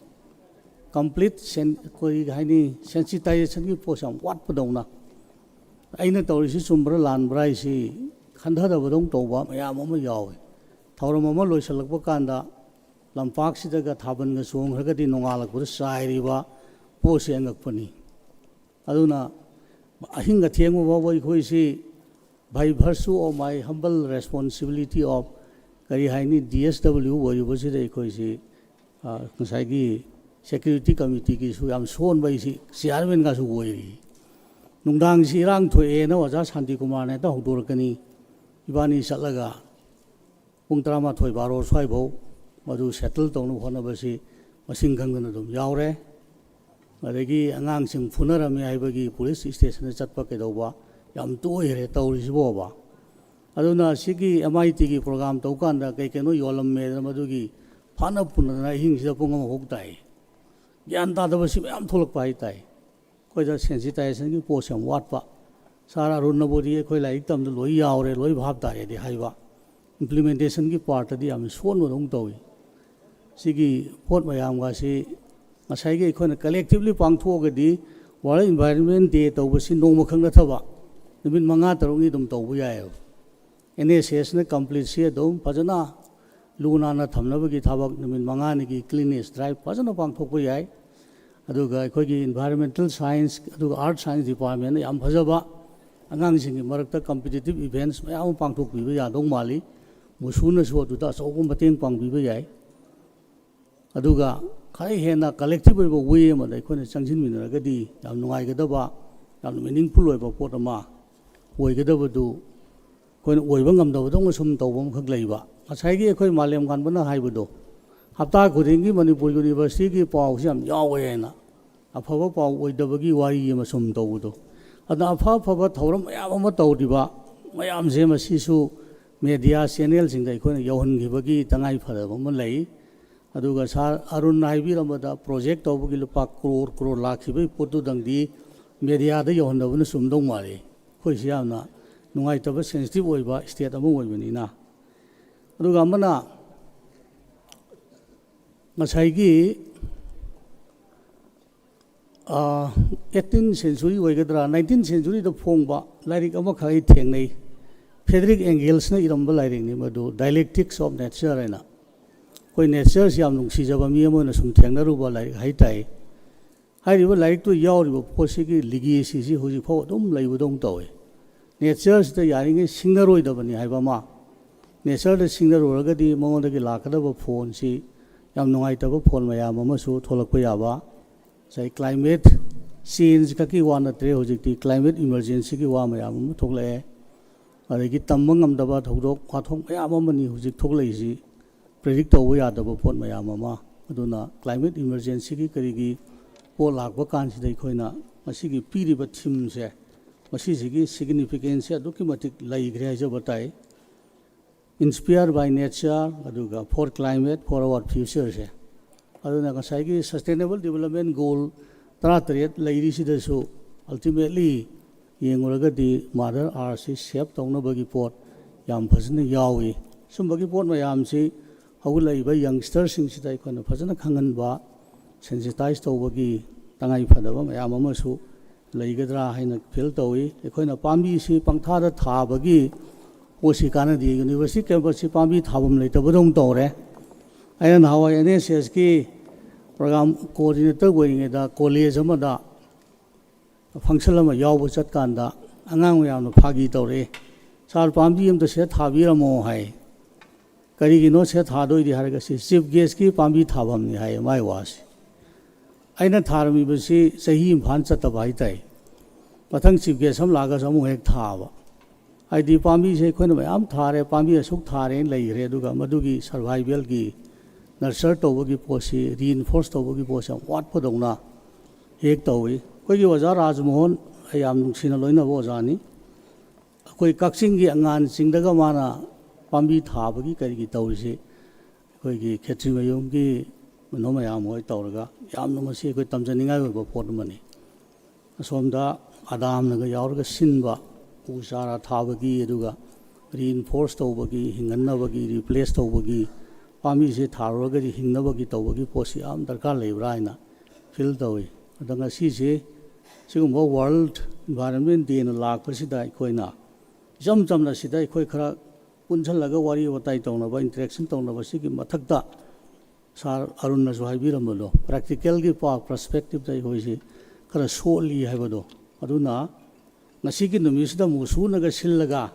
ꯀꯝꯄ꯭ꯂꯤꯠ ꯁꯦꯟ-, ꯑꯩꯈꯣꯏ ꯍꯥꯏꯅꯤ, ꯁꯦꯟꯁꯤꯇꯥꯏꯖꯦꯁꯟꯒꯤ ꯄꯣꯠꯁꯦ ꯌꯥꯝ ꯋꯥꯠꯄꯗꯧꯅ, ꯑꯩꯅ ꯇꯧꯔꯤꯁꯤ ꯆꯨꯝꯕ꯭ꯔꯥ ꯂꯥꯟꯕ꯭ꯔꯥ ꯍꯥꯏꯁꯤ ꯈꯟꯊꯗꯕꯗꯧ ꯇꯧꯕ ꯃꯌꯥꯝ ꯑꯃ ꯌꯥꯎꯏ꯫ ꯊꯧꯔꯝ ꯑꯃ ꯂꯣꯏꯁꯤꯜꯂꯛꯄ ꯀꯥꯟꯗ ꯂꯝꯄꯥꯛꯁꯤꯗꯒ ꯊꯥꯕꯜꯒ ꯆꯣꯡꯈ꯭ꯔꯒꯗꯤ ꯅꯣꯡꯉꯥꯜꯂꯛꯄꯗ ꯆꯥꯏꯔꯤꯕ ꯄꯣꯠꯁꯤ ꯑꯉꯛꯄꯅꯤ꯫ ꯑꯗꯨꯅ ꯑꯍꯤꯡ ꯑꯊꯦꯡꯕ ꯐꯥꯎꯕ ꯑꯩꯈꯣꯏꯁꯤ, by virtue of my humble responsibility of, ꯀꯔꯤ ꯍꯥꯏꯅꯤ, ꯗꯤ ꯑꯦꯁ ꯗꯕ꯭ꯂꯤꯎ ꯑꯣꯏꯔꯤꯕꯁꯤꯗ ꯑꯩꯈꯣꯏꯁꯤ, ꯑ, ꯉꯁꯥꯏꯒꯤ ꯁꯦꯀ꯭ꯌꯨꯔꯤꯇꯤ ꯀꯃꯤꯇꯤꯒꯤꯁꯨ ꯌꯥꯝ ꯁꯣꯟꯕ ꯑꯩꯁꯤ ꯆꯤꯌꯥꯔꯃꯦꯟꯒꯁꯨ ꯑꯣꯏꯔꯤ꯫ ꯅꯨꯡꯗꯥꯡꯁꯤ ꯏꯔꯥꯡ ꯊꯣꯛꯑꯦꯅ ꯑꯣꯖꯥ ꯁꯥꯟꯇꯤꯀꯨꯃꯥꯔꯅ ꯍꯦꯛꯇ ꯍꯧꯗꯣꯔꯛꯀꯅꯤ꯫ ꯏꯕꯥꯅꯤ ꯆꯠꯂꯒ ꯄꯨꯡ ꯇꯔꯥꯃꯥꯊꯣꯏ ꯕꯥꯔꯣ ꯁ꯭ꯋꯥꯏꯐꯥꯎ ꯃꯗꯨ ꯁꯦꯇꯜ ꯇꯧꯅꯕ ꯍꯣꯠꯅꯕꯁꯤ ꯃꯁꯤꯡ ꯈꯪꯗꯅ ꯑꯗꯨꯝ ꯌꯥꯎꯔꯦ꯫ ꯑꯗꯒꯤ ꯑꯉꯥꯡꯁꯤꯡ ꯐꯨꯅꯔꯝꯃꯤ ꯍꯥꯏꯕꯒꯤ ꯄꯨꯂꯤꯁ ꯁ꯭ꯇꯦꯁꯟꯗ ꯆꯠꯄ ꯀꯩꯗꯧꯕ ꯌꯥꯝ ꯇꯣꯏꯈ꯭ꯔꯦ ꯇꯧꯔꯤꯁꯤꯕꯣꯕ꯫ ꯑꯗꯨꯅ ꯁꯤꯒꯤ ꯑꯦꯝ ꯑꯥꯏ ꯇꯤꯒꯤ ꯄ꯭ꯔꯣꯒ꯭ꯔꯥꯝ ꯇꯧꯀꯥꯟꯗ ꯀꯩ ꯀꯩꯅꯣ ꯌꯣꯜꯂꯝꯃꯦꯗꯅ ꯃꯗꯨꯒꯤ ꯐꯥꯅ ꯄꯨꯅꯗꯅ ꯑꯍꯤꯡꯁꯤꯗ ꯄꯨꯡ ꯑꯃ ꯐꯥꯎ ꯇꯥꯏ꯫ ꯒ꯭ꯌꯥꯟ ꯇꯥꯗꯕꯁꯤ ꯃꯌꯥꯝ ꯊꯣꯛꯂꯛꯄ ꯍꯥꯏꯇꯥꯏ꯫ ꯑꯩꯈꯣꯏꯗ ꯁꯦꯟꯁꯤꯇꯥꯏꯖꯦꯁꯟꯒꯤ ꯄꯣꯠꯁꯦ ꯌꯥꯝ ꯋꯥꯠꯄ꯫ ꯁꯥꯔ ꯑꯔꯨꯟꯅꯕꯨꯗꯤ ꯑꯩꯈꯣꯏ ꯂꯥꯏꯔꯤꯛ ꯇꯝꯕꯗ ꯂꯣꯏ ꯌꯥꯎꯔꯦ, ꯂꯣꯏ ꯚꯥꯞ ꯇꯥꯔꯦꯗꯤ ꯍꯥꯏꯕ, ꯏꯝꯄ꯭ꯂꯤꯃꯦꯟꯇꯦꯁꯟꯒꯤ ꯄꯥꯔꯠꯇꯗꯤ ꯌꯥꯝꯅ ꯁꯣꯟꯕꯗꯧꯅ ꯇꯧꯏ꯫ ꯁꯤꯒꯤ ꯄꯣꯠ ꯃꯌꯥꯝꯒꯁꯤ ꯉꯁꯥꯏꯒꯤ ꯑꯩꯈꯣꯏꯅ ꯀꯂꯦꯛꯇꯤꯞꯂꯤ ꯄꯥꯡꯊꯣꯛꯑꯒꯗꯤ, ꯋꯥꯔꯜ ꯏꯟꯚꯥꯏꯔꯟꯃꯦꯟ ꯗꯦ ꯇꯧꯕꯁꯤ ꯅꯣꯡꯃꯈꯛ ꯅꯠꯇꯕ ꯅꯨꯃꯤꯠ ꯃꯉꯥ ꯇꯔꯨꯛꯅꯤ ꯑꯗꯨꯝ ꯇꯧꯕ ꯌꯥꯏꯑꯕ꯫ ꯑꯦꯟ ꯑꯦꯁ ꯑꯦꯁꯅ ꯀꯝꯄ꯭ꯂꯤꯠꯁꯤ ꯑꯗꯨꯝ ꯐꯖꯅ ꯂꯨ ꯅꯥꯟꯅ ꯊꯝꯅꯕꯒꯤ ꯊꯕꯛ ꯅꯨꯃꯤꯠ ꯃꯉꯥꯅꯤꯒꯤ ꯀ꯭ꯂꯤꯟꯅꯦꯁ ꯗ꯭ꯔꯥꯏꯚ ꯐꯖꯅ ꯄꯥꯡꯊꯣꯛꯄ ꯌꯥꯏ꯫ ꯑꯗꯨꯒ ꯑꯩꯈꯣꯏꯒꯤ ꯏꯟꯚꯥꯏꯔꯟꯃꯦꯟꯇꯦꯜ ꯁꯥꯏꯟꯁ ꯑꯗꯨꯒ ꯑꯥꯔꯠ ꯁꯥꯏꯟꯁ ꯗꯤꯄꯥꯔꯠꯃꯦꯟꯅ ꯌꯥꯝ ꯐꯖꯕ ꯑꯉꯥꯡꯁꯤꯡꯒꯤ ꯃꯔꯛꯇ ꯀꯝꯄꯤꯇꯤꯇꯤꯞ ꯏꯚꯦꯟꯠꯁ ꯃꯌꯥꯝ ꯑꯃ ꯄꯥꯡꯊꯣꯛꯄꯤꯕ ꯌꯥꯗꯧ ꯃꯥꯜꯂꯤ꯫ ꯃꯨꯁꯨꯅꯁꯨ ꯑꯗꯨꯗ ꯑꯆꯧꯕ ꯃꯇꯦꯡ ꯄꯥꯡꯕꯤꯕ ꯌꯥꯏ꯫ ꯑꯗꯨꯒ ꯈꯔ ꯍꯦꯟꯅ ꯀꯂꯦꯛꯇꯤꯞ ꯑꯣꯏꯕ ꯋꯦ ꯑꯃꯗ ꯑꯩꯈꯣꯏꯅ ꯆꯪꯁꯤꯟꯃꯤꯟꯅꯔꯒꯗꯤ ꯌꯥꯝ ꯅꯨꯡꯉꯥꯏꯒꯗꯕ, ꯌꯥꯝꯅ ꯃꯤꯅꯤꯡꯐꯨꯜ ꯑꯣꯏꯕ ꯄꯣꯠ ꯑꯃ ꯑꯣꯏꯒꯗꯕꯗꯨ ꯑꯩꯈꯣꯏꯅ ꯑꯣꯏꯕ ꯉꯝꯗꯕꯗꯧꯅ ꯁꯨꯝ ꯇꯧꯕ ꯑꯃꯈꯛ ꯂꯩꯕ꯫ ꯉꯁꯥꯏꯒꯤ ꯑꯩꯈꯣꯏ ꯃꯥꯂꯦꯝ ꯀꯥꯟꯕꯅ ꯍꯥꯏꯕꯗꯣ, ꯍꯞꯇꯥ ꯈꯨꯗꯤꯡꯒꯤ ꯃꯅꯤꯄꯨꯔ ꯌꯨꯅꯤꯚꯔꯁꯤꯇꯤꯒꯤ ꯄꯥꯎꯁꯤ ꯌꯥꯝ ꯌꯥꯎꯋꯦ ꯍꯥꯏꯅ, ꯑꯐꯕ ꯄꯥꯎ ꯑꯣꯏꯗꯕꯒꯤ ꯋꯥꯔꯤ ꯑꯃ ꯁꯨꯝ ꯇꯧꯕꯗꯣ꯫ ꯑꯗꯨꯅ ꯑꯐ ꯑꯐꯕ ꯊꯧꯔꯝ ꯃꯌꯥꯝ ꯑꯃ ꯇꯧꯔꯤꯕ ꯃꯌꯥꯝꯁꯦ, ꯃꯁꯤꯁꯨ ꯃꯦꯗꯤꯌꯥ ꯆꯦꯅꯦꯜꯁꯤꯡꯗ ꯑꯩꯈꯣꯏꯅ ꯌꯧꯍꯟꯈꯤꯕꯒꯤ ꯇꯉꯥꯏ ꯐꯗꯕ ꯑꯃ ꯂꯩ꯫ ꯑꯗꯨꯒ ꯁꯥꯔ ꯑꯔꯨꯟꯅ ꯍꯥꯏꯕꯤꯔꯝꯕꯗ ꯄ꯭ꯔꯣꯖꯦꯛ ꯇꯧꯕꯒꯤ ꯂꯨꯄꯥ ꯀ꯭ꯔꯣꯔ ꯀ꯭ꯔꯣꯔ ꯂꯥꯛꯈꯤꯕꯒꯤ ꯄꯣꯠꯇꯨꯗꯪꯗꯤ ꯃꯦꯗꯤꯌꯥꯗ ꯌꯧꯍꯟꯗꯕꯅ ꯆꯨꯝꯗꯧ ꯃꯥꯜꯂꯤ꯫ ꯑꯩꯈꯣꯏꯁꯤ ꯌꯥꯝꯅ ꯅꯨꯡꯉꯥꯏꯇꯕ, ꯁꯦꯟꯁꯤꯇꯤꯞ ꯑꯣꯏꯕ ꯁ꯭ꯇꯦꯠ ꯑꯃ ꯑꯣꯏꯕꯅꯤꯅ꯫ ꯑꯗꯨꯒ ꯑꯃꯅ ꯉꯁꯥꯏꯒꯤ ꯑꯩꯠꯇꯤꯟ ꯁꯦꯟꯆꯨꯔꯤ ꯑꯣꯏꯒꯗ꯭ꯔꯥ, ꯅꯥꯏꯟꯇꯤꯟ ꯁꯦꯟꯆꯨꯔꯤꯗ ꯐꯣꯡꯕ ꯂꯥꯏꯔꯤꯛ ꯑꯃꯈꯛ ꯑꯩ ꯊꯦꯡꯅꯩ꯫ ꯐ꯭ꯔꯦꯗꯔꯤꯛ ꯑꯦꯡꯒꯦꯜꯁꯅ ꯏꯔꯝꯕ ꯂꯥꯏꯔꯤꯛꯅꯤ ꯃꯗꯨ, Dialectics of Nature ꯍꯥꯏꯅ꯫ ꯑꯩꯈꯣꯏ ꯅꯦꯆꯔꯁꯤ ꯌꯥꯝ ꯅꯨꯡꯁꯤꯖꯕ ꯃꯤ ꯑꯃ ꯑꯣꯏꯅ ꯁꯨꯝ ꯊꯦꯡꯅꯔꯨꯕ ꯂꯥꯏꯔꯤꯛ ꯍꯥꯏꯇꯥꯏ꯫ ꯍꯥꯏꯔꯤꯕ ꯂꯥꯏꯔꯤꯛꯇꯨ ꯌꯥꯎꯔꯤꯕ ꯄꯣꯠꯁꯤꯒꯤ ꯂꯤꯒꯦꯁꯤꯁꯤ ꯍꯧꯖꯤꯛꯐꯥꯎ ꯑꯗꯨꯝ ꯂꯩꯕꯗꯧꯅ ꯇꯧꯏ꯫ ꯅꯦꯆꯔꯁꯤꯗ ꯌꯥꯔꯤꯉꯩ ꯁꯤꯡꯅꯔꯣꯏꯗꯕꯅꯤ ꯍꯥꯏꯕ ꯑꯃ, ꯅꯦꯆꯔꯗ ꯁꯤꯡꯅꯔꯨꯔꯒꯗꯤ ꯃꯉꯣꯟꯗꯒꯤ ꯂꯥꯛꯀꯗꯕ ꯐꯣꯟꯁꯤ ꯌꯥꯝ ꯅꯨꯡꯉꯥꯏꯇꯕ ꯐꯣꯟ ꯃꯌꯥꯝ ꯑꯃꯁꯨ ꯊꯣꯛꯂꯛꯄ ꯌꯥꯕ, ꯉꯁꯥꯏ ꯀ꯭ꯂꯥꯏꯃꯦꯠ ꯆꯦꯟꯖ ꯈꯛꯀꯤ ꯋꯥ ꯅꯠꯇ꯭ꯔꯦ, ꯍꯧꯖꯤꯛꯇꯤ ꯀ꯭ꯂꯥꯏꯃꯦꯠ ꯏꯃꯔꯖꯦꯟꯁꯤꯒꯤ ꯋꯥ ꯃꯌꯥꯝ ꯑꯃ ꯊꯣꯛꯂꯛꯑꯦ꯫ ꯑꯗꯒꯤ ꯇꯝꯕ ꯉꯝꯗꯕ ꯊꯧꯗꯣꯛ ꯋꯥꯊꯣꯛ ꯃꯌꯥꯝ ꯑꯃꯅꯤ ꯍꯧꯖꯤꯛ ꯊꯣꯛꯂꯛꯏꯁꯤ꯫ ꯄ꯭ꯔꯤꯗꯤꯛ ꯇꯧꯕ ꯌꯥꯗꯕ ꯄꯣꯠ ꯃꯌꯥꯝ ꯑꯃ꯫ ꯑꯗꯨꯅ ꯀ꯭ꯂꯥꯏꯃꯦꯠ ꯏꯃꯔꯖꯦꯟꯁꯤꯒꯤ ꯀꯔꯤꯒꯤ ꯄꯣꯠ ꯂꯥꯛꯄ ꯀꯥꯟꯁꯤꯗ ꯑꯩꯈꯣꯏꯅ ꯃꯁꯤꯒꯤ ꯄꯤꯔꯤꯕ ꯊꯤꯝꯁꯦ, ꯃꯁꯤꯁꯤꯒꯤ ꯁꯤꯒꯅꯤꯐꯤꯀꯦꯟꯁꯁꯦ ꯑꯗꯨꯛꯀꯤ ꯃꯇꯤꯛ ꯂꯩꯈ꯭ꯔꯦ ꯍꯥꯏꯖꯕ ꯇꯥꯏ꯫ Inspired by nature, ꯑꯗꯨꯒ for climate, for our future ꯁꯦ꯫ ꯑꯗꯨꯅ ꯉꯁꯥꯏꯒꯤ Sustainable Development Goal ꯇꯔꯥꯇꯔꯦꯠ ꯂꯩꯔꯤꯁꯤꯗꯁꯨ ultimately ꯌꯦꯡꯉꯨꯔꯒꯗꯤ ꯃꯥꯗꯔ ꯑꯥꯔꯠꯁꯤ ꯁꯦꯞ ꯇꯧꯅꯕꯒꯤ ꯄꯣꯠ ꯌꯥꯝ ꯐꯖꯅ ꯌꯥꯎꯏ꯫ ꯁꯨꯝꯕꯒꯤ ꯄꯣꯠ ꯃꯌꯥꯝꯁꯤ ꯍꯧꯒꯠꯂꯛꯏꯕ ꯌꯪꯁꯇꯔꯁꯤꯡꯁꯤꯗ ꯑꯩꯈꯣꯏꯅ ꯐꯖꯅ ꯈꯪꯍꯟꯕ, ꯁꯦꯟꯁꯤꯇꯥꯏꯁ ꯇꯧꯕꯒꯤ ꯇꯉꯥꯏ ꯐꯗꯕ ꯃꯌꯥꯝ ꯑꯃꯁꯨ ꯂꯩꯒꯗ꯭ꯔꯥ ꯍꯥꯏꯅ ꯐꯤꯜ ꯇꯧꯏ꯫ ꯑꯩꯈꯣꯏꯅ ꯄꯥꯝꯕꯤꯁꯤ ꯄꯪꯊꯥꯗ ꯊꯥꯕꯒꯤ ꯄꯣꯠꯁꯤ ꯀꯥꯟꯅꯗꯦ꯫ ꯌꯨꯅꯤꯚꯔꯁꯤꯇꯤ ꯀꯦꯝꯄꯁꯁꯤ ꯄꯥꯝꯕꯤ ꯊꯥꯐꯝ ꯂꯩꯇꯕꯗꯧꯅ ꯇꯧꯔꯦ꯫ ꯑꯩꯅ ꯅꯍꯥꯟꯋꯥꯏ ꯑꯦꯟ ꯑꯦꯁ ꯑꯦꯁꯀꯤ ꯄ꯭ꯔꯣꯒ꯭ꯔꯥꯝ ꯀꯣꯑꯣꯔꯗꯤꯅꯦꯇꯔ ꯑꯣꯏꯔꯤꯉꯩꯗ ꯀꯣꯂꯦꯖ ꯑꯃꯗ ꯐꯪꯁꯟ ꯑꯃ ꯌꯥꯎꯕ ꯆꯠꯀꯥꯟꯗ ꯑꯉꯥꯡ ꯃꯌꯥꯝꯅ ꯐꯥꯒꯤ ꯇꯧꯔꯛꯑꯦ, "ꯁꯥꯔ, ꯄꯥꯝꯕꯤ ꯑꯝꯇ ꯁꯤꯗ ꯊꯥꯕꯤꯔꯝꯃꯣ" ꯍꯥꯏ꯫ "ꯀꯔꯤꯒꯤꯅꯣ ꯁꯤꯗ ꯊꯥꯗꯣꯏꯗꯤ?" ꯍꯥꯏꯔꯒ, "ꯁꯤ ꯆꯤꯐ ꯒꯦꯁꯀꯤ ꯄꯥꯝꯕꯤ ꯊꯥꯐꯝꯅꯤ" ꯍꯥꯏꯌꯦ ꯃꯥꯏ ꯋꯥꯁꯦ꯫ ꯑꯩꯅ ꯊꯥꯔꯝꯃꯤꯕꯁꯤ ꯆꯍꯤ ꯑꯃ ꯐꯥꯅ ꯆꯠꯇꯕ ꯍꯥꯏꯇꯥꯏ꯫ ꯃꯊꯪ ꯆꯤꯐ ꯒꯦꯁ ꯑꯃ ꯂꯥꯛꯑꯒꯁꯨ ꯑꯃꯨꯛ ꯍꯦꯛ ꯊꯥꯕ꯫ ꯍꯥꯏꯗꯤ ꯄꯥꯝꯕꯤꯁꯦ ꯑꯩꯈꯣꯏꯅ ꯃꯌꯥꯝ ꯊꯥꯔꯦ, ꯄꯥꯝꯕꯤ ꯑꯁꯨꯛ ꯊꯥꯔꯦꯅ ꯂꯩꯈ꯭ꯔꯦ, ꯑꯗꯨꯒ ꯃꯗꯨꯒꯤ ꯁꯔꯚꯥꯏꯕꯦꯜꯒꯤ, ꯅꯔꯆꯔ ꯇꯧꯕꯒꯤ ꯄꯣꯠꯁꯤ, ꯔꯤꯏꯟꯐꯣꯔꯁ ꯇꯧꯕꯒꯤ ꯄꯣꯠꯁꯤ ꯌꯥꯝ ꯋꯥꯠꯄꯗꯧꯅ ꯍꯦꯛ ꯇꯧꯏ꯫ ꯑꯩꯈꯣꯏꯒꯤ ꯑꯣꯖꯥ ꯔꯥꯖꯃꯣꯍꯟ, ꯑꯩ ꯌꯥꯝ ꯅꯨꯡꯁꯤꯅ ꯂꯣꯏꯅꯕ ꯑꯣꯖꯥꯅꯤ꯫ ꯑꯩꯈꯣꯏ ꯀꯛꯆꯤꯡꯒꯤ ꯑꯉꯥꯡꯁꯤꯡꯗꯒ ꯃꯥꯅ ꯄꯥꯝꯕꯤ ꯊꯥꯕꯒꯤ ꯀꯔꯤꯒꯤ ꯇꯧꯔꯤꯁꯤ ꯑꯩꯈꯣꯏꯒꯤ ꯈꯦꯇ꯭ꯔꯤꯃꯌꯨꯝꯒꯤ ꯃꯅꯣ ꯃꯌꯥꯝ ꯍꯣꯏ ꯇꯧꯔꯒ ꯌꯥꯝꯅ ꯃꯁꯤ ꯑꯩꯈꯣꯏ ꯇꯝꯖꯅꯤꯡꯉꯥꯏ ꯑꯣꯏꯕ ꯄꯣꯠ ꯑꯃꯅꯤ꯫ ꯑꯁꯣꯝꯗ ꯑꯗꯥꯝꯅꯒ ꯌꯥꯎꯔꯒ ꯁꯤꯟꯕ ꯎ ꯆꯥꯔꯥ ꯊꯥꯕꯒꯤ, ꯑꯗꯨꯒ ꯔꯤꯏꯟꯐꯣꯔꯁ ꯇꯧꯕꯒꯤ, ꯍꯤꯡꯍꯟꯅꯕꯒꯤ, ꯔꯤꯄ꯭ꯂꯦꯁ ꯇꯧꯕꯒꯤ, ꯄꯥꯝꯕꯤꯁꯦ ꯊꯥꯔꯨꯔꯒꯗꯤ ꯍꯤꯡꯅꯕꯒꯤ ꯇꯧꯕꯒꯤ ꯄꯣꯠꯁꯤ ꯌꯥꯝ ꯗꯔꯀꯥꯔ ꯂꯩꯕ꯭ꯔꯥ ꯍꯥꯏꯅ ꯐꯤꯜ ꯇꯧꯏ꯫ ꯑꯗ ꯉꯁꯤꯁꯦ ꯁꯤꯒꯨꯝꯕ ꯋꯥꯔꯜ ꯏꯟꯚꯥꯏꯔꯣꯟꯃꯦꯟ ꯗꯦꯅ ꯂꯥꯛꯄꯁꯤꯗ ꯑꯩꯈꯣꯏꯅ ꯏꯆꯝ ꯆꯝꯅ ꯁꯤꯗ ꯑꯩꯈꯣꯏ ꯈꯔ ꯄꯨꯟꯁꯤꯜꯂꯒ ꯋꯥꯔꯤ ꯋꯥꯇꯥꯏ ꯇꯧꯅꯕ, ꯏꯟꯇꯔꯦꯛꯁꯟ ꯇꯧꯅꯕ, ꯁꯤꯒꯤ ꯃꯊꯛꯇ ꯁꯥꯔ ꯑꯔꯨꯟꯅꯁꯨ ꯍꯥꯏꯕꯤꯔꯝꯕꯗꯣ, ꯄ꯭ꯔꯦꯛꯇꯤꯀꯦꯜꯒꯤ ꯄꯥ ꯄꯔꯁꯄꯦꯛꯇꯤꯞꯇ ꯑꯩꯈꯣꯏꯁꯤ ꯈꯔ ꯁꯣꯠꯂꯤ ꯍꯥꯏꯕꯗꯣ, ꯑꯗꯨꯅ ꯉꯁꯤꯒꯤ ꯅꯨꯃꯤꯠꯁꯤꯗ ꯃꯨꯁꯨꯅꯒ ꯁꯤꯜꯂꯒ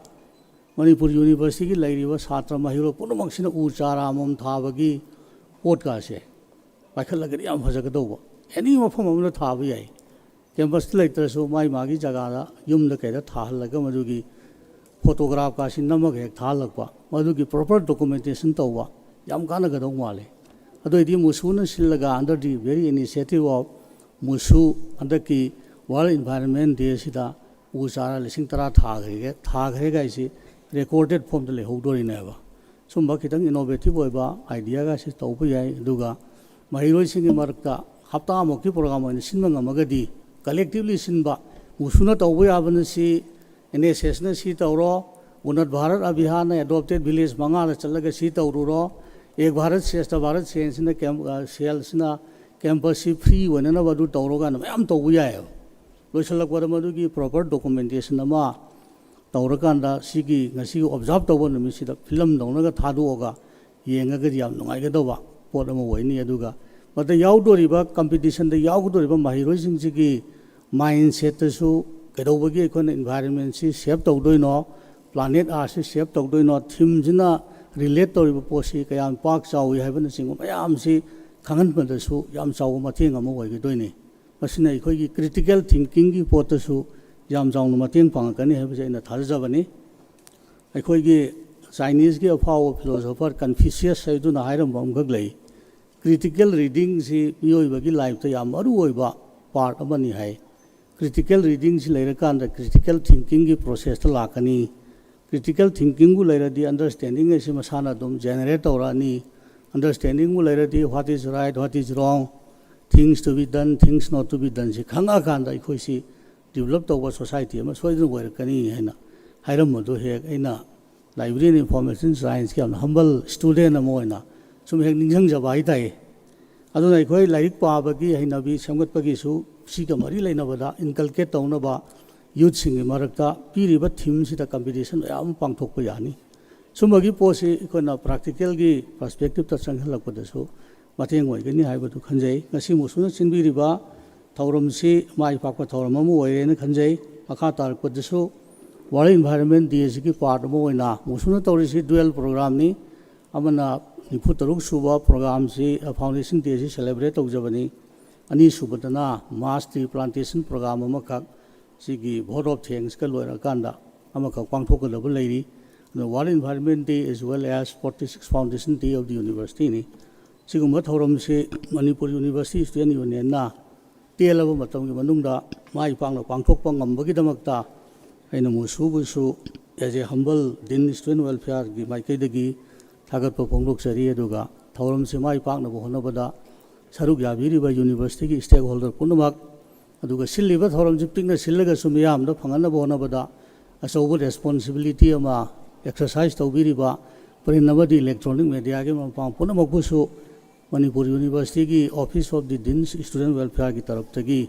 ꯃꯅꯤꯄꯨꯔ ꯌꯨꯅꯤꯚꯔꯁꯤꯇꯤꯒꯤ ꯂꯩꯔꯤꯕ ꯁꯥꯇ꯭ꯔ ꯃꯍꯩꯔꯣꯏ ꯄꯨꯝꯅꯃꯛꯁꯤꯅ ꯎ ꯆꯥꯔꯥ ꯑꯃꯃꯝ ꯊꯥꯕꯒꯤ ꯄꯣꯠꯀꯥꯁꯦ ꯄꯥꯏꯈꯠꯂꯒꯗꯤ ꯌꯥꯝ ꯐꯖꯒꯗꯧꯕ꯫ ꯑꯦꯅꯤ ꯃꯐꯝ ꯑꯃꯗ ꯊꯥꯕ ꯌꯥꯏ꯫ ꯀꯦꯝꯄꯁꯇ ꯂꯩꯇ꯭ꯔꯁꯨ ꯃꯥꯏ ꯃꯥꯒꯤ ꯖꯒꯥꯗ ꯌꯨꯝꯗ ꯀꯩꯗ ꯊꯥꯍꯜꯂꯒ ꯃꯗꯨꯒꯤ ꯐꯣꯇꯣꯒ꯭ꯔꯥꯐꯀꯥꯁꯤ ꯅꯝꯃꯒ ꯍꯦꯛ ꯊꯥꯍꯜꯂꯛꯄ, ꯃꯗꯨꯒꯤ ꯄ꯭ꯔꯣꯄꯔ ꯗꯣꯀꯨꯃꯦꯟꯇꯦꯁꯟ ꯇꯧꯕ ꯌꯥꯝ ꯀꯥꯟꯅꯒꯗꯧ ꯃꯥꯜꯂꯤ꯫ ꯑꯗꯨ ꯑꯣꯏꯗꯤ ꯃꯨꯁꯨꯅ ꯁꯤꯜꯂꯒ under the very initiative of ꯃꯨꯁꯨ ꯍꯟꯗꯛꯀꯤ ꯋꯥꯔꯜ ꯏꯟꯚꯥꯏꯔꯣꯟꯃꯦꯟ ꯗꯦꯁꯤꯗ ꯎ ꯆꯥꯔꯥ ꯂꯤꯁꯤꯡ ꯇꯔꯥ ꯊꯥꯈ꯭ꯔꯦ, ꯊꯥꯈ꯭ꯔꯦ ꯀꯥꯏꯁꯤ ꯔꯦꯀꯣꯔꯗꯦꯠ ꯐꯣꯝꯗ ꯂꯩꯍꯧꯗꯣꯔꯤꯅꯦꯕ꯫ ꯁꯨꯝꯕ ꯈꯤꯇꯪ ꯏꯅꯣꯚꯦꯇꯤꯚ ꯑꯣꯏꯕ ꯑꯥꯏꯗꯤꯌꯥꯒꯁꯤ ꯇꯧꯕ ꯌꯥꯏ꯫ ꯑꯗꯨꯒ ꯃꯍꯩꯔꯣꯏꯁꯤꯡꯒꯤ ꯃꯔꯛꯇ ꯍꯞꯇꯥꯃꯨꯛꯀꯤ ꯄ꯭ꯔꯣꯒ꯭ꯔꯥꯝ ꯑꯣꯏꯅ ꯁꯤꯟꯕ ꯉꯝꯃꯒꯗꯤ, ꯀꯂꯦꯛꯇꯤꯚꯂꯤ ꯁꯤꯟꯕ, ꯃꯨꯁꯨꯅ ꯇꯧꯕ ꯌꯥꯕꯅ ꯁꯤ, ꯑꯦꯟ ꯑꯦꯁ ꯑꯦꯁꯅ ꯁꯤ ꯇꯧꯔꯣ, ꯎꯟꯅꯠ ꯚꯥꯔꯠ ꯑꯚꯤꯌꯥꯟꯅ ꯑꯦꯗꯣꯞꯇꯦꯠ ꯚꯤꯂꯦꯖ ꯃꯉꯥꯗ ꯆꯠꯂꯒ ꯁꯤ ꯇꯧꯔꯨꯔꯣ, ꯑꯦꯛ ꯚꯥꯔꯠ ꯁ꯭ꯔꯦꯁꯊ ꯚꯥꯔꯠ ꯁꯦꯜꯁꯤꯅ ꯀꯦꯝ-, ꯑ, ꯁꯦꯜꯁꯤꯅ ꯀꯦꯝꯄꯁꯁꯤ ꯐ꯭ꯔꯤ ꯑꯣꯏꯅꯅꯕ ꯑꯗꯨ ꯇꯧꯔꯣ ꯀꯥꯏꯅ ꯃꯌꯥꯝ ꯇꯧꯕ ꯌꯥꯏꯑꯕ꯫ ꯂꯣꯏꯁꯤꯜꯂꯛꯄꯗ ꯃꯗꯨꯒꯤ ꯄ꯭ꯔꯣꯄꯔ ꯗꯣꯀꯨꯃꯦꯟꯇꯦꯁꯟ ꯑꯃ ꯇꯧꯔꯀꯥꯟꯗ ꯁꯤꯒꯤ ꯉꯁꯤꯒꯤ ꯑꯣꯕꯖꯥꯔꯕ ꯇꯧꯕ ꯅꯨꯃꯤꯠꯁꯤꯗ ꯐꯤꯂꯝ ꯇꯧꯅꯒ ꯊꯥꯗꯣꯛꯑꯒ ꯌꯦꯡꯉꯒꯗꯤ ꯌꯥꯝ ꯅꯨꯡꯉꯥꯏꯒꯗꯧꯕ ꯄꯣꯠ ꯑꯃ ꯑꯣꯏꯅꯤ꯫ ꯑꯗꯨꯒ ꯃꯗ ꯌꯥꯎꯗꯣꯔꯤꯕ, ꯀꯝꯄꯤꯇꯤꯁꯟꯗ ꯌꯥꯎꯒꯗꯧꯔꯤꯕ ꯃꯍꯩꯔꯣꯏꯁꯤꯡꯁꯤꯒꯤ ꯃꯥꯏꯟꯁꯦꯠꯇꯁꯨ ꯀꯩꯗꯧꯕꯒꯤ ꯑꯩꯈꯣꯏꯅ ꯏꯟꯚꯥꯏꯔꯣꯟꯃꯦꯟꯁꯤ ꯁꯦꯞ ꯇꯧꯗꯣꯏꯅꯣ, ꯄ꯭ꯂꯥꯅꯦꯠ ꯑꯥꯔꯠꯁꯤ ꯁꯦꯞ ꯇꯧꯗꯣꯏꯅꯣ, ꯊꯤꯝꯁꯤꯅ ꯔꯤꯂꯦꯠ ꯇꯧꯔꯤꯕ ꯄꯣꯠꯁꯤ ꯀꯌꯥꯝ ꯄꯥꯛ ꯆꯥꯎꯏ ꯍꯥꯏꯕꯅꯆꯤꯡꯕ ꯃꯌꯥꯝꯁꯤ ꯈꯪꯍꯟꯕꯗꯁꯨ ꯌꯥꯝ ꯆꯥꯎꯕ ꯃꯇꯦꯡ ꯑꯃ ꯑꯣꯏꯒꯗꯣꯏꯅꯤ꯫ ꯃꯁꯤꯅ ꯑꯩꯈꯣꯏꯒꯤ ꯀ꯭ꯔꯤꯇꯤꯀꯦꯜ ꯊꯤꯡꯀꯤꯡꯒꯤ ꯄꯣꯠꯇꯁꯨ ꯌꯥꯝ ꯆꯥꯎꯅ ꯃꯇꯦꯡ ꯄꯥꯡꯉꯛꯀꯅꯤ ꯍꯥꯏꯕꯁꯦ ꯑꯩꯅ ꯊꯥꯖꯖꯕꯅꯤ꯫ ꯑꯩꯈꯣꯏꯒꯤ ꯆꯥꯏꯅꯤꯁꯀꯤ ꯑꯐꯥꯎꯕ ꯐꯤꯂꯣꯁꯣꯐꯔ ꯀꯟꯐ꯭ꯌꯨꯁꯤꯌꯁ ꯍꯥꯏꯗꯨꯅ ꯍꯥꯏꯔꯝꯕ ꯑꯃꯈꯛ ꯂꯩ, "ꯀ꯭ꯔꯤꯇꯤꯀꯦꯜ ꯔꯤꯗꯤꯡꯁꯤ ꯃꯤꯑꯣꯏꯕꯒꯤ ꯂꯥꯏꯐꯇ ꯌꯥꯝ ꯃꯔꯨ ꯑꯣꯏꯕ ꯄꯥꯔꯠ ꯑꯃꯅꯤ ꯍꯥꯏ꯫ ꯀ꯭ꯔꯤꯇꯤꯀꯦꯜ ꯔꯤꯗꯤꯡꯁꯤ ꯂꯩꯔꯀꯥꯟꯗ ꯀ꯭ꯔꯤꯇꯤꯀꯦꯜ ꯊꯤꯡꯀꯤꯡꯒꯤ ꯄ꯭ꯔꯣꯁꯦꯁꯇ ꯂꯥꯛꯀꯅꯤ꯫ ꯀ꯭ꯔꯤꯇꯤꯀꯦꯜ ꯊꯤꯡꯀꯤꯡꯕꯨ ꯂꯩꯔꯗꯤ ꯑꯟꯗꯔꯁ꯭ꯇꯦꯟꯗꯤꯡ ꯑꯁꯤ ꯃꯁꯥꯅ ꯑꯗꯨꯝ ꯖꯦꯅꯦꯔꯦꯠ ꯇꯧꯔꯛꯑꯅꯤ꯫ ꯑꯟꯗꯔꯁ꯭ꯇꯦꯟꯗꯤꯡꯕꯨ ꯂꯩꯔꯗꯤ what is right, what is wrong, things to be done, things not to be done ꯁꯤ ꯈꯪꯉꯛꯑꯀꯥꯟꯗ ꯑꯩꯈꯣꯏꯁꯤ ꯗꯤꯕꯂꯞ ꯇꯧꯕ ꯁꯣꯁꯥꯏꯇꯤ ꯑꯃ ꯁꯣꯏꯗꯅ ꯑꯣꯏꯔꯛꯀꯅꯤ ꯍꯥꯏꯅ ꯍꯥꯏꯔꯝꯕꯗꯨ ꯍꯦꯛ ꯑꯩꯅ ꯂꯥꯏꯕ꯭ꯔꯦꯔꯤ ꯏꯟꯐꯣꯔꯃꯦꯁꯟ ꯁꯥꯏꯟꯁꯀꯤ ꯌꯥꯝꯅ ꯍꯝꯕꯜ ꯁ꯭ꯇꯨꯗꯦꯟ ꯑꯃ ꯑꯣꯏꯅ ꯁꯨꯝ ꯍꯦꯛ ꯅꯤꯡꯁꯤꯡꯖꯕ ꯍꯥꯏꯇꯥꯔꯦ꯫ ꯑꯗꯨꯅ ꯑꯩꯈꯣꯏ ꯂꯥꯏꯔꯤꯛ ꯄꯥꯕꯒꯤ ꯍꯩꯅꯕꯤ ꯁꯦꯝꯒꯠꯄꯒꯤꯁꯨ ꯁꯤꯒ ꯃꯔꯤ ꯂꯩꯅꯕꯗ ꯏꯟꯀꯜꯀꯦꯠ ꯇꯧꯅꯕ ꯌꯨꯠꯁꯤꯡꯒꯤ ꯃꯔꯛꯇ ꯄꯤꯔꯤꯕ ꯊꯤꯝꯁꯤꯗ ꯀꯝꯄꯤꯇꯤꯁꯟ ꯃꯌꯥꯝ ꯑꯃ ꯄꯥꯡꯊꯣꯛꯄ ꯌꯥꯅꯤ꯫ ꯁꯨꯝꯕꯒꯤ ꯄꯣꯠꯁꯤ ꯑꯩꯈꯣꯏꯅ ꯄ꯭ꯔꯥꯛꯇꯤꯀꯦꯜꯒꯤ ꯄꯔꯁꯄꯦꯛꯇꯤꯞꯇ ꯆꯪꯁꯤꯜꯂꯛꯄꯗꯁꯨ ꯃꯇꯦꯡ ꯑꯣꯏꯒꯅꯤ ꯍꯥꯏꯕꯗꯨ ꯈꯟꯖꯩ꯫ ꯉꯁꯤ ꯃꯨꯁꯨꯅ ꯁꯤꯟꯕꯤꯔꯤꯕ ꯊꯧꯔꯝꯁꯤ ꯃꯥꯏ ꯄꯥꯛꯄ ꯊꯧꯔꯝ ꯑꯃ ꯑꯣꯏꯔꯦꯅ ꯈꯟꯖꯩ꯫ ꯃꯈꯥ ꯇꯥꯔꯛꯄꯗꯁꯨ ꯋꯥꯔꯜ ꯏꯟꯚꯥꯏꯔꯣꯟꯃꯦꯟ ꯗꯦꯁꯤꯒꯤ ꯄꯥꯔꯠ ꯑꯃ ꯑꯣꯏꯅ ꯃꯨꯁꯨꯅ ꯇꯧꯔꯤꯁꯤ ꯗꯨꯋꯦꯜ ꯄ꯭ꯔꯣꯒ꯭ꯔꯥꯝꯅꯤ꯫ ꯑꯃꯅ ꯅꯤꯐꯨ ꯇꯔꯨꯛ ꯁꯨꯕ ꯄ꯭ꯔꯣꯒ꯭ꯔꯥꯝꯁꯤ, ꯐꯥꯎꯟꯗꯦꯁꯟ ꯗꯦꯁꯤ ꯁꯦꯂꯦꯕ꯭ꯔꯦꯠ ꯇꯧꯖꯕꯅꯤ꯫ ꯑꯅꯤꯁꯨꯕꯗꯅ ꯃꯥꯁ ꯇ꯭ꯔꯤ ꯄ꯭ꯂꯥꯟꯇꯦꯁꯟ ꯄ꯭ꯔꯣꯒ꯭ꯔꯥꯝ ꯑꯃꯈꯛ ꯁꯤꯒꯤ ꯚꯣꯠ ꯑꯣꯐ ꯊꯦꯡꯁꯀ ꯂꯣꯏꯔꯀꯥꯟꯗ ꯑꯃꯈꯛ ꯄꯥꯡꯊꯣꯛꯀꯗꯕ ꯂꯩꯔꯤ꯫ ꯑꯗꯨꯅ World Environment Day as well as forty six Foundation Day of the Universityꯅꯤ꯫ ꯁꯤꯒꯨꯝꯕ ꯊꯧꯔꯝꯁꯤ ꯃꯅꯤꯄꯨꯔ ꯌꯨꯅꯤꯚꯔꯁꯤꯇꯤ ꯁ꯭ꯇꯨꯗꯦꯟ ꯌꯨꯅꯤꯌꯟꯅ ꯇꯦꯜꯂꯕ ꯃꯇꯝꯒꯤ ꯃꯅꯨꯡꯗ ꯃꯥꯏ ꯄꯥꯛꯅ ꯄꯥꯡꯊꯣꯛꯄ ꯉꯝꯕꯒꯤꯗꯃꯛꯇ ꯑꯩꯅ ꯃꯨꯁꯨꯕꯨꯁꯨ as a humble Dean Student Welfareꯒꯤ ꯃꯥꯏꯀꯩꯗꯒꯤ ꯊꯥꯒꯠꯄ ꯐꯣꯡꯗꯣꯛꯆꯔꯤ꯫ ꯑꯗꯨꯒ ꯊꯧꯔꯝꯁꯤ ꯃꯥꯏ ꯄꯥꯛꯅꯕ ꯍꯣꯠꯅꯕꯗ ꯁꯔꯨꯛ ꯌꯥꯕꯤꯔꯤꯕ ꯌꯨꯅꯤꯚꯔꯁꯤꯇꯤꯒꯤ ꯁ꯭ꯇꯦꯛꯍꯣꯜꯗꯔ ꯄꯨꯝꯅꯃꯛ, ꯑꯗꯨꯒ ꯁꯤꯜꯂꯤꯕ ꯊꯧꯔꯝꯁꯤ ꯄꯤꯛꯅ ꯁꯤꯜꯂꯒꯁꯨ ꯃꯤꯌꯥꯝꯗ ꯐꯪꯍꯟꯅꯕ ꯍꯣꯠꯅꯕꯗ ꯑꯆꯧꯕ ꯔꯦꯁꯄꯣꯟꯁꯤꯕꯤꯂꯤꯇꯤ ꯑꯃ ꯑꯦꯛꯁꯔꯁꯥꯏꯁ ꯇꯧꯕꯤꯔꯤꯕ ꯄ꯭ꯔꯤꯟ ꯑꯃꯗꯤ ꯏꯂꯦꯛꯇ꯭ꯔꯣꯅꯤꯛ ꯃꯦꯗꯤꯌꯥꯒꯤ ꯃꯔꯨꯞ ꯃꯄꯥꯡ ꯄꯨꯝꯅꯃꯛꯄꯨꯁꯨ ꯃꯅꯤꯄꯨꯔ ꯌꯨꯅꯤꯚꯔꯁꯤꯇꯤꯒꯤ Office of the Dean's Student Welfareꯒꯤ ꯇꯔꯞꯇꯒꯤ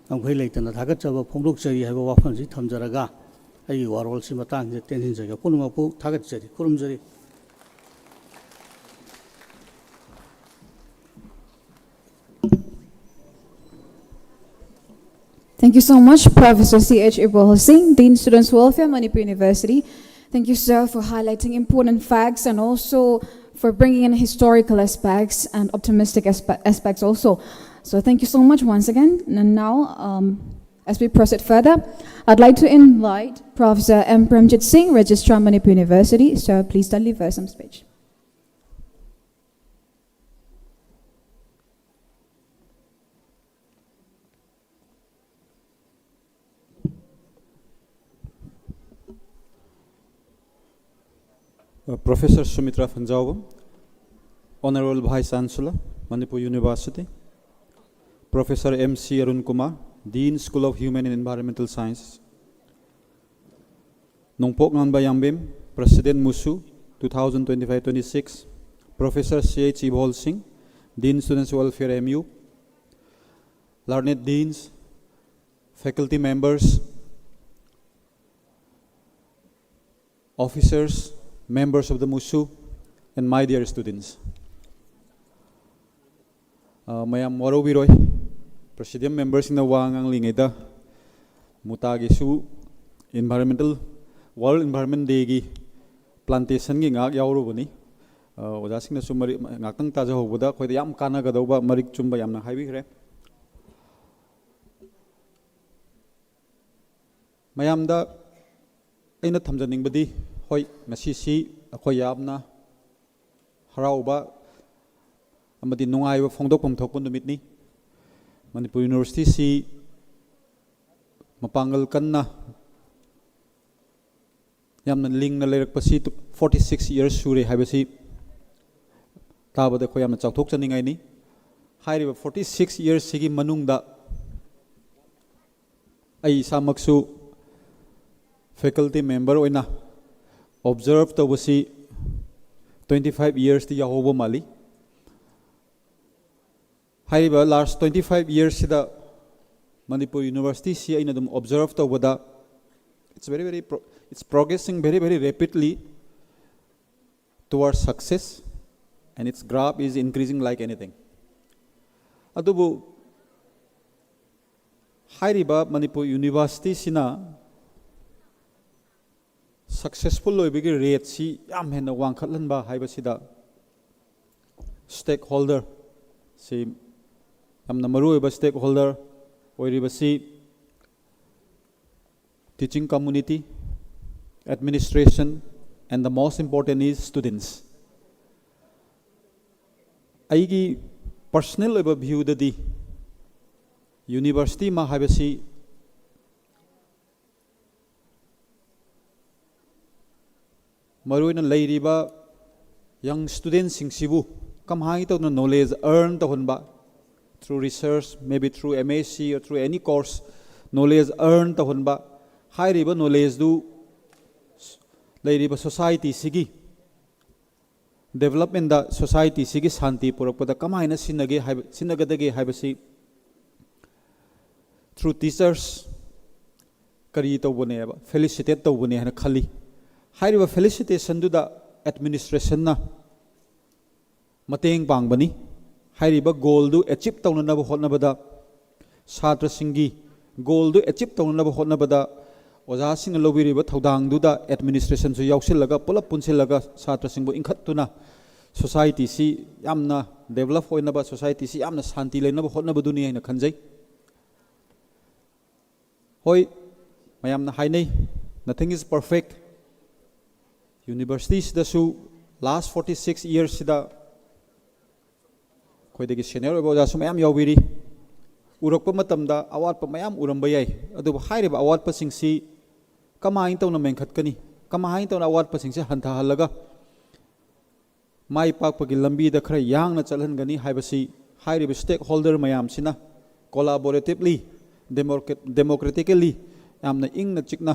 ꯉꯝꯈꯩ ꯂꯩꯇꯅ ꯊꯥꯒꯠꯆꯕ ꯐꯣꯡꯗꯣꯛꯆꯔꯤ ꯍꯥꯏꯕ ꯋꯥꯐꯝꯁꯤ ꯊꯝꯖꯔꯒ ꯑꯩꯒꯤ ꯋꯥꯔꯣꯜꯁꯤ ꯃꯇꯥꯡꯁꯤꯗ ꯇꯦꯟꯁꯤꯟꯖꯒꯦ꯫ ꯄꯨꯝꯅꯃꯛꯄꯨ ꯊꯥꯒꯠꯆꯔꯤ, ꯈꯨꯔꯨꯝꯖꯔꯤ꯫ Thank you so much, Professor C H Ibrahim Singh, Dean Students Welfare, Manipur University. Thank you, sir, for highlighting important facts and also for bringing in historical aspects and optimistic aspe- aspects also. So thank you so much once again. And now, um, as we proceed further, I'd like to invite Professor M Premjit Singh, Registrar, Manipur University. Sir, please deliver some speech. Uh, Professor Sumitra Phanjaobam, Honorable Vice Chancellor, Manipur University, Professor M C Arun Kumar, Dean, School of Human and Environmental Sciences, Nongpok Nganba Yangbem, President MUSU, two thousand twenty-five twenty-six, Professor C H Ibol Singh, Dean, Students Welfare, M U, learned deans, faculty members, officers, members of the MUSU, and my dear students. Uh, ꯃꯌꯥꯝ ꯋꯥꯔꯧꯕꯤꯔꯣꯏ, Presidium memberꯁꯤꯡꯅ ꯋꯥ ꯉꯥꯡꯂꯤꯉꯩꯗ ꯃꯨꯇꯥꯒꯤꯁꯨ Environmental, World Environment Dayꯒꯤ plantationꯒꯤ ꯉꯥꯏꯍꯥꯛ ꯌꯥꯎꯔꯨꯕꯅꯤ꯫ ꯑ, ꯑꯣꯖꯥꯁꯤꯡꯅꯁꯨ ꯃꯔꯤ-, ꯉꯥꯏꯍꯥꯛꯇꯪ ꯇꯥꯖꯍꯧꯕꯗ ꯑꯩꯈꯣꯏꯗ ꯌꯥꯝ ꯀꯥꯟꯅꯒꯗꯧꯕ ꯃꯔꯤꯛ ꯆꯨꯝꯕ ꯌꯥꯝꯅ ꯍꯥꯏꯕꯤꯈ꯭ꯔꯦ꯫ ꯃꯌꯥꯝꯗ ꯑꯩꯅ ꯊꯝꯖꯅꯤꯡꯕꯗꯤ, ꯍꯣꯏ, ꯉꯁꯤꯁꯤ ꯑꯩꯈꯣꯏ ꯌꯥꯝꯅ ꯍꯔꯥꯎꯕ ꯑꯃꯗꯤ ꯅꯨꯡꯉꯥꯏꯕ ꯐꯣꯡꯗꯣꯛꯐꯝ ꯊꯣꯛꯄ ꯅꯨꯃꯤꯠꯅꯤ꯫ ꯃꯅꯤꯄꯨꯔ Universityꯁꯤ ꯃꯄꯥꯡꯒꯜ ꯀꯟꯅ ꯌꯥꯝꯅ ꯂꯤꯡꯅ ꯂꯩꯔꯛꯄꯁꯤ forty six years ꯁꯨꯔꯦ ꯍꯥꯏꯕꯁꯤ ꯇꯥꯕꯗ ꯑꯩꯈꯣꯏ ꯌꯥꯝꯅ ꯆꯥꯎꯊꯣꯛꯆꯅꯤꯡꯉꯥꯏꯅꯤ꯫ ꯍꯥꯏꯔꯤꯕ forty six yearsꯁꯤꯒꯤ ꯃꯅꯨꯡꯗ ꯑꯩ ꯏꯁꯥꯃꯛꯁꯨ faculty member ꯑꯣꯏꯅ observe ꯇꯧꯕꯁꯤ twenty five yearsꯇꯤ ꯌꯥꯎꯍꯧꯕ ꯃꯥꯜꯂꯤ꯫ ꯍꯥꯏꯔꯤꯕ last twenty five yearsꯁꯤꯗ ꯃꯅꯤꯄꯨꯔ Universityꯁꯤ ꯑꯩꯅ ꯑꯗꯨꯝ observe ꯇꯧꯕꯗ, it's very, very pro-, it's progressing very, very rapidly towards success, and its graph is increasing like anything. ꯑꯗꯨꯕꯨ ꯍꯥꯏꯔꯤꯕ ꯃꯅꯤꯄꯨꯔ Universityꯁꯤꯅ successful ꯑꯣꯏꯕꯒꯤ rateꯁꯤ ꯌꯥꯝ ꯍꯦꯟꯅ ꯋꯥꯡꯈꯠꯍꯟꯕ ꯍꯥꯏꯕꯁꯤꯗ stakeholderꯁꯤ, ꯌꯥꯝꯅ ꯃꯔꯨꯑꯣꯏꯕ stakeholder ꯑꯣꯏꯔꯤꯕꯁꯤ teaching community, administration, and the most important is students. ꯑꯩꯒꯤ personal ꯑꯣꯏꯕ viewꯗꯗꯤ university ꯑꯃ ꯍꯥꯏꯕꯁꯤ ꯃꯔꯨꯑꯣꯏꯅ ꯂꯩꯔꯤꯕ young studentꯁꯤꯡꯁꯤꯕꯨ ꯀꯃꯥꯏꯅ ꯇꯧꯗꯅ knowledge earn ꯇꯧꯍꯟꯕ, through research, maybe through M S C or through any course, knowledge earn ꯇꯧꯍꯟꯕ, ꯍꯥꯏꯔꯤꯕ knowledgeꯗꯨ ꯂꯩꯔꯤꯕ societyꯁꯤꯒꯤ developmentꯗ, societyꯁꯤꯒꯤ ꯁꯥꯟꯇꯤ ꯄꯨꯔꯛꯄꯗ ꯀꯃꯥꯏꯅ ꯁꯤꯖꯤꯟꯅꯒꯦ ꯍꯥꯏꯕ, ꯁꯤꯖꯤꯟꯅꯒꯗꯒꯦ ꯍꯥꯏꯕꯁꯤ through teachers ꯀꯔꯤ ꯇꯧꯕꯅꯦꯕ, felicitate ꯇꯧꯕꯅꯦ ꯍꯥꯏꯅ ꯈꯜꯂꯤ꯫ ꯍꯥꯏꯔꯤꯕ felicitationꯗꯨꯗ administrationꯅ ꯃꯇꯦꯡ ꯄꯥꯡꯕꯅꯤ꯫ ꯍꯥꯏꯔꯤꯕ goalꯗꯨ achieve ꯇꯧꯅꯅꯕ ꯍꯣꯠꯅꯕꯗ, ꯁꯥꯇ꯭ꯔꯁꯤꯡꯒꯤ goalꯗꯨ achieve ꯇꯧꯅꯅꯕ ꯍꯣꯠꯅꯕꯗ ꯑꯣꯖꯥꯁꯤꯡꯅ ꯂꯧꯕꯤꯔꯤꯕ ꯊꯧꯗꯥꯡꯗꯨꯗ administrationꯁꯨ ꯌꯥꯎꯁꯤꯜꯂꯒ, ꯄꯨꯂꯞ ꯄꯨꯟꯁꯤꯜꯂꯒ ꯁꯥꯇ꯭ꯔꯁꯤꯡꯕꯨ ꯏꯟꯈꯠꯇꯨꯅ societyꯁꯤ ꯌꯥꯝꯅ develop ꯑꯣꯏꯅꯕ, societyꯁꯤ ꯌꯥꯝꯅ ꯁꯥꯟꯇꯤ ꯂꯩꯅꯕ ꯍꯣꯠꯅꯕꯗꯨꯅꯤ ꯍꯥꯏꯅ ꯈꯟꯖꯩ꯫ ꯍꯣꯏ, ꯃꯌꯥꯝꯅ ꯍꯥꯏꯅꯩ, nothing is perfect꯫ Universityꯁꯤꯗꯁꯨ last forty six yearsꯁꯤꯗ ꯑꯩꯈꯣꯏꯗꯒꯤ senior ꯑꯣꯏꯕ ꯑꯣꯖꯥꯁꯨ ꯃꯌꯥꯝ ꯌꯥꯎꯕꯤꯔꯤ꯫ ꯎꯔꯛꯄ ꯃꯇꯝꯗ ꯑꯋꯥꯠꯄ ꯃꯌꯥꯝ ꯎꯔꯝꯕ ꯌꯥꯏ, ꯑꯗꯨꯕꯨ ꯍꯥꯏꯔꯤꯕ ꯑꯋꯥꯠꯄꯁꯤꯡꯁꯤ ꯀꯃꯥꯏꯅ ꯇꯧꯅ ꯃꯦꯟꯈꯠꯀꯅꯤ, ꯀꯃꯥꯏꯅ ꯇꯧꯅ ꯑꯋꯥꯠꯄꯁꯤꯡꯁꯦ ꯍꯟꯊꯍꯜꯂꯒ ꯃꯥꯏ ꯄꯥꯛꯄꯒꯤ ꯂꯝꯕꯤꯗ ꯈꯔ ꯌꯥꯡꯅ ꯆꯠꯍꯟꯒꯅꯤ ꯍꯥꯏꯕꯁꯤ ꯍꯥꯏꯔꯤꯕ stakeholder ꯃꯌꯥꯝꯁꯤꯅ collaboratively, democratically ꯌꯥꯝꯅ ꯏꯪꯅ ꯆꯤꯛꯅ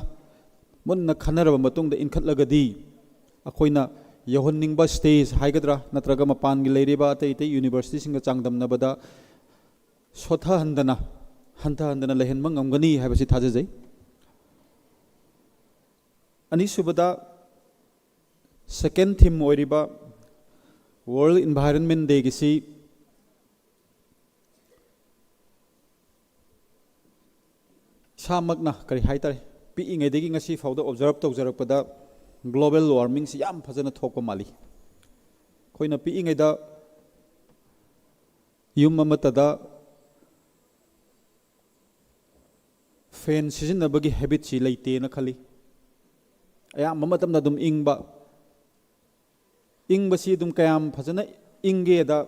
ꯃꯨꯟꯅ ꯈꯟꯅꯔꯕ ꯃꯇꯨꯡꯗ ꯏꯟꯈꯠꯂꯒꯗꯤ ꯑꯩꯈꯣꯏꯅ ꯌꯧꯍꯟꯅꯤꯡꯕ stage ꯍꯥꯏꯒꯗ꯭ꯔꯥ, ꯅꯠꯇ꯭ꯔꯒ ꯃꯄꯥꯟꯒꯤ ꯂꯩꯔꯤꯕ ꯑꯇꯩ ꯑꯇꯩ universityꯁꯤꯡꯒ ꯆꯥꯡꯗꯝꯅꯕꯗ ꯁꯣꯠꯊꯍꯟꯗꯅ, ꯍꯟꯊꯍꯟꯗꯅ ꯂꯩꯍꯟꯕ ꯉꯝꯒꯅꯤ ꯍꯥꯏꯕꯁꯤ ꯊꯥꯖꯖꯩ꯫ ꯑꯅꯤꯁꯨꯕꯗ, second theme ꯑꯣꯏꯔꯤꯕ World Environment Dayꯒꯤꯁꯤ ꯏꯁꯥꯃꯛꯅ ꯀꯔꯤ ꯍꯥꯏꯇꯥꯔꯦ, ꯄꯤꯛꯏꯉꯩꯗꯒꯤ ꯉꯁꯤ ꯐꯥꯎꯗ observe ꯇꯧꯖꯔꯛꯄꯗ global warmingꯁꯤ ꯌꯥꯝ ꯐꯖꯅ ꯊꯣꯛꯄ ꯃꯥꯜꯂꯤ꯫ ꯑꯩꯈꯣꯏꯅ ꯄꯤꯛꯏꯉꯩꯗ ꯌꯨꯝ ꯑꯃꯠꯇꯗ fan ꯁꯤꯖꯤꯟꯅꯕꯒꯤ habitꯁꯤ ꯂꯩꯇꯦꯅ ꯈꯜꯂꯤ꯫ ꯑꯌꯥꯝꯕ ꯃꯇꯝꯗ ꯑꯗꯨꯝ ꯏꯪꯕ, ꯏꯪꯕꯁꯤ ꯑꯗꯨꯝ ꯀꯌꯥꯝ ꯐꯖꯅ ꯏꯪꯒꯦꯗ,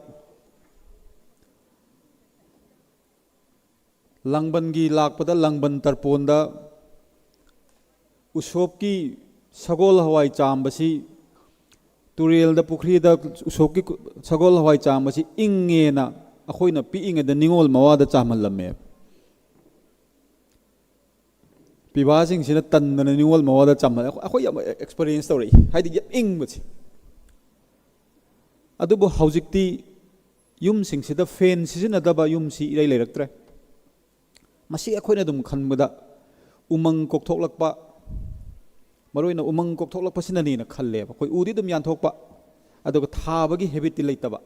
ꯂꯥꯡꯕꯟꯒꯤ ꯂꯥꯛꯄꯗ ꯂꯥꯡꯕꯟ ꯇꯔꯄꯣꯟꯗ ꯎꯁꯣꯞꯀꯤ ꯁꯒꯣꯜ ꯍꯋꯥꯏ ꯆꯥꯝꯕꯁꯤ, ꯇꯨꯔꯦꯜꯗ, ꯄꯨꯈ꯭ꯔꯤꯗ, ꯎꯁꯣꯞꯀꯤ ꯀꯨ-, ꯁꯒꯣꯜ ꯍꯋꯥꯏ ꯆꯥꯝꯕꯁꯤ ꯏꯪꯉꯦꯅ ꯑꯩꯈꯣꯏꯅ ꯄꯤꯛꯏꯉꯩꯗ ꯅꯤꯉꯣꯜ ꯃꯋꯥꯗ ꯆꯥꯝꯍꯜꯂꯝꯃꯦ꯫ ꯄꯤꯕꯥꯁꯤꯡꯁꯤꯅ ꯇꯟꯗꯅ ꯅꯤꯉꯣꯜ ꯃꯋꯥꯗ ꯆꯥꯝꯍꯜꯂꯦ꯫ ꯑꯩꯈꯣꯏ ꯌꯥꯝ ꯑꯦꯛꯁꯄꯔꯤꯌꯦꯟꯁ ꯇꯧꯔꯛꯏ, ꯍꯥꯏꯗꯤ ꯌꯥꯝ ꯏꯪꯕꯁꯦ꯫ ꯑꯗꯨꯕꯨ ꯍꯧꯖꯤꯛꯇꯤ ꯌꯨꯝꯁꯤꯡꯁꯤꯗ ꯐꯦꯟ ꯁꯤꯖꯤꯟꯅꯗꯕ ꯌꯨꯝꯁꯤ ꯏꯔꯩ ꯂꯩꯔꯛꯇ꯭ꯔꯦ꯫ ꯃꯁꯤ ꯑꯩꯈꯣꯏꯅ ꯑꯗꯨꯝ ꯈꯟꯕꯗ ꯎꯃꯪ ꯀꯣꯛꯊꯣꯛꯂꯛꯄ, ꯃꯔꯨ ꯑꯣꯏꯅ ꯎꯃꯪ ꯀꯣꯛꯊꯣꯛꯂꯛꯄꯁꯤꯅꯅꯦꯅ ꯈꯜꯂꯦꯕ꯫ ꯑꯩꯈꯣꯏ ꯎꯗꯤ ꯑꯗꯨꯝ ꯌꯥꯟꯊꯣꯛꯄ, ꯑꯗꯨꯒ ꯊꯥꯕꯒꯤ ꯍꯦꯕꯤꯠꯇꯤ ꯂꯩꯇꯕ꯫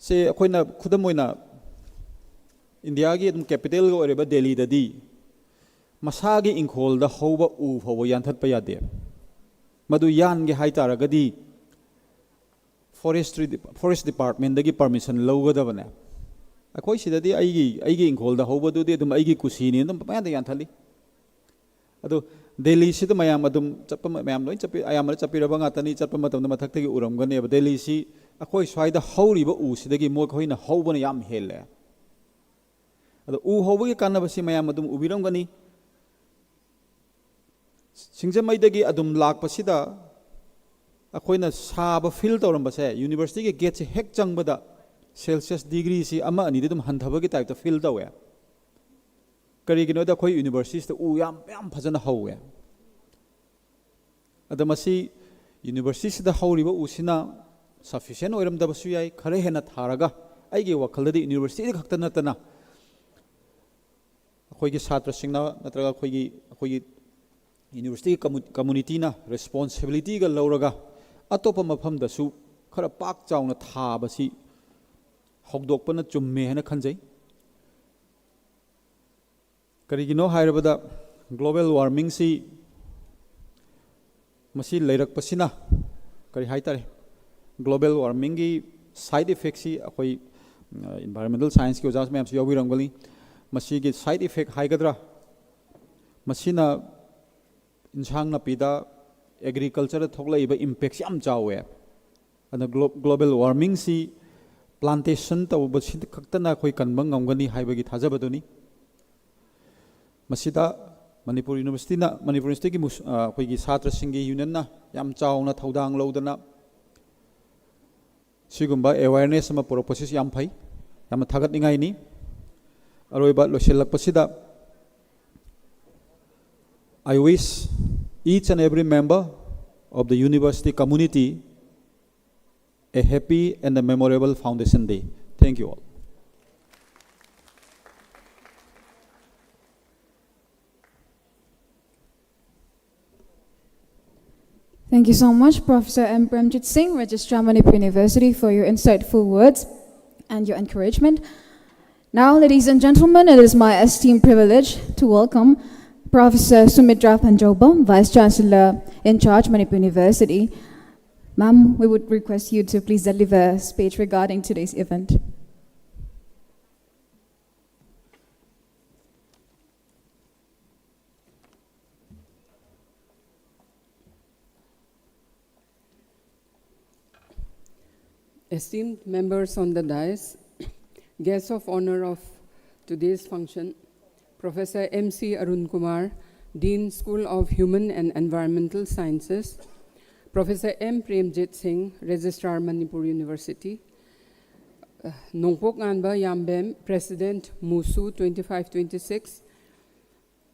ꯁꯦ ꯑꯩꯈꯣꯏꯅ ꯈꯨꯗꯝ ꯑꯣꯏꯅ ꯏꯟꯗꯤꯌꯥꯒꯤ ꯑꯗꯨꯝ ꯀꯦꯄꯤꯇꯦꯜꯒ ꯑꯣꯏꯔꯤꯕ ꯗꯦꯜꯂꯤꯗꯗꯤ ꯃꯁꯥꯒꯤ ꯏꯪꯈꯣꯜꯗ ꯍꯧꯕ ꯎ ꯐꯥꯎꯕ ꯌꯥꯟꯊꯠꯄ ꯌꯥꯗꯦ꯫ ꯃꯗꯨ ꯌꯥꯟꯒꯦ ꯍꯥꯏ ꯇꯥꯔꯒꯗꯤ ꯐꯣꯔꯦꯁꯇ꯭ꯔꯤ, ꯐꯣꯔꯦꯁ ꯗꯤꯄꯥꯔꯠꯃꯦꯟꯗꯒꯤ ꯄꯔꯃꯤꯁꯟ ꯂꯧꯒꯗꯕꯅꯦ꯫ ꯑꯩꯈꯣꯏ ꯁꯤꯗꯗꯤ ꯑꯩꯒꯤ, ꯑꯩꯒꯤ ꯏꯪꯈꯣꯜꯗ ꯍꯧꯕꯗꯨꯗꯤ ꯑꯗꯨꯝ ꯑꯩꯒꯤ ꯀꯨꯁꯤꯅꯤ, ꯑꯗꯨꯝ ꯄꯪꯌꯥꯟꯗ ꯌꯥꯟꯊꯠꯂꯤ꯫ ꯑꯗꯣ ꯗꯦꯜꯂꯤꯁꯤꯗ ꯃꯌꯥꯝ ꯑꯗꯨꯝ ꯆꯠꯄ ꯃ-, ꯃꯌꯥꯝ ꯂꯣꯏ ꯆꯠꯄꯤ, ꯑꯌꯥꯝꯕꯅ ꯆꯠꯄꯤꯔꯕ ꯉꯥꯛꯇꯅꯤ꯫ ꯆꯠꯄ ꯃꯇꯝꯗ ꯃꯊꯛꯇꯒꯤ ꯎꯔꯝꯒꯅꯦꯕ꯫ ꯗꯦꯜꯂꯤꯁꯤ ꯑꯩꯈꯣꯏ ꯁ꯭ꯋꯥꯏꯗ ꯍꯧꯔꯤꯕ ꯎꯁꯤꯗꯒꯤ ꯃꯈꯣꯏꯅ ꯍꯧꯕꯅ ꯌꯥꯝ ꯍꯦꯜꯂꯦ꯫ ꯑꯗꯣ ꯎ ꯍꯧꯕꯒꯤ ꯀꯥꯟꯅꯕꯁꯤ ꯃꯌꯥꯝ ꯑꯗꯨꯝ ꯎꯕꯤꯔꯝꯒꯅꯤ꯫ ꯁꯤꯡꯖꯃꯩꯗꯒꯤ ꯑꯗꯨꯝ ꯂꯥꯛꯄꯁꯤꯗ ꯑꯩꯈꯣꯏꯅ ꯁꯥꯕ ꯐꯤꯜ ꯇꯧꯔꯝꯕꯁꯦ, ꯌꯨꯅꯤꯚꯔꯁꯤꯇꯤꯒꯤ ꯒꯦꯠꯁꯦ ꯍꯦꯛ ꯆꯪꯕꯗ ꯁꯦꯜꯁꯤꯌꯁ ꯗꯤꯒ꯭ꯔꯤꯁꯤ ꯑꯃ ꯑꯅꯤꯗꯤ ꯑꯗꯨꯝ ꯍꯟꯊꯕꯒꯤ ꯇꯥꯏꯞꯇ ꯐꯤꯜ ꯇꯧꯋꯦ꯫ ꯀꯔꯤꯒꯤꯅꯣꯗ ꯑꯩꯈꯣꯏ ꯌꯨꯅꯤꯚꯔꯁꯤꯇꯤꯁꯤꯗ ꯎ ꯌꯥꯝ, ꯌꯥꯝ ꯐꯖꯅ ꯍꯧꯋꯦ꯫ ꯑꯗꯣ ꯃꯁꯤ ꯌꯨꯅꯤꯚꯔꯁꯤꯇꯤꯁꯤꯗ ꯍꯧꯔꯤꯕ ꯎꯁꯤꯅ ꯁꯐꯤꯁꯦꯟ ꯑꯣꯏꯔꯝꯗꯕꯁꯨ ꯌꯥꯏ, ꯈꯔ ꯍꯦꯟꯅ ꯊꯥꯔꯒ, ꯑꯩꯒꯤ ꯋꯥꯈꯜꯗꯗꯤ ꯌꯨꯅꯤꯚꯔꯁꯤꯇꯤꯗ ꯈꯛꯇ ꯅꯠꯇꯅ ꯑꯩꯈꯣꯏꯒꯤ ꯁꯥꯇ꯭ꯔꯁꯤꯡꯅ ꯅꯠꯇ꯭ꯔꯒ ꯑꯩꯈꯣꯏꯒꯤ, ꯑꯩꯈꯣꯏꯒꯤ ꯌꯨꯅꯤꯚꯔꯁꯤꯇꯤꯒꯤ ꯀꯝꯃꯨ-, ꯀꯝꯃꯨꯅꯤꯇꯤꯅ ꯔꯦꯁꯄꯣꯟꯁꯤꯕꯤꯂꯤꯇꯤꯒ ꯂꯧꯔꯒ ꯑꯇꯣꯞꯄ ꯃꯐꯝꯗꯁꯨ ꯈꯔ ꯄꯥꯛ ꯆꯥꯎꯅ ꯊꯥꯕꯁꯤ ꯍꯧꯗꯣꯛꯄꯅ ꯆꯨꯝꯃꯦ ꯍꯥꯏꯅ ꯈꯟꯖꯩ꯫ ꯀꯔꯤꯒꯤꯅꯣ ꯍꯥꯏꯔꯕꯗ, ꯒ꯭ꯂꯣꯕꯦꯜ ꯋꯥꯔꯃꯤꯡꯁꯤ ꯃꯁꯤ ꯂꯩꯔꯛꯄꯁꯤꯅ, ꯀꯔꯤ ꯍꯥꯏ ꯇꯥꯔꯦ, ꯒ꯭ꯂꯣꯕꯦꯜ ꯋꯥꯔꯃꯤꯡꯒꯤ ꯁꯥꯏꯠ ꯏꯐꯦꯛꯁꯤ ꯑꯩꯈꯣꯏ, ꯑ, ꯏꯟꯚꯥꯏꯔꯣꯟꯃꯦꯟꯇꯦꯜ ꯁꯥꯏꯟꯁꯀꯤ ꯑꯣꯖꯥ ꯃꯌꯥꯝꯁꯨ ꯌꯥꯎꯕꯤꯔꯝꯒꯅꯤ꯫ ꯃꯁꯤꯒꯤ ꯁꯥꯏꯠ ꯏꯐꯦꯛ ꯍꯥꯏꯒꯗ꯭ꯔꯥ, ꯃꯁꯤꯅ ꯏꯟꯁꯥꯡ ꯅꯥꯄꯤꯗ, ꯑꯦꯒ꯭ꯔꯤꯀꯜꯆꯔꯗ ꯊꯣꯛꯂꯛꯏꯕ ꯏꯝꯄꯦꯛꯁꯤ ꯌꯥꯝ ꯆꯥꯎꯋꯦ꯫ ꯑꯗꯨꯅ ꯒ꯭ꯂꯣ-, ꯒ꯭ꯂꯣꯕꯦꯜ ꯋꯥꯔꯃꯤꯡꯁꯤ ꯄ꯭ꯂꯥꯟꯇꯦꯁꯟ ꯇꯧꯕꯁꯤ ꯈꯛꯇꯅ ꯑꯩꯈꯣꯏ ꯀꯟꯕ ꯉꯝꯒꯅꯤ ꯍꯥꯏꯕꯒꯤ ꯊꯥꯖꯕꯗꯨꯅꯤ꯫ ꯃꯁꯤꯗ ꯃꯅꯤꯄꯨꯔ ꯌꯨꯅꯤꯚꯔꯁꯤꯇꯤꯅ, ꯃꯅꯤꯄꯨꯔ ꯌꯨꯅꯤꯚꯔꯁꯤꯇꯤꯒꯤ ꯃꯨꯁ-, ꯑ, ꯑꯩꯈꯣꯏꯒꯤ ꯁꯥꯇ꯭ꯔꯁꯤꯡꯒꯤ ꯌꯨꯅꯤꯌꯟꯅ ꯌꯥꯝ ꯆꯥꯎꯅ ꯊꯧꯗꯥꯡ ꯂꯧꯗꯅ ꯁꯤꯒꯨꯝꯕ awareness ꯑꯃ ꯄꯨꯔꯛꯄꯁꯤꯁꯨ ꯌꯥꯝ ꯐꯩ, ꯌꯥꯝꯅ ꯊꯥꯒꯠꯅꯤꯡꯉꯥꯏꯅꯤ꯫ ꯑꯔꯣꯏꯕ ꯂꯣꯏꯁꯤꯜꯂꯛꯄꯁꯤꯗ, I wish each and every member of the university community a happy and a memorable Foundation Day. Thank you all. Thank you so much, Professor M Premjit Singh, Registrar, Manipur University, for your insightful words and your encouragement. Now, ladies and gentlemen, it is my esteemed privilege to welcome Professor Sumitra Phanjoba, Vice Chancellor in charge, Manipur University. Ma'am, we would request you to please deliver a speech regarding today's event. Esteemed members on the dais, guests of honor of today's function, Professor M C Arun Kumar, Dean, School of Human and Environmental Sciences, Professor M Premjit Singh, Registrar, Manipur University, uh, Nongpok Nganba Yambem, President, MUSU twenty-five twenty-six,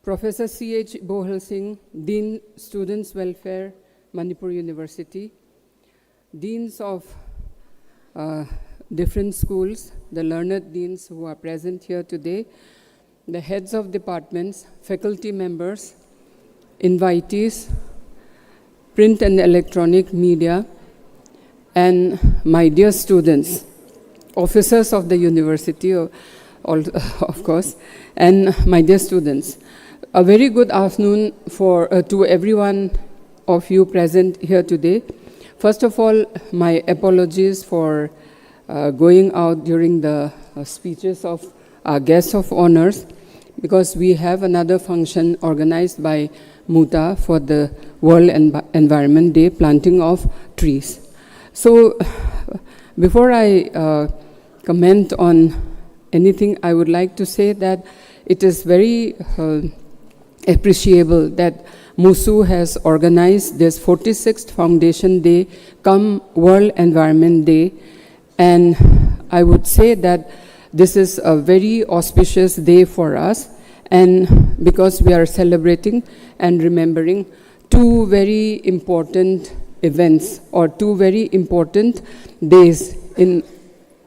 Professor C H Bohal Singh, Dean, Students Welfare, Manipur University, Deans of uh, different schools, the learned deans who are present here today, the heads of departments, faculty members, invitees, print and electronic media, and my dear students, officers of the university, of, all, of course, and my dear students. A very good afternoon for, uh, to everyone of you present here today. First of all, my apologies for uh, going out during the uh, speeches of our guests of honors, because we have another function organized by MUTA for the World Envi- Environment Day, planting of trees. So, before I uh, comment on anything, I would like to say that It is very uh, appreciable that MUSU has organized this forty-sixth Foundation Day cum World Environment Day. And I would say that this is a very auspicious day for us, and because we are celebrating and remembering two very important events or two very important days in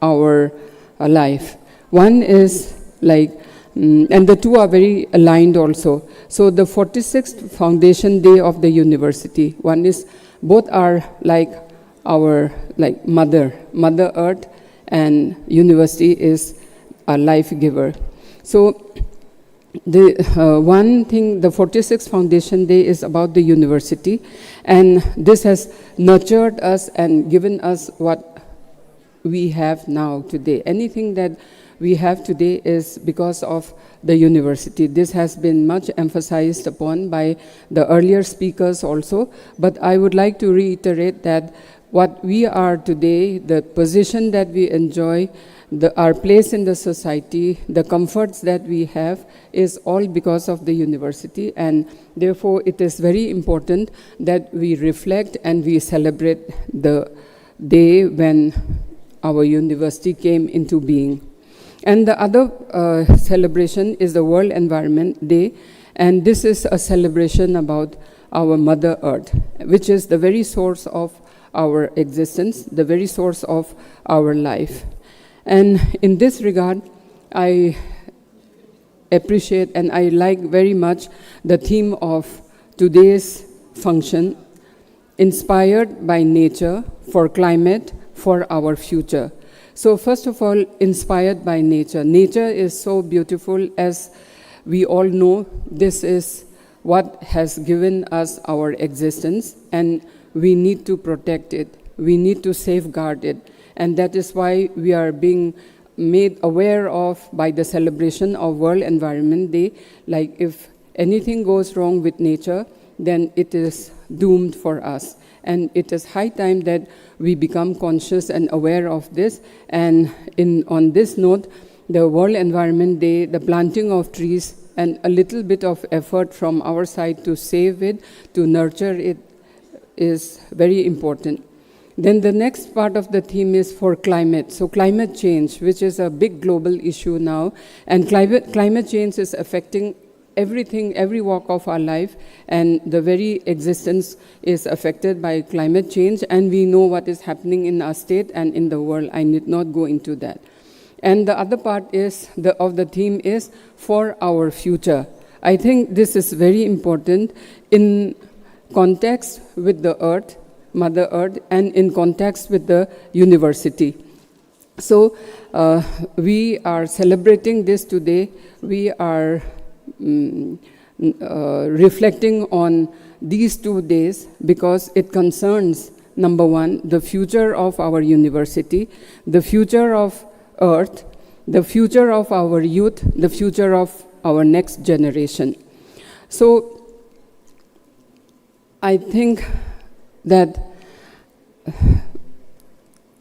our uh, life. One is like, mm, and the two are very aligned also. So the forty-sixth Foundation Day of the university, one is, both are like our, like, mother, Mother Earth, and university is a life giver. So the uh, one thing, the forty-sixth Foundation Day is about the university, and this has nurtured us and given us what we have now today. Anything that we have today is because of the university. This has been much emphasized upon by the earlier speakers also, but I would like to reiterate that what we are today, the position that we enjoy, the, our place in the society, the comforts that we have is all because of the university, and therefore it is very important that we reflect and we celebrate the day when our university came into being. And the other uh, celebration is the World Environment Day, and this is a celebration about our Mother Earth, which is the very source of our existence, the very source of our life. And in this regard, I appreciate and I like very much the theme of today's function, inspired by nature for climate for our future. So first of all, inspired by nature. Nature is so beautiful, as we all know. This is what has given us our existence, and we need to protect it. We need to safeguard it. And that is why we are being made aware of by the celebration of World Environment Day. Like, if anything goes wrong with nature, then it is doomed for us. And it is high time that we become conscious and aware of this. And in, on this note, the World Environment Day, the planting of trees, and a little bit of effort from our side to save it, to nurture it, is very important. Then the next part of the theme is for climate. So climate change, which is a big global issue now, and climate, climate change is affecting everything, every walk of our life, and the very existence is affected by climate change, and we know what is happening in our state and in the world. I need not go into that. And the other part is the, of the theme is for our future. I think this is very important in context with the earth, Mother Earth, and in context with the university. So uh, we are celebrating this today. We are mm, uh, reflecting on these two days because it concerns, number one, the future of our university, the future of earth, the future of our youth, the future of our next generation. So I think that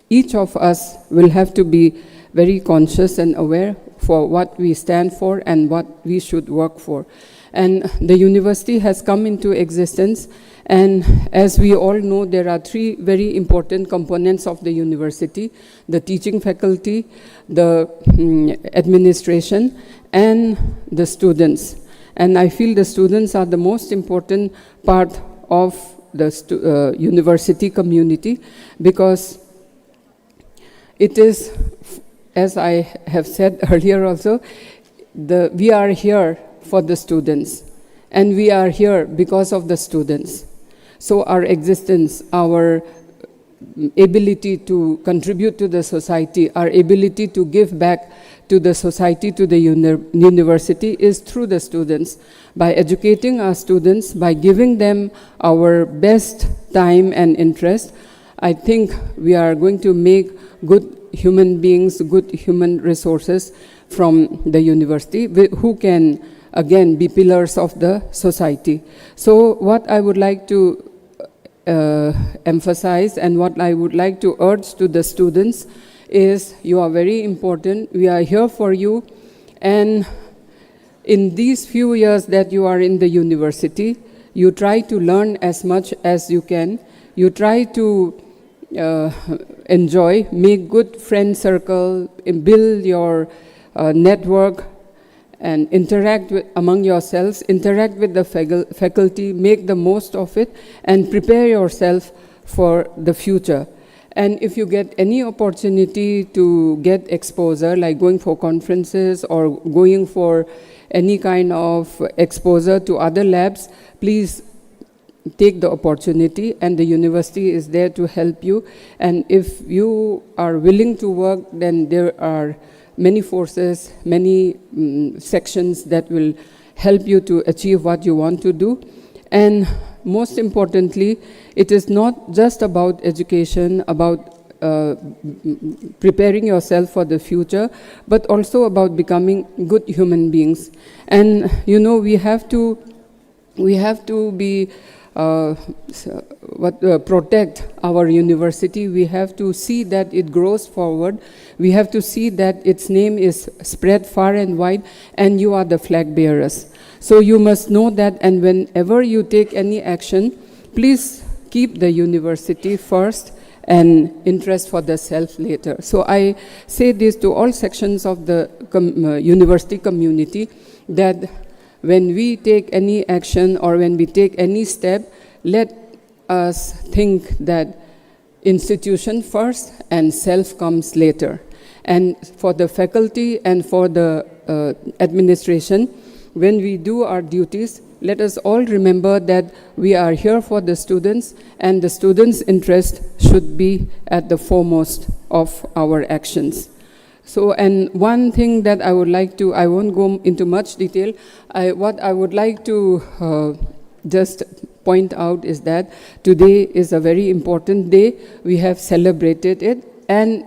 each of us will have to be very conscious and aware for what we stand for and what we should work for. And the university has come into existence, and as we all know, there are three very important components of the university: the teaching faculty, the mm, administration, and the students. And I feel the students are the most important part of the stu- uh, university community, because it is, as I have said earlier also, the, we are here for the students, and we are here because of the students. So our existence, our ability to contribute to the society, our ability to give back to the society, to the uni- university, is through the students. By educating our students, by giving them our best time and interest, I think we are going to make good human beings, good human resources from the university, wh- who can again be pillars of the society. So, what I would like to uh, emphasize and what I would like to urge to the students is you are very important. We are here for you. And in these few years that you are in the university, you try to learn as much as you can. You try to uh, enjoy, make good friend circle, build your uh, network, and interact with, among yourselves, interact with the faculty, make the most of it, and prepare yourself for the future. And if you get any opportunity to get exposure, like going for conferences or going for any kind of exposure to other labs, please take the opportunity, and the university is there to help you. And if you are willing to work, then there are many forces, many mm, sections that will help you to achieve what you want to do. And most importantly, it is not just about education, about uh, preparing yourself for the future, but also about becoming good human beings. And you know, we have to we have to be uh, what uh, protect our university. We have to see that it grows forward. We have to see that its name is spread far and wide, and you are the flag bearers. So you must know that, and whenever you take any action, please keep the university first and interest for the self later. So I say this to all sections of the com- uh, university community, that when we take any action or when we take any step, let us think that institution first and self comes later. And for the faculty and for the uh, administration, when we do our duties, let us all remember that we are here for the students, and the students' interest should be at the foremost of our actions. So, and one thing that I would like to, I won't go into much detail. I, what I would like to uh, just point out is that today is a very important day. We have celebrated it, and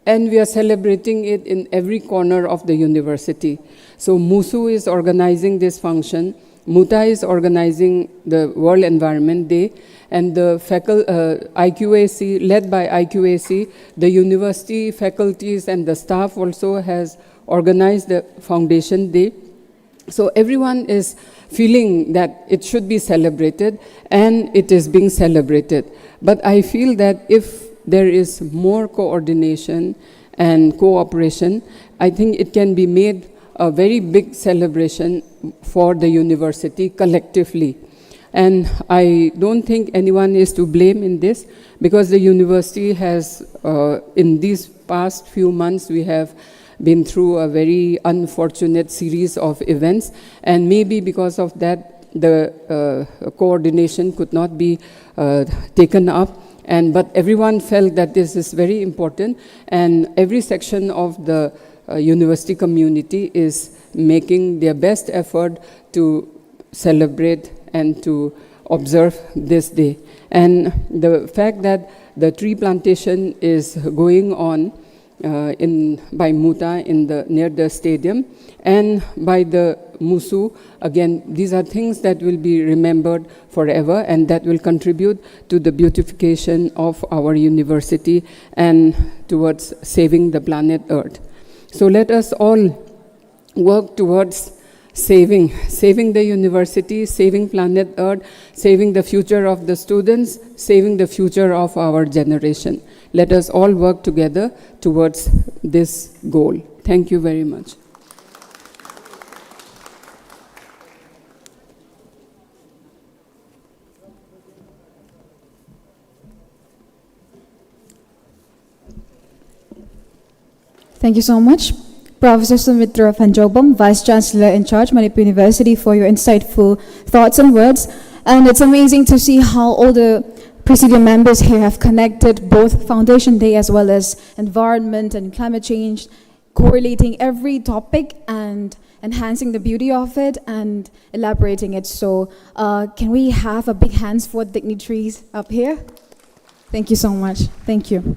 and we are celebrating it in every corner of the university. So MUSU is organizing this function. MUTA is organizing the World Environment Day, and the facul- uh, I Q A C, led by I Q A C, the university faculties and the staff also has organized the Foundation Day. So everyone is feeling that it should be celebrated, and it is being celebrated. But I feel that if there is more coordination and cooperation, I think it can be made a very big celebration for the university collectively. And I don't think anyone is to blame in this, because the university has, uh, in these past few months, we have been through a very unfortunate series of events, and maybe because of that, the uh, coordination could not be uh, taken up. And but everyone felt that this is very important, and every section of the uh, university community is making their best effort to celebrate and to observe this day. And the fact that the tree plantation is going on uh, in by MUTA in the near the stadium, and by the MUSU, again, these are things that will be remembered forever, and that will contribute to the beautification of our university and towards saving the planet Earth. So let us all work towards saving, saving the university, saving planet Earth, saving the future of the students, saving the future of our generation. Let us all work together towards this goal. Thank you very much. Thank you so much, Professor Sumitra Phanjobam, Vice Chancellor in Charge, Manipur University, for your insightful thoughts and words. And it's amazing to see how all the Presidium members here have connected both Foundation Day as well as environment and climate change, correlating every topic and enhancing the beauty of it and elaborating it. So, uh, can we have a big hands for dignitaries up here? Thank you so much. Thank you.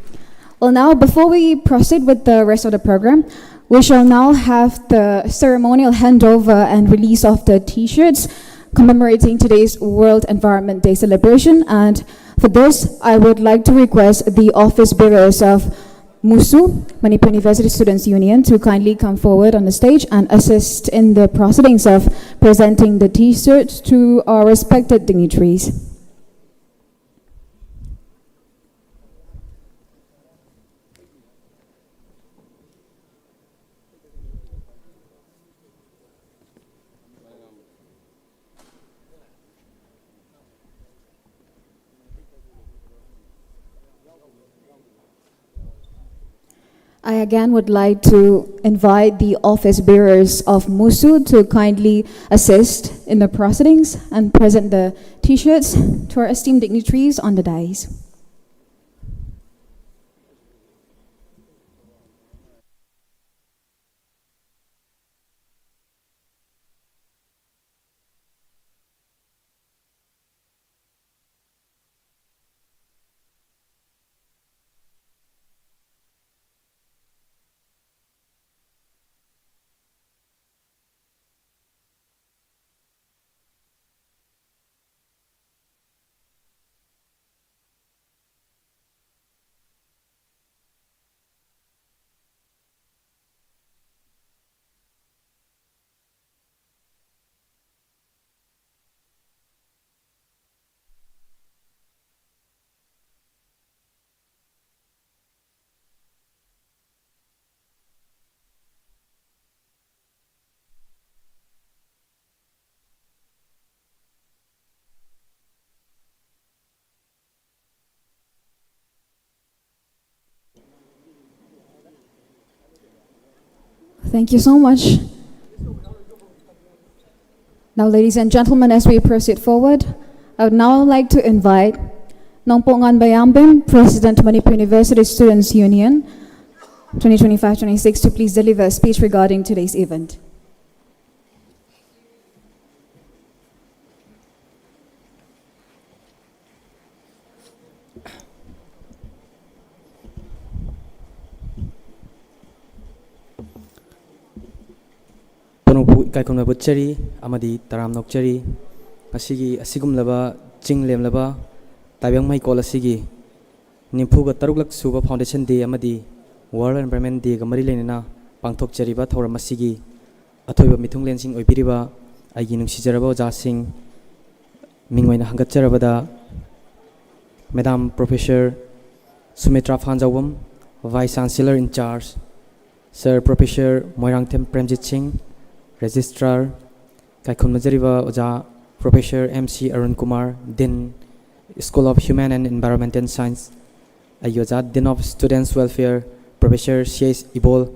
Well, now, before we proceed with the rest of the program, We shall now have the ceremonial handover and release of the T-shirts commemorating today's World Environment Day celebration. And for this, I would like to request the office bearers of MUSU, Manipur University Students Union, to kindly come forward on the stage and assist in the proceedings of presenting the T-shirts to our respected dignitaries. I again would like to invite the office bearers of MUSU to kindly assist in the proceedings and present the T-shirts to our esteemed dignitaries on the dais. Thank you so much. Now, ladies and gentlemen, as we proceed forward, I would now like to invite Nongpong Nganbayambim, President, Manipur University Students Union, twenty twenty-five twenty-six, to please deliver a speech regarding today's event. ꯏꯀꯥꯏ ꯈꯨꯝꯅꯕ ꯎꯠꯆꯔꯤ ꯑꯃꯗꯤ ꯇꯔꯥꯝꯅ ꯑꯣꯛꯆꯔꯤ꯫ ꯉꯁꯤꯒꯤ ꯑꯁꯤꯒꯨꯝꯂꯕ ꯆꯤꯡ ꯂꯦꯝꯂꯕ ꯇꯥꯏꯕꯪ ꯃꯍꯩꯀꯣꯜ ꯑꯁꯤꯒꯤ ꯅꯤꯐꯨꯒ ꯇꯔꯨꯛꯂꯛ ꯁꯨꯕ Foundation Day ꯑꯃꯗꯤ World Environment Dayꯒ ꯃꯔꯤ ꯂꯩꯅꯅ ꯄꯥꯡꯊꯣꯛꯆꯔꯤꯕ ꯊꯧꯔꯝ ꯑꯁꯤꯒꯤ ꯑꯊꯣꯏꯕ ꯃꯤꯊꯨꯡꯂꯦꯟꯁꯤꯡ ꯑꯣꯏꯕꯤꯔꯤꯕ ꯑꯩꯒꯤ ꯅꯨꯡꯁꯤꯖꯔꯕ ꯑꯣꯖꯥꯁꯤꯡ, ꯃꯤꯡ ꯑꯣꯏꯅ ꯍꯪꯒꯠꯆꯔꯕꯗ Madam Professor ꯁꯨꯃꯤꯇ꯭ꯔꯥ ꯐꯥꯟꯖꯧꯕꯝ, Vice Chancellor in charge, Sir Professor Moirangthem Premjit ꯁꯤꯡ, Registrar, ꯀꯥꯏꯈꯨꯝꯅꯖꯔꯤꯕ ꯑꯣꯖꯥ Professor M C Arun Kumar, Dean, School of Human and Environmental Science, ꯑꯩꯒꯤ ꯑꯣꯖꯥ Dean of Students Welfare Professor C H ꯏꯕꯣꯜ,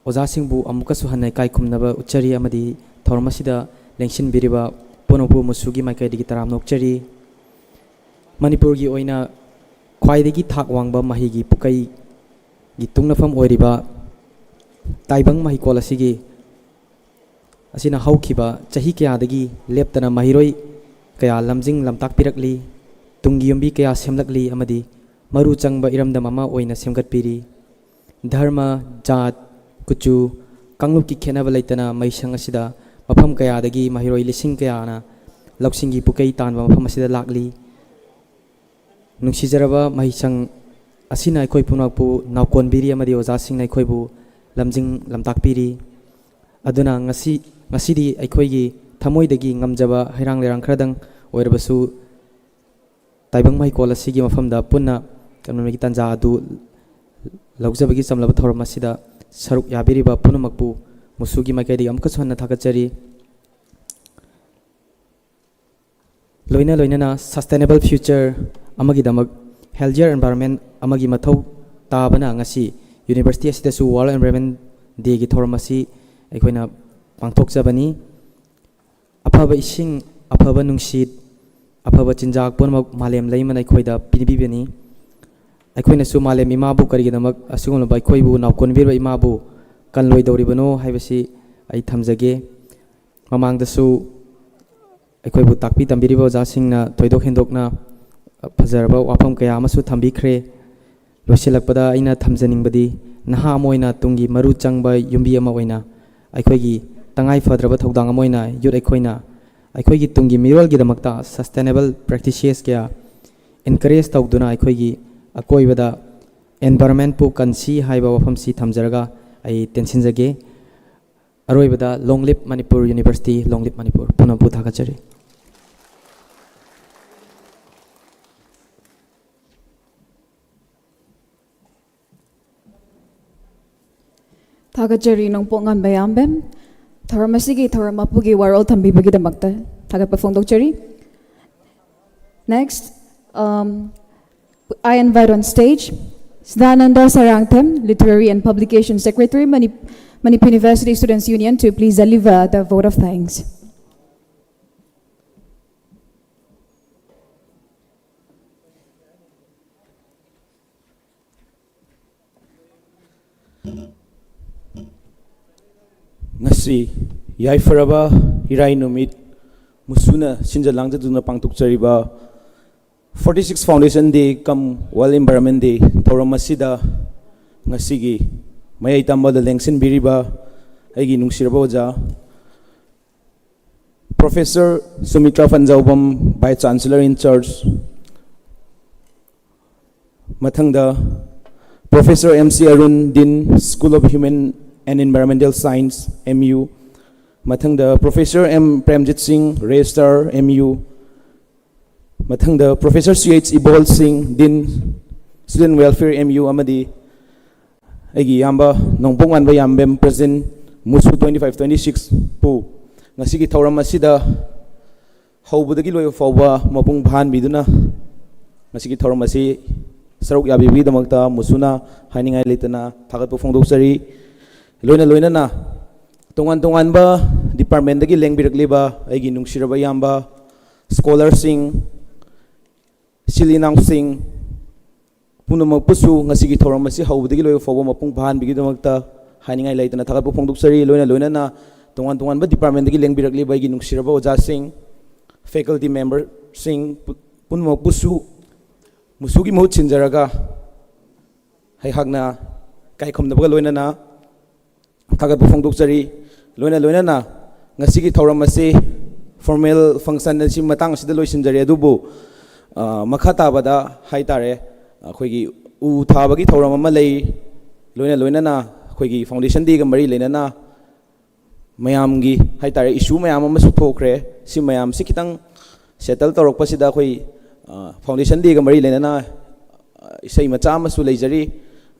ꯑꯣꯖꯥꯁꯤꯡꯕꯨ ꯑꯃꯨꯛꯀꯁꯨ ꯍꯟꯅ ꯏꯀꯥꯏ ꯈꯨꯝꯅꯕ ꯎꯠꯆꯔꯤ ꯑꯃꯗꯤ ꯊꯧꯔꯝ ꯑꯁꯤꯗ ꯂꯦꯡꯁꯤꯟꯕꯤꯔꯤꯕ ꯄꯨꯝꯅꯃꯛꯄꯨ ꯃꯨꯁꯨꯒꯤ ꯃꯥꯏꯀꯩꯗꯒꯤ ꯇꯔꯥꯝꯅ ꯑꯣꯛꯆꯔꯤ꯫ ꯃꯅꯤꯄꯨꯔꯒꯤ ꯑꯣꯏꯅ ꯈ꯭ꯋꯥꯏꯗꯒꯤ ꯊꯥꯛ ꯋꯥꯡꯕ ꯃꯍꯩꯒꯤ ꯄꯨꯀꯩꯒꯤ ꯇꯨꯡꯅꯐꯝ ꯑꯣꯏꯔꯤꯕ ꯇꯥꯏꯕꯪ ꯃꯍꯩꯀꯣꯜ ꯑꯁꯤꯒꯤ, ꯑꯁꯤꯅ ꯍꯧꯈꯤꯕ ꯆꯍꯤ ꯀꯌꯥꯗꯒꯤ ꯂꯦꯞꯇꯅ ꯃꯍꯩꯔꯣꯏ ꯀꯌꯥ ꯂꯝꯖꯤꯡ ꯂꯝꯇꯥꯛꯄꯤꯔꯛꯂꯤ, ꯇꯨꯡꯒꯤ ꯌꯨꯝꯕꯤ ꯀꯌꯥ ꯁꯦꯝꯂꯛꯂꯤ ꯑꯃꯗꯤ ꯃꯔꯨ ꯆꯪꯕ ꯏꯔꯝꯗꯝ ꯑꯃ ꯑꯣꯏꯅ ꯁꯦꯝꯒꯠꯄꯤꯔꯤ꯫ ꯙꯔꯃ, ꯖꯥꯠ, ꯀꯨꯆꯨ, ꯀꯥꯡꯂꯨꯞꯀꯤ ꯈꯦꯠꯅꯕ ꯂꯩꯇꯅ ꯃꯍꯩꯁꯪ ꯑꯁꯤꯗ ꯃꯐꯝ ꯀꯌꯥꯗꯒꯤ ꯃꯍꯩꯔꯣꯏ ꯂꯤꯁꯤꯡ ꯀꯌꯥꯅ ꯂꯧꯁꯤꯡꯒꯤ ꯄꯨꯀꯩ ꯇꯥꯟꯕ ꯃꯐꯝ ꯑꯁꯤꯗ ꯂꯥꯛꯂꯤ꯫ ꯅꯨꯡꯁꯤꯖꯔꯕ ꯃꯍꯩꯁꯪ ꯑꯁꯤꯅ ꯑꯩꯈꯣꯏ ꯄꯨꯝꯅꯃꯛꯄꯨ ꯅꯥꯎꯀꯣꯟꯕꯤꯔꯤ ꯑꯃꯗꯤ ꯑꯣꯖꯥꯁꯤꯡꯅ ꯑꯩꯈꯣꯏꯕꯨ ꯂꯝꯖꯤꯡ ꯂꯝꯇꯥꯛꯄꯤꯔꯤ꯫ ꯑꯗꯨꯅ ꯉꯁꯤ, ꯉꯁꯤꯗꯤ ꯑꯩꯈꯣꯏꯒꯤ ꯊꯃꯣꯏꯗꯒꯤ ꯉꯝꯖꯕ ꯍꯩꯔꯥꯡ ꯂꯩꯔꯥꯡ ꯈꯔꯗꯪ ꯑꯣꯏꯔꯕꯁꯨ ꯇꯥꯏꯕꯪ ꯃꯍꯩꯀꯣꯜ ꯑꯁꯤꯒꯤ ꯃꯐꯝꯗ ꯄꯨꯟꯅ ꯀꯩꯅꯣꯒꯤ ꯇꯥꯟꯖꯥ ꯑꯗꯨ ꯂꯧꯖꯕꯒꯤ ꯆꯝꯂꯕ ꯊꯧꯔꯝ ꯑꯁꯤꯗ ꯁꯔꯨꯛ ꯌꯥꯕꯤꯔꯤꯕ ꯄꯨꯝꯅꯃꯛꯄꯨ ꯃꯨꯁꯨꯒꯤ ꯃꯥꯏꯀꯩꯗꯒꯤ ꯑꯃꯨꯛꯀꯁꯨ ꯍꯟꯅ ꯊꯥꯒꯠꯆꯔꯤ꯫ ꯂꯣꯏꯅ ꯂꯣꯏꯅꯅ sustainable future ꯑꯃꯒꯤꯗꯃꯛ healthier environment ꯑꯃꯒꯤ ꯃꯊꯧ ꯇꯥꯕꯅ ꯉꯁꯤ university ꯑꯁꯤꯗꯁꯨ World Environment Dayꯒꯤ ꯊꯧꯔꯝ ꯑꯁꯤ ꯑꯩꯈꯣꯏꯅ ꯄꯥꯡꯊꯣꯛꯆꯕꯅꯤ꯫ ꯑꯐꯕ ꯏꯁꯤꯡ, ꯑꯐꯕ ꯅꯨꯡꯁꯤꯠ, ꯑꯐꯕ ꯆꯤꯟꯖꯥꯛ ꯄꯨꯝꯅꯃꯛ ꯃꯥꯂꯦꯝ ꯂꯩꯃꯅ ꯑꯩꯈꯣꯏꯗ ꯄꯤꯕꯤꯕꯅꯤ꯫ ꯑꯩꯈꯣꯏꯅꯁꯨ ꯃꯥꯂꯦꯝ ꯏꯃꯥꯕꯨ ꯀꯔꯤꯒꯤꯗꯃꯛ ꯑꯁꯤꯒꯨꯝꯂꯕ ꯑꯩꯈꯣꯏꯕꯨ ꯅꯥꯎꯀꯣꯟꯕꯤꯔꯤꯕ ꯏꯃꯥꯕꯨ ꯀꯜꯂꯣꯏꯗꯧꯔꯤꯕꯅꯣ ꯍꯥꯏꯕꯁꯤ ꯑꯩ ꯊꯝꯖꯒꯦ꯫ ꯃꯃꯥꯡꯗꯁꯨ ꯑꯩꯈꯣꯏꯕꯨ ꯇꯥꯛꯄꯤ ꯇꯝꯕꯤꯔꯤꯕ ꯑꯣꯖꯥꯁꯤꯡꯅ ꯊꯣꯏꯗꯣꯛ ꯍꯦꯟꯗꯣꯛꯅ ꯐꯖꯔꯕ ꯋꯥꯐꯝ ꯀꯌꯥ ꯑꯃꯁꯨ ꯊꯝꯕꯤꯈ꯭ꯔꯦ꯫ ꯂꯣꯏꯁꯤꯜꯂꯛꯄꯗ ꯑꯩꯅ ꯊꯝꯖꯅꯤꯡꯕꯗꯤ, ꯅꯍꯥ ꯑꯃ ꯑꯣꯏꯅ ꯇꯨꯡꯒꯤ ꯃꯔꯨ ꯆꯪꯕ ꯌꯨꯝꯕꯤ ꯑꯃ ꯑꯣꯏꯅ ꯑꯩꯈꯣꯏꯒꯤ ꯇꯉꯥꯏ ꯐꯗ꯭ꯔꯕ ꯊꯧꯗꯥꯡ ꯑꯃ ꯑꯣꯏꯅ ꯌꯨꯠ ꯑꯩꯈꯣꯏꯅ ꯑꯩꯈꯣꯏꯒꯤ ꯇꯨꯡꯒꯤ ꯃꯤꯔꯣꯜꯒꯤꯗꯃꯛꯇ sustainable practices ꯀꯌꯥ encourage ꯇꯧꯗꯨꯅ ꯑꯩꯈꯣꯏꯒꯤ ꯑꯀꯣꯏꯕꯗ environment ꯄꯨ ꯀꯟꯁꯤ ꯍꯥꯏꯕ ꯋꯥꯐꯝꯁꯤ ꯊꯝꯖꯔꯒ ꯑꯩ ꯇꯦꯟꯁꯤꯟꯖꯒꯦ꯫ ꯑꯔꯣꯏꯕꯗ, Long Live Manipur University, Long Live Manipur, ꯄꯨꯝꯅꯃꯛꯄꯨ ꯊꯥꯒꯠꯆꯔꯤ꯫ ꯊꯥꯒꯠꯆꯔꯤ ꯅꯣꯡꯄꯣꯛ ꯉꯥꯟꯕ ꯌꯥꯝꯕꯦꯝ꯫ ꯊꯧꯔꯝ ꯑꯁꯤꯒꯤ ꯊꯧꯔꯝ ꯃꯄꯨꯒꯤ ꯋꯥꯔꯣꯜ ꯊꯝꯕꯤꯕꯒꯤꯗꯃꯛꯇ ꯊꯥꯒꯠꯄ ꯐꯣꯡꯗꯣꯛꯆꯔꯤ꯫ Next, um, I invite on stage Sidananda Sarangthem, Literary and Publication Secretary, Manip- Manipur University Students Union, to please deliver the vote of thanks. ꯉꯁꯤ ꯌꯥꯏꯐꯔꯕ ꯏꯔꯥꯏ ꯅꯨꯃꯤꯠ ꯃꯨꯁꯨꯅ ꯁꯤꯟꯖ ꯂꯥꯡꯖꯗꯨꯅ ꯄꯥꯡꯊꯣꯛꯆꯔꯤꯕ forty six Foundation Day cum World Environment Day ꯊꯧꯔꯝ ꯑꯁꯤꯗ ꯉꯁꯤꯒꯤ ꯃꯌꯥꯏ ꯇꯝꯕꯗ ꯂꯦꯡꯁꯤꯟꯕꯤꯔꯤꯕ ꯑꯩꯒꯤ ꯅꯨꯡꯁꯤꯔꯕ ꯑꯣꯖꯥ Professor Sumitra Phanjaobam, Vice Chancellor in Charge, ꯃꯊꯪꯗ Professor M C Arun, Dean, School of Human and Environmental Science, M U, ꯃꯊꯪꯗ Professor M Premjit Singh, Registrar, M U, ꯃꯊꯪꯗ Professor C H Ibol Singh, Dean, Student Welfare, M U, ꯑꯃꯗꯤ ꯑꯩꯒꯤ ꯏꯌꯥꯝꯕ ꯅꯣꯡꯄꯣꯛ ꯉꯥꯟꯕ ꯌꯥꯝꯕꯦꯝ, President, ꯃꯨꯁꯨ twenty five twenty six ꯄꯨ ꯉꯁꯤꯒꯤ ꯊꯧꯔꯝ ꯑꯁꯤꯗ ꯍꯧꯕꯗꯒꯤ ꯂꯣꯏꯕ ꯐꯥꯎꯕ ꯃꯄꯨꯡ ꯐꯥꯍꯟꯕꯤꯗꯨꯅ ꯉꯁꯤꯒꯤ ꯊꯧꯔꯝ ꯑꯁꯤ ꯁꯔꯨꯛ ꯌꯥꯕꯤꯕꯒꯤꯗꯃꯛꯇ ꯃꯨꯁꯨꯅ ꯍꯥꯏꯅꯤꯡꯉꯥꯏ ꯂꯩꯇꯅ ꯊꯥꯒꯠꯄ ꯐꯣꯡꯗꯣꯛꯆꯔꯤ꯫ ꯂꯣꯏꯅ ꯂꯣꯏꯅꯅ ꯇꯣꯉꯥꯟ ꯇꯣꯉꯥꯟꯕ departmentꯇꯒꯤ ꯂꯦꯡꯕꯤꯔꯛꯂꯤꯕ ꯑꯩꯒꯤ ꯅꯨꯡꯁꯤꯔꯕ ꯏꯌꯥꯝꯕ, scholarꯁꯤꯡ, ꯏꯆꯤꯜ ꯏꯅꯥꯎꯁꯤꯡ ꯄꯨꯝꯅꯃꯛꯄꯨꯁꯨ ꯉꯁꯤꯒꯤ ꯊꯧꯔꯝ ꯑꯁꯤ ꯍꯧꯕꯗꯒꯤ ꯂꯣꯏꯕ ꯐꯥꯎꯕ ꯃꯄꯨꯡ ꯐꯥꯍꯟꯕꯤꯒꯤꯗꯃꯛꯇ ꯍꯥꯏꯅꯤꯡꯉꯥꯏ ꯂꯩꯇꯅ ꯊꯥꯒꯠꯄ ꯐꯣꯡꯗꯣꯛꯆꯔꯤ꯫ ꯂꯣꯏꯅ ꯂꯣꯏꯅꯅ ꯇꯣꯉꯥꯟ ꯇꯣꯉꯥꯟꯕ departmentꯇꯒꯤ ꯂꯦꯡꯕꯤꯔꯛꯂꯤꯕ ꯑꯩꯒꯤ ꯅꯨꯡꯁꯤꯔꯕ ꯑꯣꯖꯥꯁꯤꯡ, faculty memberꯁꯤꯡ ꯄꯨ- ꯄꯨꯝꯅꯃꯛꯄꯨꯁꯨ ꯃꯨꯁꯨꯒꯤ ꯃꯍꯨꯠ ꯁꯤꯟꯖꯔꯒ ꯑꯩꯍꯥꯛꯅ ꯏꯀꯥꯏ ꯈꯨꯝꯅꯕꯒ ꯂꯣꯏꯅꯅ ꯊꯥꯒꯠꯄ ꯐꯣꯡꯗꯣꯛꯆꯔꯤ꯫ ꯂꯣꯏꯅ ꯂꯣꯏꯅꯅ ꯉꯁꯤꯒꯤ ꯊꯧꯔꯝ ꯑꯁꯤ formal function ꯑꯁꯤ ꯃꯇꯥꯡ ꯑꯁꯤꯗ ꯂꯣꯏꯁꯤꯟꯖꯔꯦ꯫ ꯑꯗꯨꯕꯨ, ꯑ, ꯃꯈꯥ ꯇꯥꯕꯗ ꯍꯥꯏ ꯇꯥꯔꯦ, ꯑꯩꯈꯣꯏꯒꯤ ꯎ ꯊꯥꯕꯒꯤ ꯊꯧꯔꯝ ꯑꯃ ꯂꯩ꯫ ꯂꯣꯏꯅ ꯂꯣꯏꯅꯅ ꯑꯩꯈꯣꯏꯒꯤ Foundation Dayꯒ ꯃꯔꯤ ꯂꯩꯅꯅ ꯃꯌꯥꯝꯒꯤ ꯍꯥꯏ ꯇꯥꯔꯦ issue ꯃꯌꯥꯝ ꯑꯃꯁꯨ ꯊꯣꯛꯈ꯭ꯔꯦ꯫ ꯁꯤ ꯃꯌꯥꯝꯁꯤ ꯈꯤꯇꯪ settle ꯇꯧꯔꯛꯄꯁꯤꯗ ꯑꯩꯈꯣꯏ, ꯑ, Foundation Dayꯒ ꯃꯔꯤ ꯂꯩꯅꯅ, ꯑ, ꯏꯁꯩ ꯃꯆꯥ ꯑꯃꯁꯨ ꯂꯩꯖꯔꯤ꯫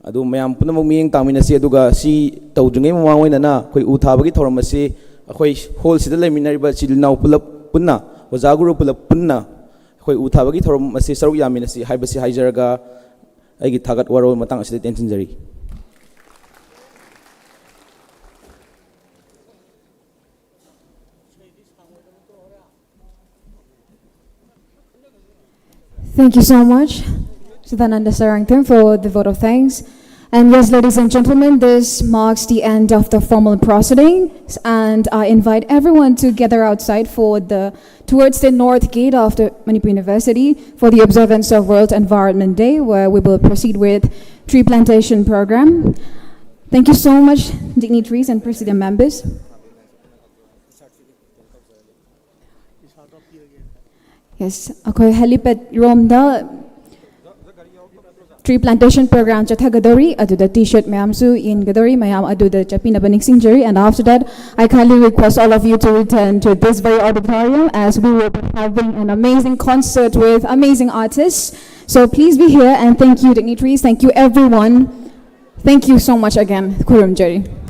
ꯑꯗꯨ ꯃꯌꯥꯝ ꯄꯨꯝꯅꯃꯛ ꯃꯤꯠꯌꯦꯡ ꯇꯥꯃꯤꯟꯅꯁꯤ꯫ ꯑꯗꯨꯒ ꯁꯤ ꯇꯧꯗ꯭ꯔꯤꯉꯩ ꯃꯃꯥꯡ ꯑꯣꯏꯅꯅ ꯑꯩꯈꯣꯏ ꯎ ꯊꯥꯕꯒꯤ ꯊꯧꯔꯝ ꯑꯁꯤ ꯑꯩꯈꯣꯏ hallꯁꯤꯗ ꯂꯩꯃꯤꯟꯅꯔꯤꯕ ꯏꯆꯤꯜ ꯏꯅꯥꯎ ꯄꯨꯂꯞ ꯄꯨꯟꯅ, ꯑꯣꯖꯥ ꯒꯨꯔꯨ ꯄꯨꯂꯞ ꯄꯨꯟꯅ ꯑꯩꯈꯣꯏ ꯎ ꯊꯥꯕꯒꯤ ꯊꯧꯔꯝ ꯑꯁꯤ ꯁꯔꯨꯛ ꯌꯥꯃꯤꯟꯅꯁꯤ ꯍꯥꯏꯕꯁꯤ ꯍꯥꯏꯖꯔꯒ ꯑꯩꯒꯤ ꯊꯥꯒꯠ ꯋꯥꯔꯣꯜ ꯃꯇꯥꯡ ꯑꯁꯤꯗ ꯇꯦꯟꯁꯤꯟꯖꯔꯤ꯫ Thank you so much, Siddhananda Sarangton, for the vote of thanks. And yes, ladies and gentlemen, this marks the end of the formal proceedings, and I invite everyone to gather outside for the towards the north gate of the Manipur University for the observance of World Environment Day, where we will proceed with tree plantation program. Thank you so much, dignitaries and president members. Yes, ꯑꯩꯈꯣꯏ helipad ꯔꯣꯝꯗ tree plantation program ꯆꯠꯊꯒꯗꯧꯔꯤ꯫ ꯑꯗꯨꯗ T-shirt ꯃꯌꯥꯝꯁꯨ ꯌꯦꯟꯒꯗꯧꯔꯤ꯫ ꯃꯌꯥꯝ ꯑꯗꯨꯗ ꯆꯠꯄꯤꯅꯕ ꯅꯤꯡꯁꯤꯡꯖꯔꯤ꯫ And after that, I kindly request all of you to return to this very auditorium, as we will be having an amazing concert with amazing artists. So please be here, and thank you, dignitaries. Thank you, everyone. Thank you so much again. ꯈꯨꯔꯨꯝꯖꯔꯤ꯫